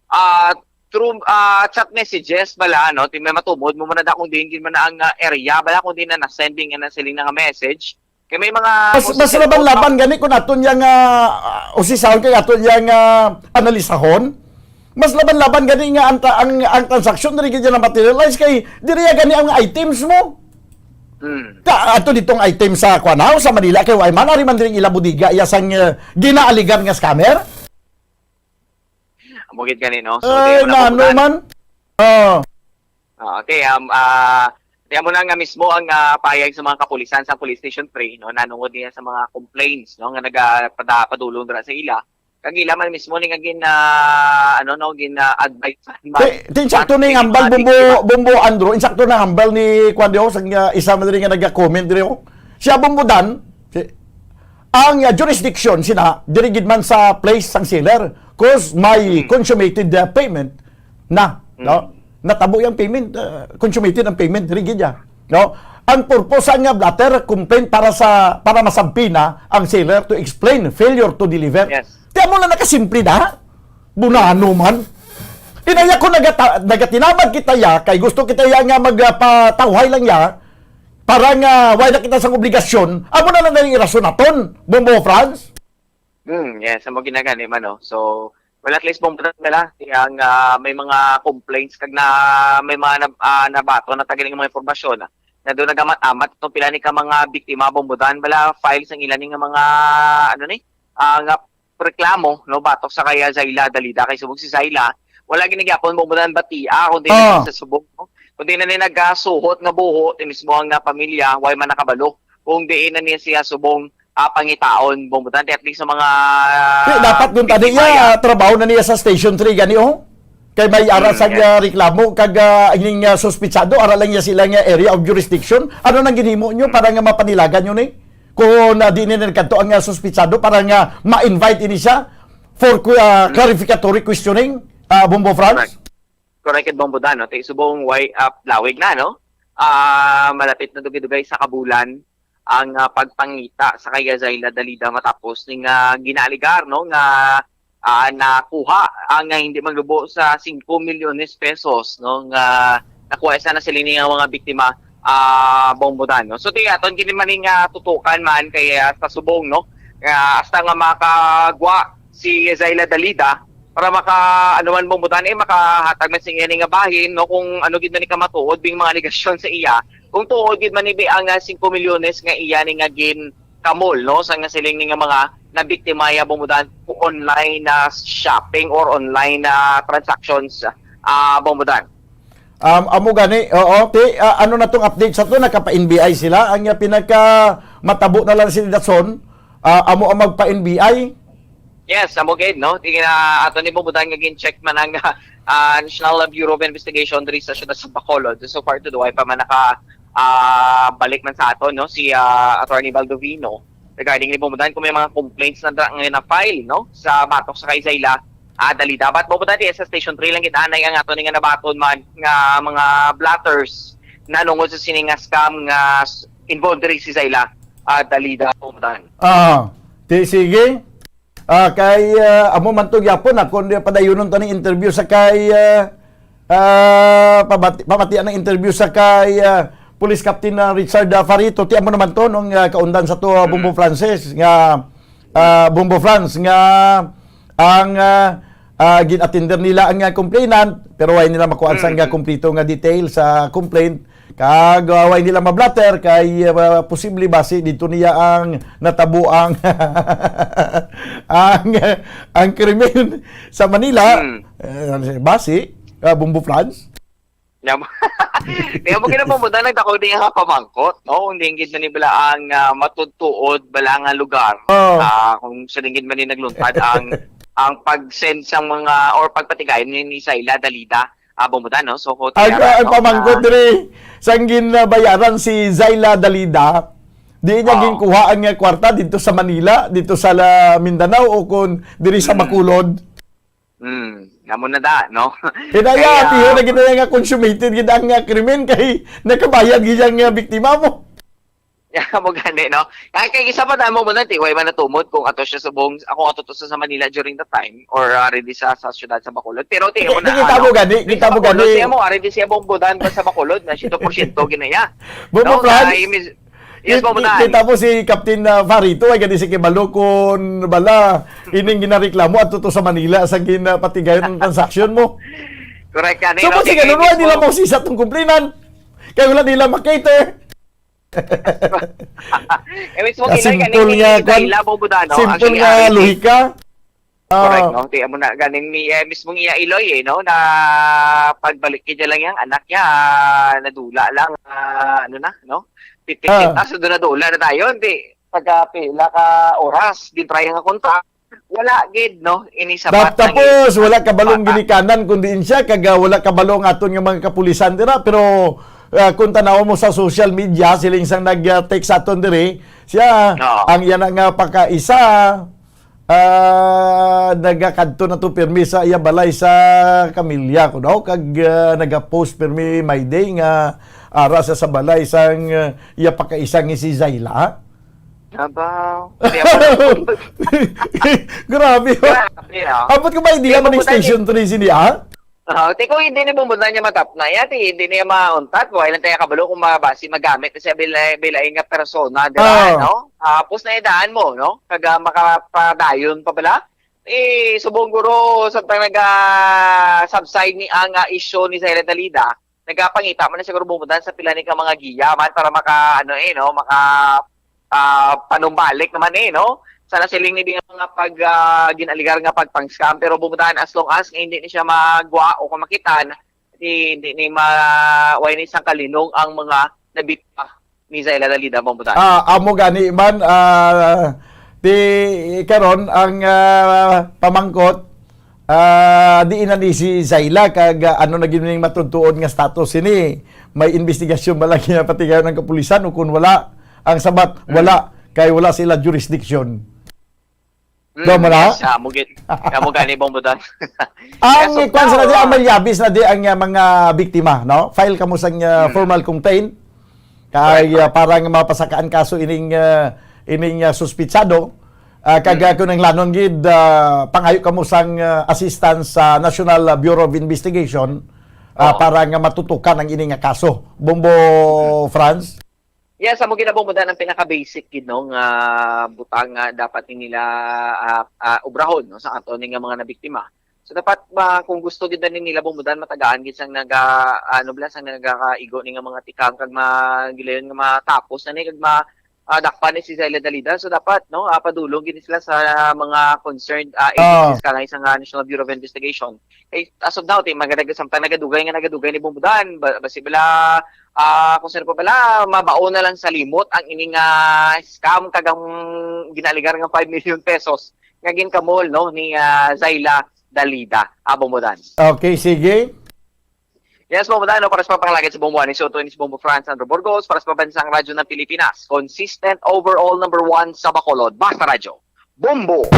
ah, through, ah, chat messages bala, no, ti may matumod mo man na kung diin gid man na ang, ah, area bala, kung diin na na-sending na siling na nga message. Kay may mga Mas, mas laban-laban gani kung aton yang, ah, usisahon kay aton yang, ah, analisahon. Mas laban-laban gani nga ang, ang, ang transaksyon diri gid na materialize kay diri ya gani ang items mo. Hmm. Ka, ato ditong item sa Kuanaw, sa Manila, kay way man, ari man diri ila bodega, iya sang, ah, ginaaligar nga scammer. Amo gid gani, no? So, Ay, di mo na nano mabutan. man? Oh. Ah, okay, um, ah, di amo na nga mismo ang, ah, payag sa mga kapulisan sa Police Station three, no? Nanungod niya sa mga complaints, no? Nga nagapada-, padulong dira sa ila. Kag ila man mismo ni nga gin, ah, ano, no, gin, ah, advise man. Ti-, ti-, insakto ni ang hambal, Bumbo, Bumbo Andrew, insakto na hambal ni, kwan, di, oh, sa, ah, isa man diri nga naga-comment diri, oh. Siya, Bumbo Dan, si, ang, ah, jurisdiction sina, diri gid man sa place sang seller, 'cause may, mm, consummated, ah, payment na, mm, no? Natabo yung payment, ah, consummated ang payment, diri gid ya, no? Ang purpose nga blotter complaint para sa, para masabpina ang seller to explain failure to deliver. Yes. Ti amo na nakasimple na. Bunano man. Inaya ko nagata-, nagatinabag kita ya, kay gusto kita ya nga magpatawhay lang ya, para nga wala kita sang obligasyon. Amo na lang na yung irason naton, Bombo Franz. Hmm, yes, amo ginagani man, no? So, well, at least, Bombo, dala, ang, ah, may mga complaints kag na, may mga nab-, ah, nabaton na ta ganing mga impormasyon, ah, na doon nagamat-amat itong pila ni ka mga biktima, Bombo Dan, bala, files ang ilan ni nga mga, ano ni, ah, nga reklamo, no, batok sa kaya Zaila Dalida, kay subong si Zaila, wala gini gyapon, Bombo Dan, batia, kundi, ah, sa subong, no? Kundi na ni nagasuhot nga buho, ti mismo ang, ah, pamilya, way man nakabalo, kung diin na niya siya subong, ah, pangitaon, Bombo Dan, at least sa mga Di, dapat dun tani biktima iya, ya. Trabaho na niya sa Station three gani, oh. Kay may ara, mm, sa, yes, ah, reklamo kag, ah, ining, ah, suspitsado, ara lang niya sila nga area of jurisdiction. Ano nang ginhimo nyo, mm, para nga mapanilagan nyo ni? Kung, ah, di ni nagkadto ang, ah, suspitsado para nga ma-invite ini siya for, ah, mm, clarificatory questioning, ah, Bombo Franz? Correct. Correct, Bombo Dan, no? Ti subong way, ah, lawig na, no? Ah, malapit na dugay-dugay sa kabulan ang, ah, pagpangita sa kaya Zaila Dalida matapos ni nga ginaaligar, no, nga, ah, nakuha ang, ah, hindi maglubo sa singko milyones pesos, no, nga nakuha sa na sila ni nga mga biktima, ah, Bombo Dan, no? So, ti aton kini man nga tutukan man kay, ah, sa subong, no, nga hasta nga makagwa si Zaila Dalida para maka, ano man, Bombo Dan, eh, makahatag man sing ini nga bahin, no, kung ano gid man ni kamatuod bing mga alegasyon sa iya, kung tuod gid man ni bi ang, ah, singko milyones nga iya ni nga gin kamol, no, sa nga siling ni nga mga nabiktima ya, Bombo Dan, online na shopping or online na transactions, ah, Bombo Dan. Um, amo gani, oo. Ti, ah, ano na tong update sa to? Nakapa-N B I sila. Ang, ah, pinaka matabo na lang sila dason, ah, amo ang magpa-N B I. Yes, amo gid, no? Ti, ah, ato ni Bombo Dan nga gin-check man ang, ah, National Bureau of Investigation diri sa siyudad sa Bacolod. So far today, pa man naka, ah, balik man sa ato, no, si, ah, Attorney Baldovino regarding ni Bombo Dan kung may mga complaints na, nga na-file, no, sa batok sa kay Zaila, ah, Dalida. But Bombo Dan, ti sa Station three lang gid anay ang ato ni nga nabaton man nga mga blotters na nungod sa sini nga scam nga s-, involved diri si Zaila, ah, Dalida, Bombo Dan. Ah, ti sige. Ah, kay, ah, amo man to gyapon, ah, kung di padayunon to ning interview sa kay, ah, ah, pabati-, pamatian ang interview sa kay, ah, Police Captain, ah, Richard, ah, Farito. Ti amo naman to nung, ah, kaundan sa to, ah, Bombo, mm, Francis, nga, ah, Bombo Franz, nga ang, ah, ah, gin-attender nila ang, ah, complainant, pero way nila makuha sa, mm, nga, mm, kompleto nga detail sa complaint. Kag, uh, way nila mablatter kay, uh, posible basi dito niya ang natabo ang, ang, ang krimen sa Manila. Hmm. Eh, basi, uh, Bombo Franz. Kaya mo, kaya mo kinapamunta, nagdako din nga pamangkot, no? Kung diin gid na ni bala ang, ah, matudtuod, bala nga lugar. Oh. Ah, kung sa lingid man ni nagluntad ang, ang pag-send sa mga, or pagpatigayon ni, ni Zaila Dalida, ah, Bombo Dan, no? So, kung ang, tiara, ang no, pamangkot na diri, sang ginabayaran si Zaila Dalida, di niya, oh, ginkuha ang, ah, kwarta dito sa Manila, dito sa la-, Mindanao, o kung diri sa, mm, Bacolod. Hmm, amo na da, no? Hinaya, kaya, tiyo na gid na nga consummated gid ang, ah, krimen kay nakabayad gid ang, ah, biktima mo. Amo gani, no? Kay, kay isa pa damo mo na, ti, way man natumod kung ato siya subong, ako ato to sa, sa Manila during the time, or, ah, ready sa, sa syudad sa Bacolod. Pero ti, amo na, kita mo gani, kita mo gani. Bacolod, ti, amo, ah, ready siya Bombo Dan pa sa Bacolod, na siyento porsyento ginaya. Bombo Franz, no? Kay mis-, yes, Bombo Dan. Kita mo si Captain, ah, Farito, ay gani si Kibalo kun bala, ining ginareklamo ato to sa Manila sa ginapatigayon ng transaksyon mo. Correct yan, eh, no? So, kung sige, nila mo si sa tong complainant, kaya wala nila makater. Eh, mismo, simple nga, kwan, simple nga lohika. Correct, no? Ti amo na ganing mi-, eh, mismong iya Iloy, eh, no? Na pagbalik kay lang yang anak niya, ah, nadula lang, ah, ano na, no? Pipitin, ah, so doon nadula na tayo, hindi. Pagka pila ka oras, gintry nga kontak, Wala gid, no? Ini sabat Tap-, na gid. Tapos, wala kabalong Bata. ginikanan, kundi siya, kag, ah, wala kabalo ang aton nga mga kapulisan dira. Pero, ah, kung tanaw mo sa social media, siling sang nag-, ah, text sa aton diri, siya, Oo. ang iya na nga pakaisa, ah, nagakadto na to pirmi sa iya balay sa kamilya ko, no? Kag, ah, nagapost pirmi my day nga ara sa, sa balay sang, ah, iya pakaisa nga si Zayla. Aba, kaya pala. Grabe, oh. Grabe, ah. Abot ko ba, hindi Kaya naman yung pumunta station three sini, ah? Ah, ti kung hindi ni pumunta niya matapnay, ati, hindi niya mauntat, wala lang tayo kabalo kung mabasi magamit siya bilay, bilay nga persona, di ba, Ah. no? Ah, tapos na idaan mo, no? Kaga makapadayon pa bala. Eh, subong guro, sa tang naga-subside ni ang, ah, issue ni Zayla Dalida, nagapangita man na siguro bumutan sa pila ni ka mga giya man para maka, ano, eh, no, maka, ah, panumbalik naman, eh, no? Sana siling ni nga mga pag, ah, ginaligar nga pagpang-scam, pero bumutan as long as nga hindi ni siya magwa o kung makitan, di, hindi ni ma-, way ni sang kalinong ang mga nabitwa ni Zayla Dalida, bumutan. Ah, amo gani man, ah, ti karon ang, ah, pamangkot, ah, diin na ni si Zayla, kag, ah, ano na gid ning matutuon nga status sini? May investigasyon ba lang ginapatigayon ang kapulisan o kung wala? Ang sabat, Mm. wala, kay wala sila jurisdiction. Mm, Daw mo na? yes, amo gid. Amo gani, bumutan. Ang Yes, of kwan sa nadi, course. ang malyabis na di ang, ah, mga biktima, no? File kamo sang, ah, Mm. formal complaint. Kay, Correct, ah, correct. para nga mapasakaan kaso ining, ah, ining, ah, suspitsado, ah, kag, Mm. ah, kung ang lanon gid, ah, pangayo kamo sang, ah, assistance sa National, ah, Bureau of Investigation, ah, Oo. para nga matutukan ang ini nga kaso. Bombo Mm. Franz? Yes, amo ginabumutan ang pinaka-basic gid, no, nga butang nga dapat ni nila, ah, ah, obrahon, no, sa ato ni nga mga nabiktima. So, dapat ba, kung gusto gid na ni nila bumutan, matagaan gid sang naga, ano bala, sang nagakaigo ni nga mga tikang kag magilayon nga matapos na ni kag ma-, ah, dakpan ni si Zayla Dalida. So, dapat, no, ah, padulong gid sila sa mga concerned, ah, Ah. agencies, kangay sa nga National Bureau of Investigation. Kay, as of now, ti, magadaga-, samtang nagadugay nga nagadugay ni bumutan, ba-, basi bala, ah, kung sino pa bala, mabao na lang sa limot ang ining, ah, scam kag ang ginaligar nga five million pesos nga ginkamol, no, ni, ah, Zayla Dalida. Ah, bumutan. Okay, sige. Yes, bumutan, no, para sa pagpangalagad sa bumuan ni Soto, ni si Bombo Franz Andrew Burgos, para sa Pambansang Radyo ng Pilipinas, consistent overall number one sa Bacolod. Basta Radyo, Bombo!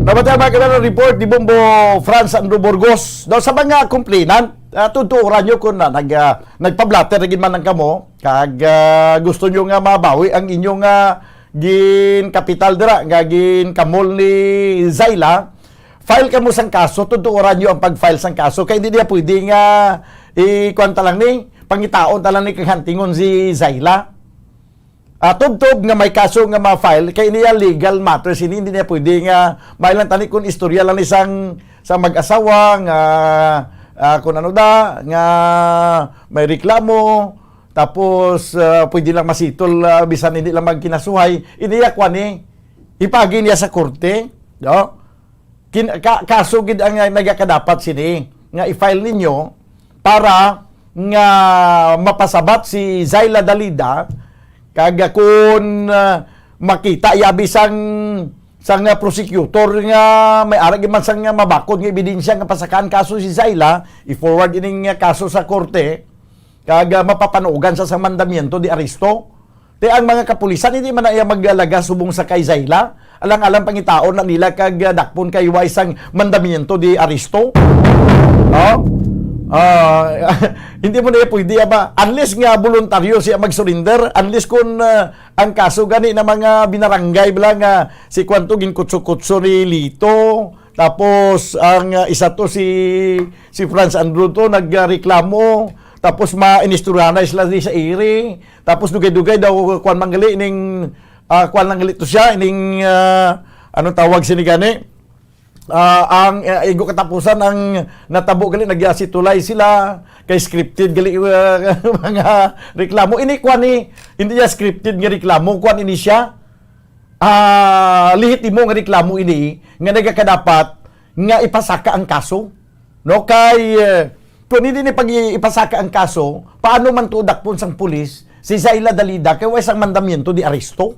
Dapat ang mga kailangan report ni Bombo Franz Andrew Burgos. Daw sa mga complainant, ah, tutuoran nyo kung na, nag, ah, nagpa-blotter na gid man lang kamo, kag, ah, gusto nyo nga mabawi ang inyong, ah, gin kapital dira, nga gin kamol ni Zayla, file kamo sang kaso, tutuoran nyo ang pag-file sang kaso. Kay hindi niya pwede nga, ikuan ta lang ni, pangitaon ta lang ni kag hantingon si Zayla. Ah, tubtob nga may kaso nga ma-file, kay niya legal matters ini, hindi niya pwede nga may lang tani kung istorya lang ni sang, sa mag-asawa nga, ah, kung ano da, nga may reklamo, tapos, ah, pwede lang masitol, ah, bisan hindi lang magkinasuhay, hindi ya kwan ni, ipagi niya sa korte, no? Kin-, ka-, kaso gid ang nagakadapat sini nga i-file ninyo para nga mapasabat si Zayla Dalida, kag kun, ah, makita yabi sang, sang, ah, prosecutor nga may ara gid man sang, ah, mabakod nga ebidensya nga pasakaan kaso si Zayla, i-forward ining, ah, kaso sa korte, kag, ah, mapapanugan sa, sa mandamiento de arresto. Ti ang mga kapulisan, hindi man na iya maglalaga subong sa kay Zayla. Alang-alang pangitaon na nila kag, ah, dakpon kay way sang mandamiento de arresto. No? Ah, hindi mo na iya pwede, ah, ba? Unless nga voluntaryo siya mag-surrender, unless kung, ah, ang kaso gani na mga binaranggay bala nga si kwanto ginkutso-kutso ni Lito, tapos ang, ah, isa to si, si Franz Andrew to nagreklamo, tapos ma-inistoryahan na sila di sa iri, tapos dugay-dugay daw kwan man gali ning, ah, kwan lang gali to siya, ning, ah, anong tawag sini gani? Ah, ang, ah, igo katapusan ang natabo gali, nagyasitulay sila, kay scripted gali, ah, mga reklamo. Ini kwan ni, hindi niya scripted nga reklamo, kwan ini siya. Ah, lehitimo nga reklamo ini nga nagakadapat nga ipasaka ang kaso, no? Kay, eh, kung hindi ni pag ipasaka ang kaso, paano man to dakpon sang pulis si Zaila Dalida kay wala sang mandamiento de aresto.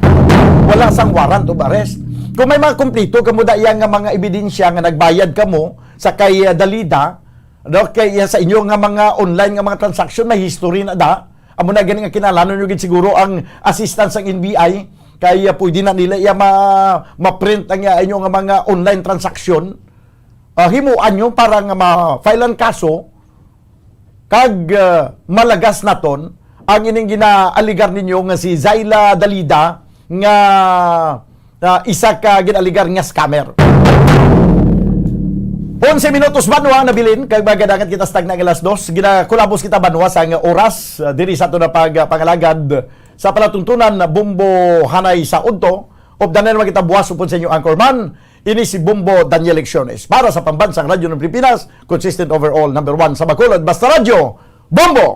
Wala sang warrant of arrest. Kung may mga kumpleto kamo daya nga mga ebidensya nga nagbayad kamo sa kay, ah, Dalida, no, kay, ah, sa inyo nga mga online nga mga transaction, may history na da. Amo na gani nga kinahanglan nyo gid siguro ang assistance sang N B I, kay, ah, pwede na nila iya ma-, ma-print ang, ah, inyo nga mga online transaction. Ah, himuan nyo para nga ma-file ang kaso kag, ah, malagas naton ang ining ginaaligar ninyo nga si Zaila Dalida nga, ah, isa ka ginaaligar nga scammer. Onse minutos banwa nabilin kag magadangat kita sa tagna nga alas dos. Ginakulabos kita banwa sa nga oras, ah, diri sa aton na pag, ah, pangalagad sa palatuntunan na Bombo Hanay sa Udto. Updanan naman kita buwas upod sa inyo anchorman. Ini si Bombo Daniel Lecciones para sa Pambansang Radyo ng Pilipinas, consistent overall, number one sa Bacolod. Basta Radyo, Bombo!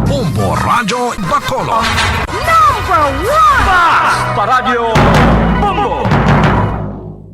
Bombo Radyo Bacolod. Number one! Basta Radyo, Bombo!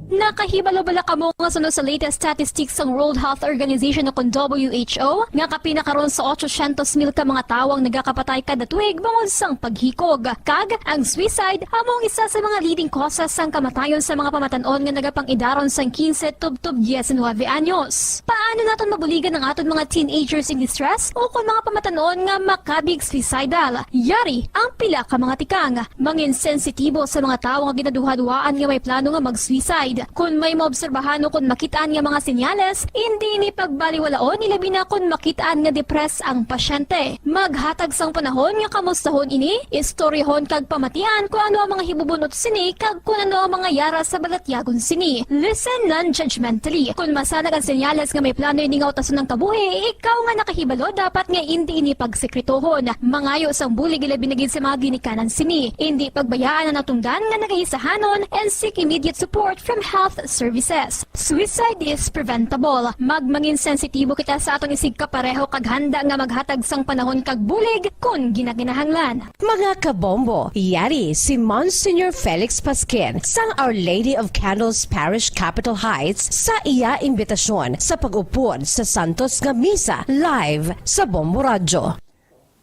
Nakahibalo bala kamo nga suno sa latest statistics sang World Health Organization o kon W H O nga kapin na karon sa otsosyentos mil ka mga tawo ang nagakapatay kada tuig bangod sang paghikog? Kag ang suicide amo ang isa sa mga leading causes sang kamatayon sa mga pamatan-on nga nagapang-idaron sang quince tubtob diecinuebe anyos. Paano naton mabuligan ang aton mga teenagers in distress o kon mga pamatan-on nga makabig suicidal? Yari ang pila ka mga tikang. Mangin sensitibo sa mga tawo nga ginaduhaduhaan nga may plano nga mag-suicide. Kon may maobserbahan o kon makit-an nga mga senyales, indi ini pagbaliwalaon, ilabi na kon makit-an nga depressed ang pasyente. Maghatag sang panahon nga kamustahon ini, istoryahon kag pamatian kon ano ang mga hibubunot sini kag kon ano ang mga yara sa balatyagon sini. Listen non-judgmentally. Kon masanag ang senyales nga may plano ini nga utason ang kabuhi, ikaw nga nakahibalo dapat nga indi ini pagsekretohon. Mangayo sang bulig ilabi na gid sa mga ginikanan sini. Indi pagbayaan ang natungdan nga nagaisahanon and seek immediate support from health services. Suicide is preventable. Magmangin sensitibo kita sa aton isigkapareho kag handa nga maghatag sang panahon kag bulig kon ginakinahanglan. Mga kabombo, yari si Monsignor Felix Pasquin sang Our Lady of Candles Parish, Capitol Heights, sa iya imbitasyon sa pag-upod sa Santos nga Misa live sa Bombo Radyo.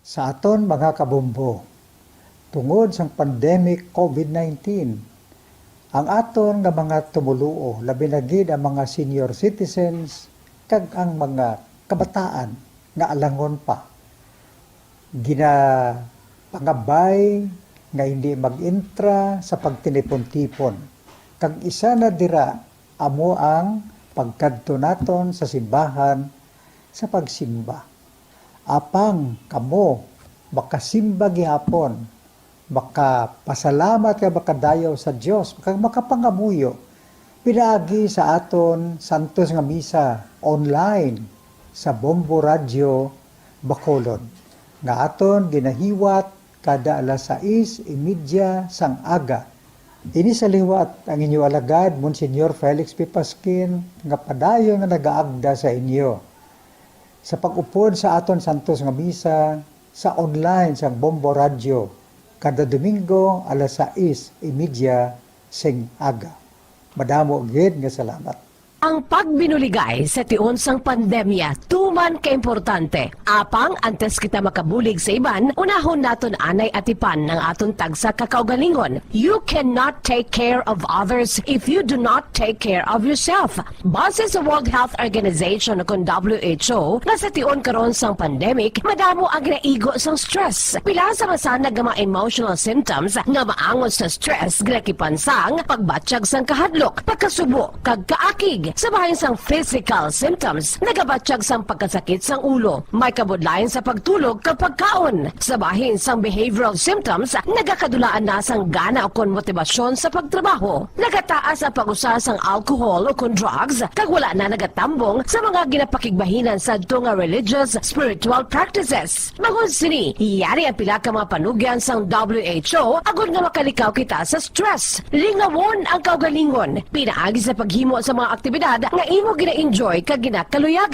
Sa aton mga kabombo, tungod sang pandemic COVID nineteen, ang aton nga mga tumoluo, labi na gid ang mga senior citizens kag ang mga kabataan nga alangon pa, ginapangabay nga hindi mag-intra sa pagtinipon-tipon, kag isa na dira amo ang pagkadto naton sa simbahan sa pagsimba. Apang kamo makasimba gihapon, makapasalamat kag makadayaw sa Dios, kag makapangamuyo pinaagi sa aton santos nga misa online sa Bombo Radyo Bacolod, nga aton ginahiwat kada alas sais y media sang aga. Ini sa liwat ang inyo alagad, Monsignor Felix P. Pasquin, nga padayon nga nagaagda sa inyo sa pag-upod sa aton santos nga misa sa online sang Bombo Radyo kada Domingo alas sais y media sing aga. Madamo gid nga salamat. Ang pagbinuligay sa tion sang pandemya tuman ka importante. Apang antes kita makabulig sa iban, unahon naton anay atipan ang aton tagsa ka kaugalingon. You cannot take care of others if you do not take care of yourself. Base sa World Health Organization, kon W H O, nga sa tion karon sang pandemic, madamo ang ginaigo sang stress. Pila sa masanag nga mga emotional symptoms nga maangot sa stress ginakipan sang pagbatyag sang kahadlok, pagkasubo, kag kaakig. Sa bahin sang physical symptoms, nagabatyag sang pagkasakit sang ulo, may kabudlayan sa pagtulog kag pagkaon. Sa bahin sang behavioral symptoms, nagakadulaan na sang gana ukon motibasyon sa pagtrabaho. Nagataas ang pag-usa sang alcohol ukon drugs, kag wala na nagatambong sa mga ginapakigbahinan sadto nga religious, spiritual practices. Bangod sini, yari ang pila ka mga panugyan sang W H O agod nga makalikaw kita sa stress. Lingawon ang kaugalingon pinaagi sa paghimo sa mga aktibidad nga imo gina-enjoy kag ginakaluyag.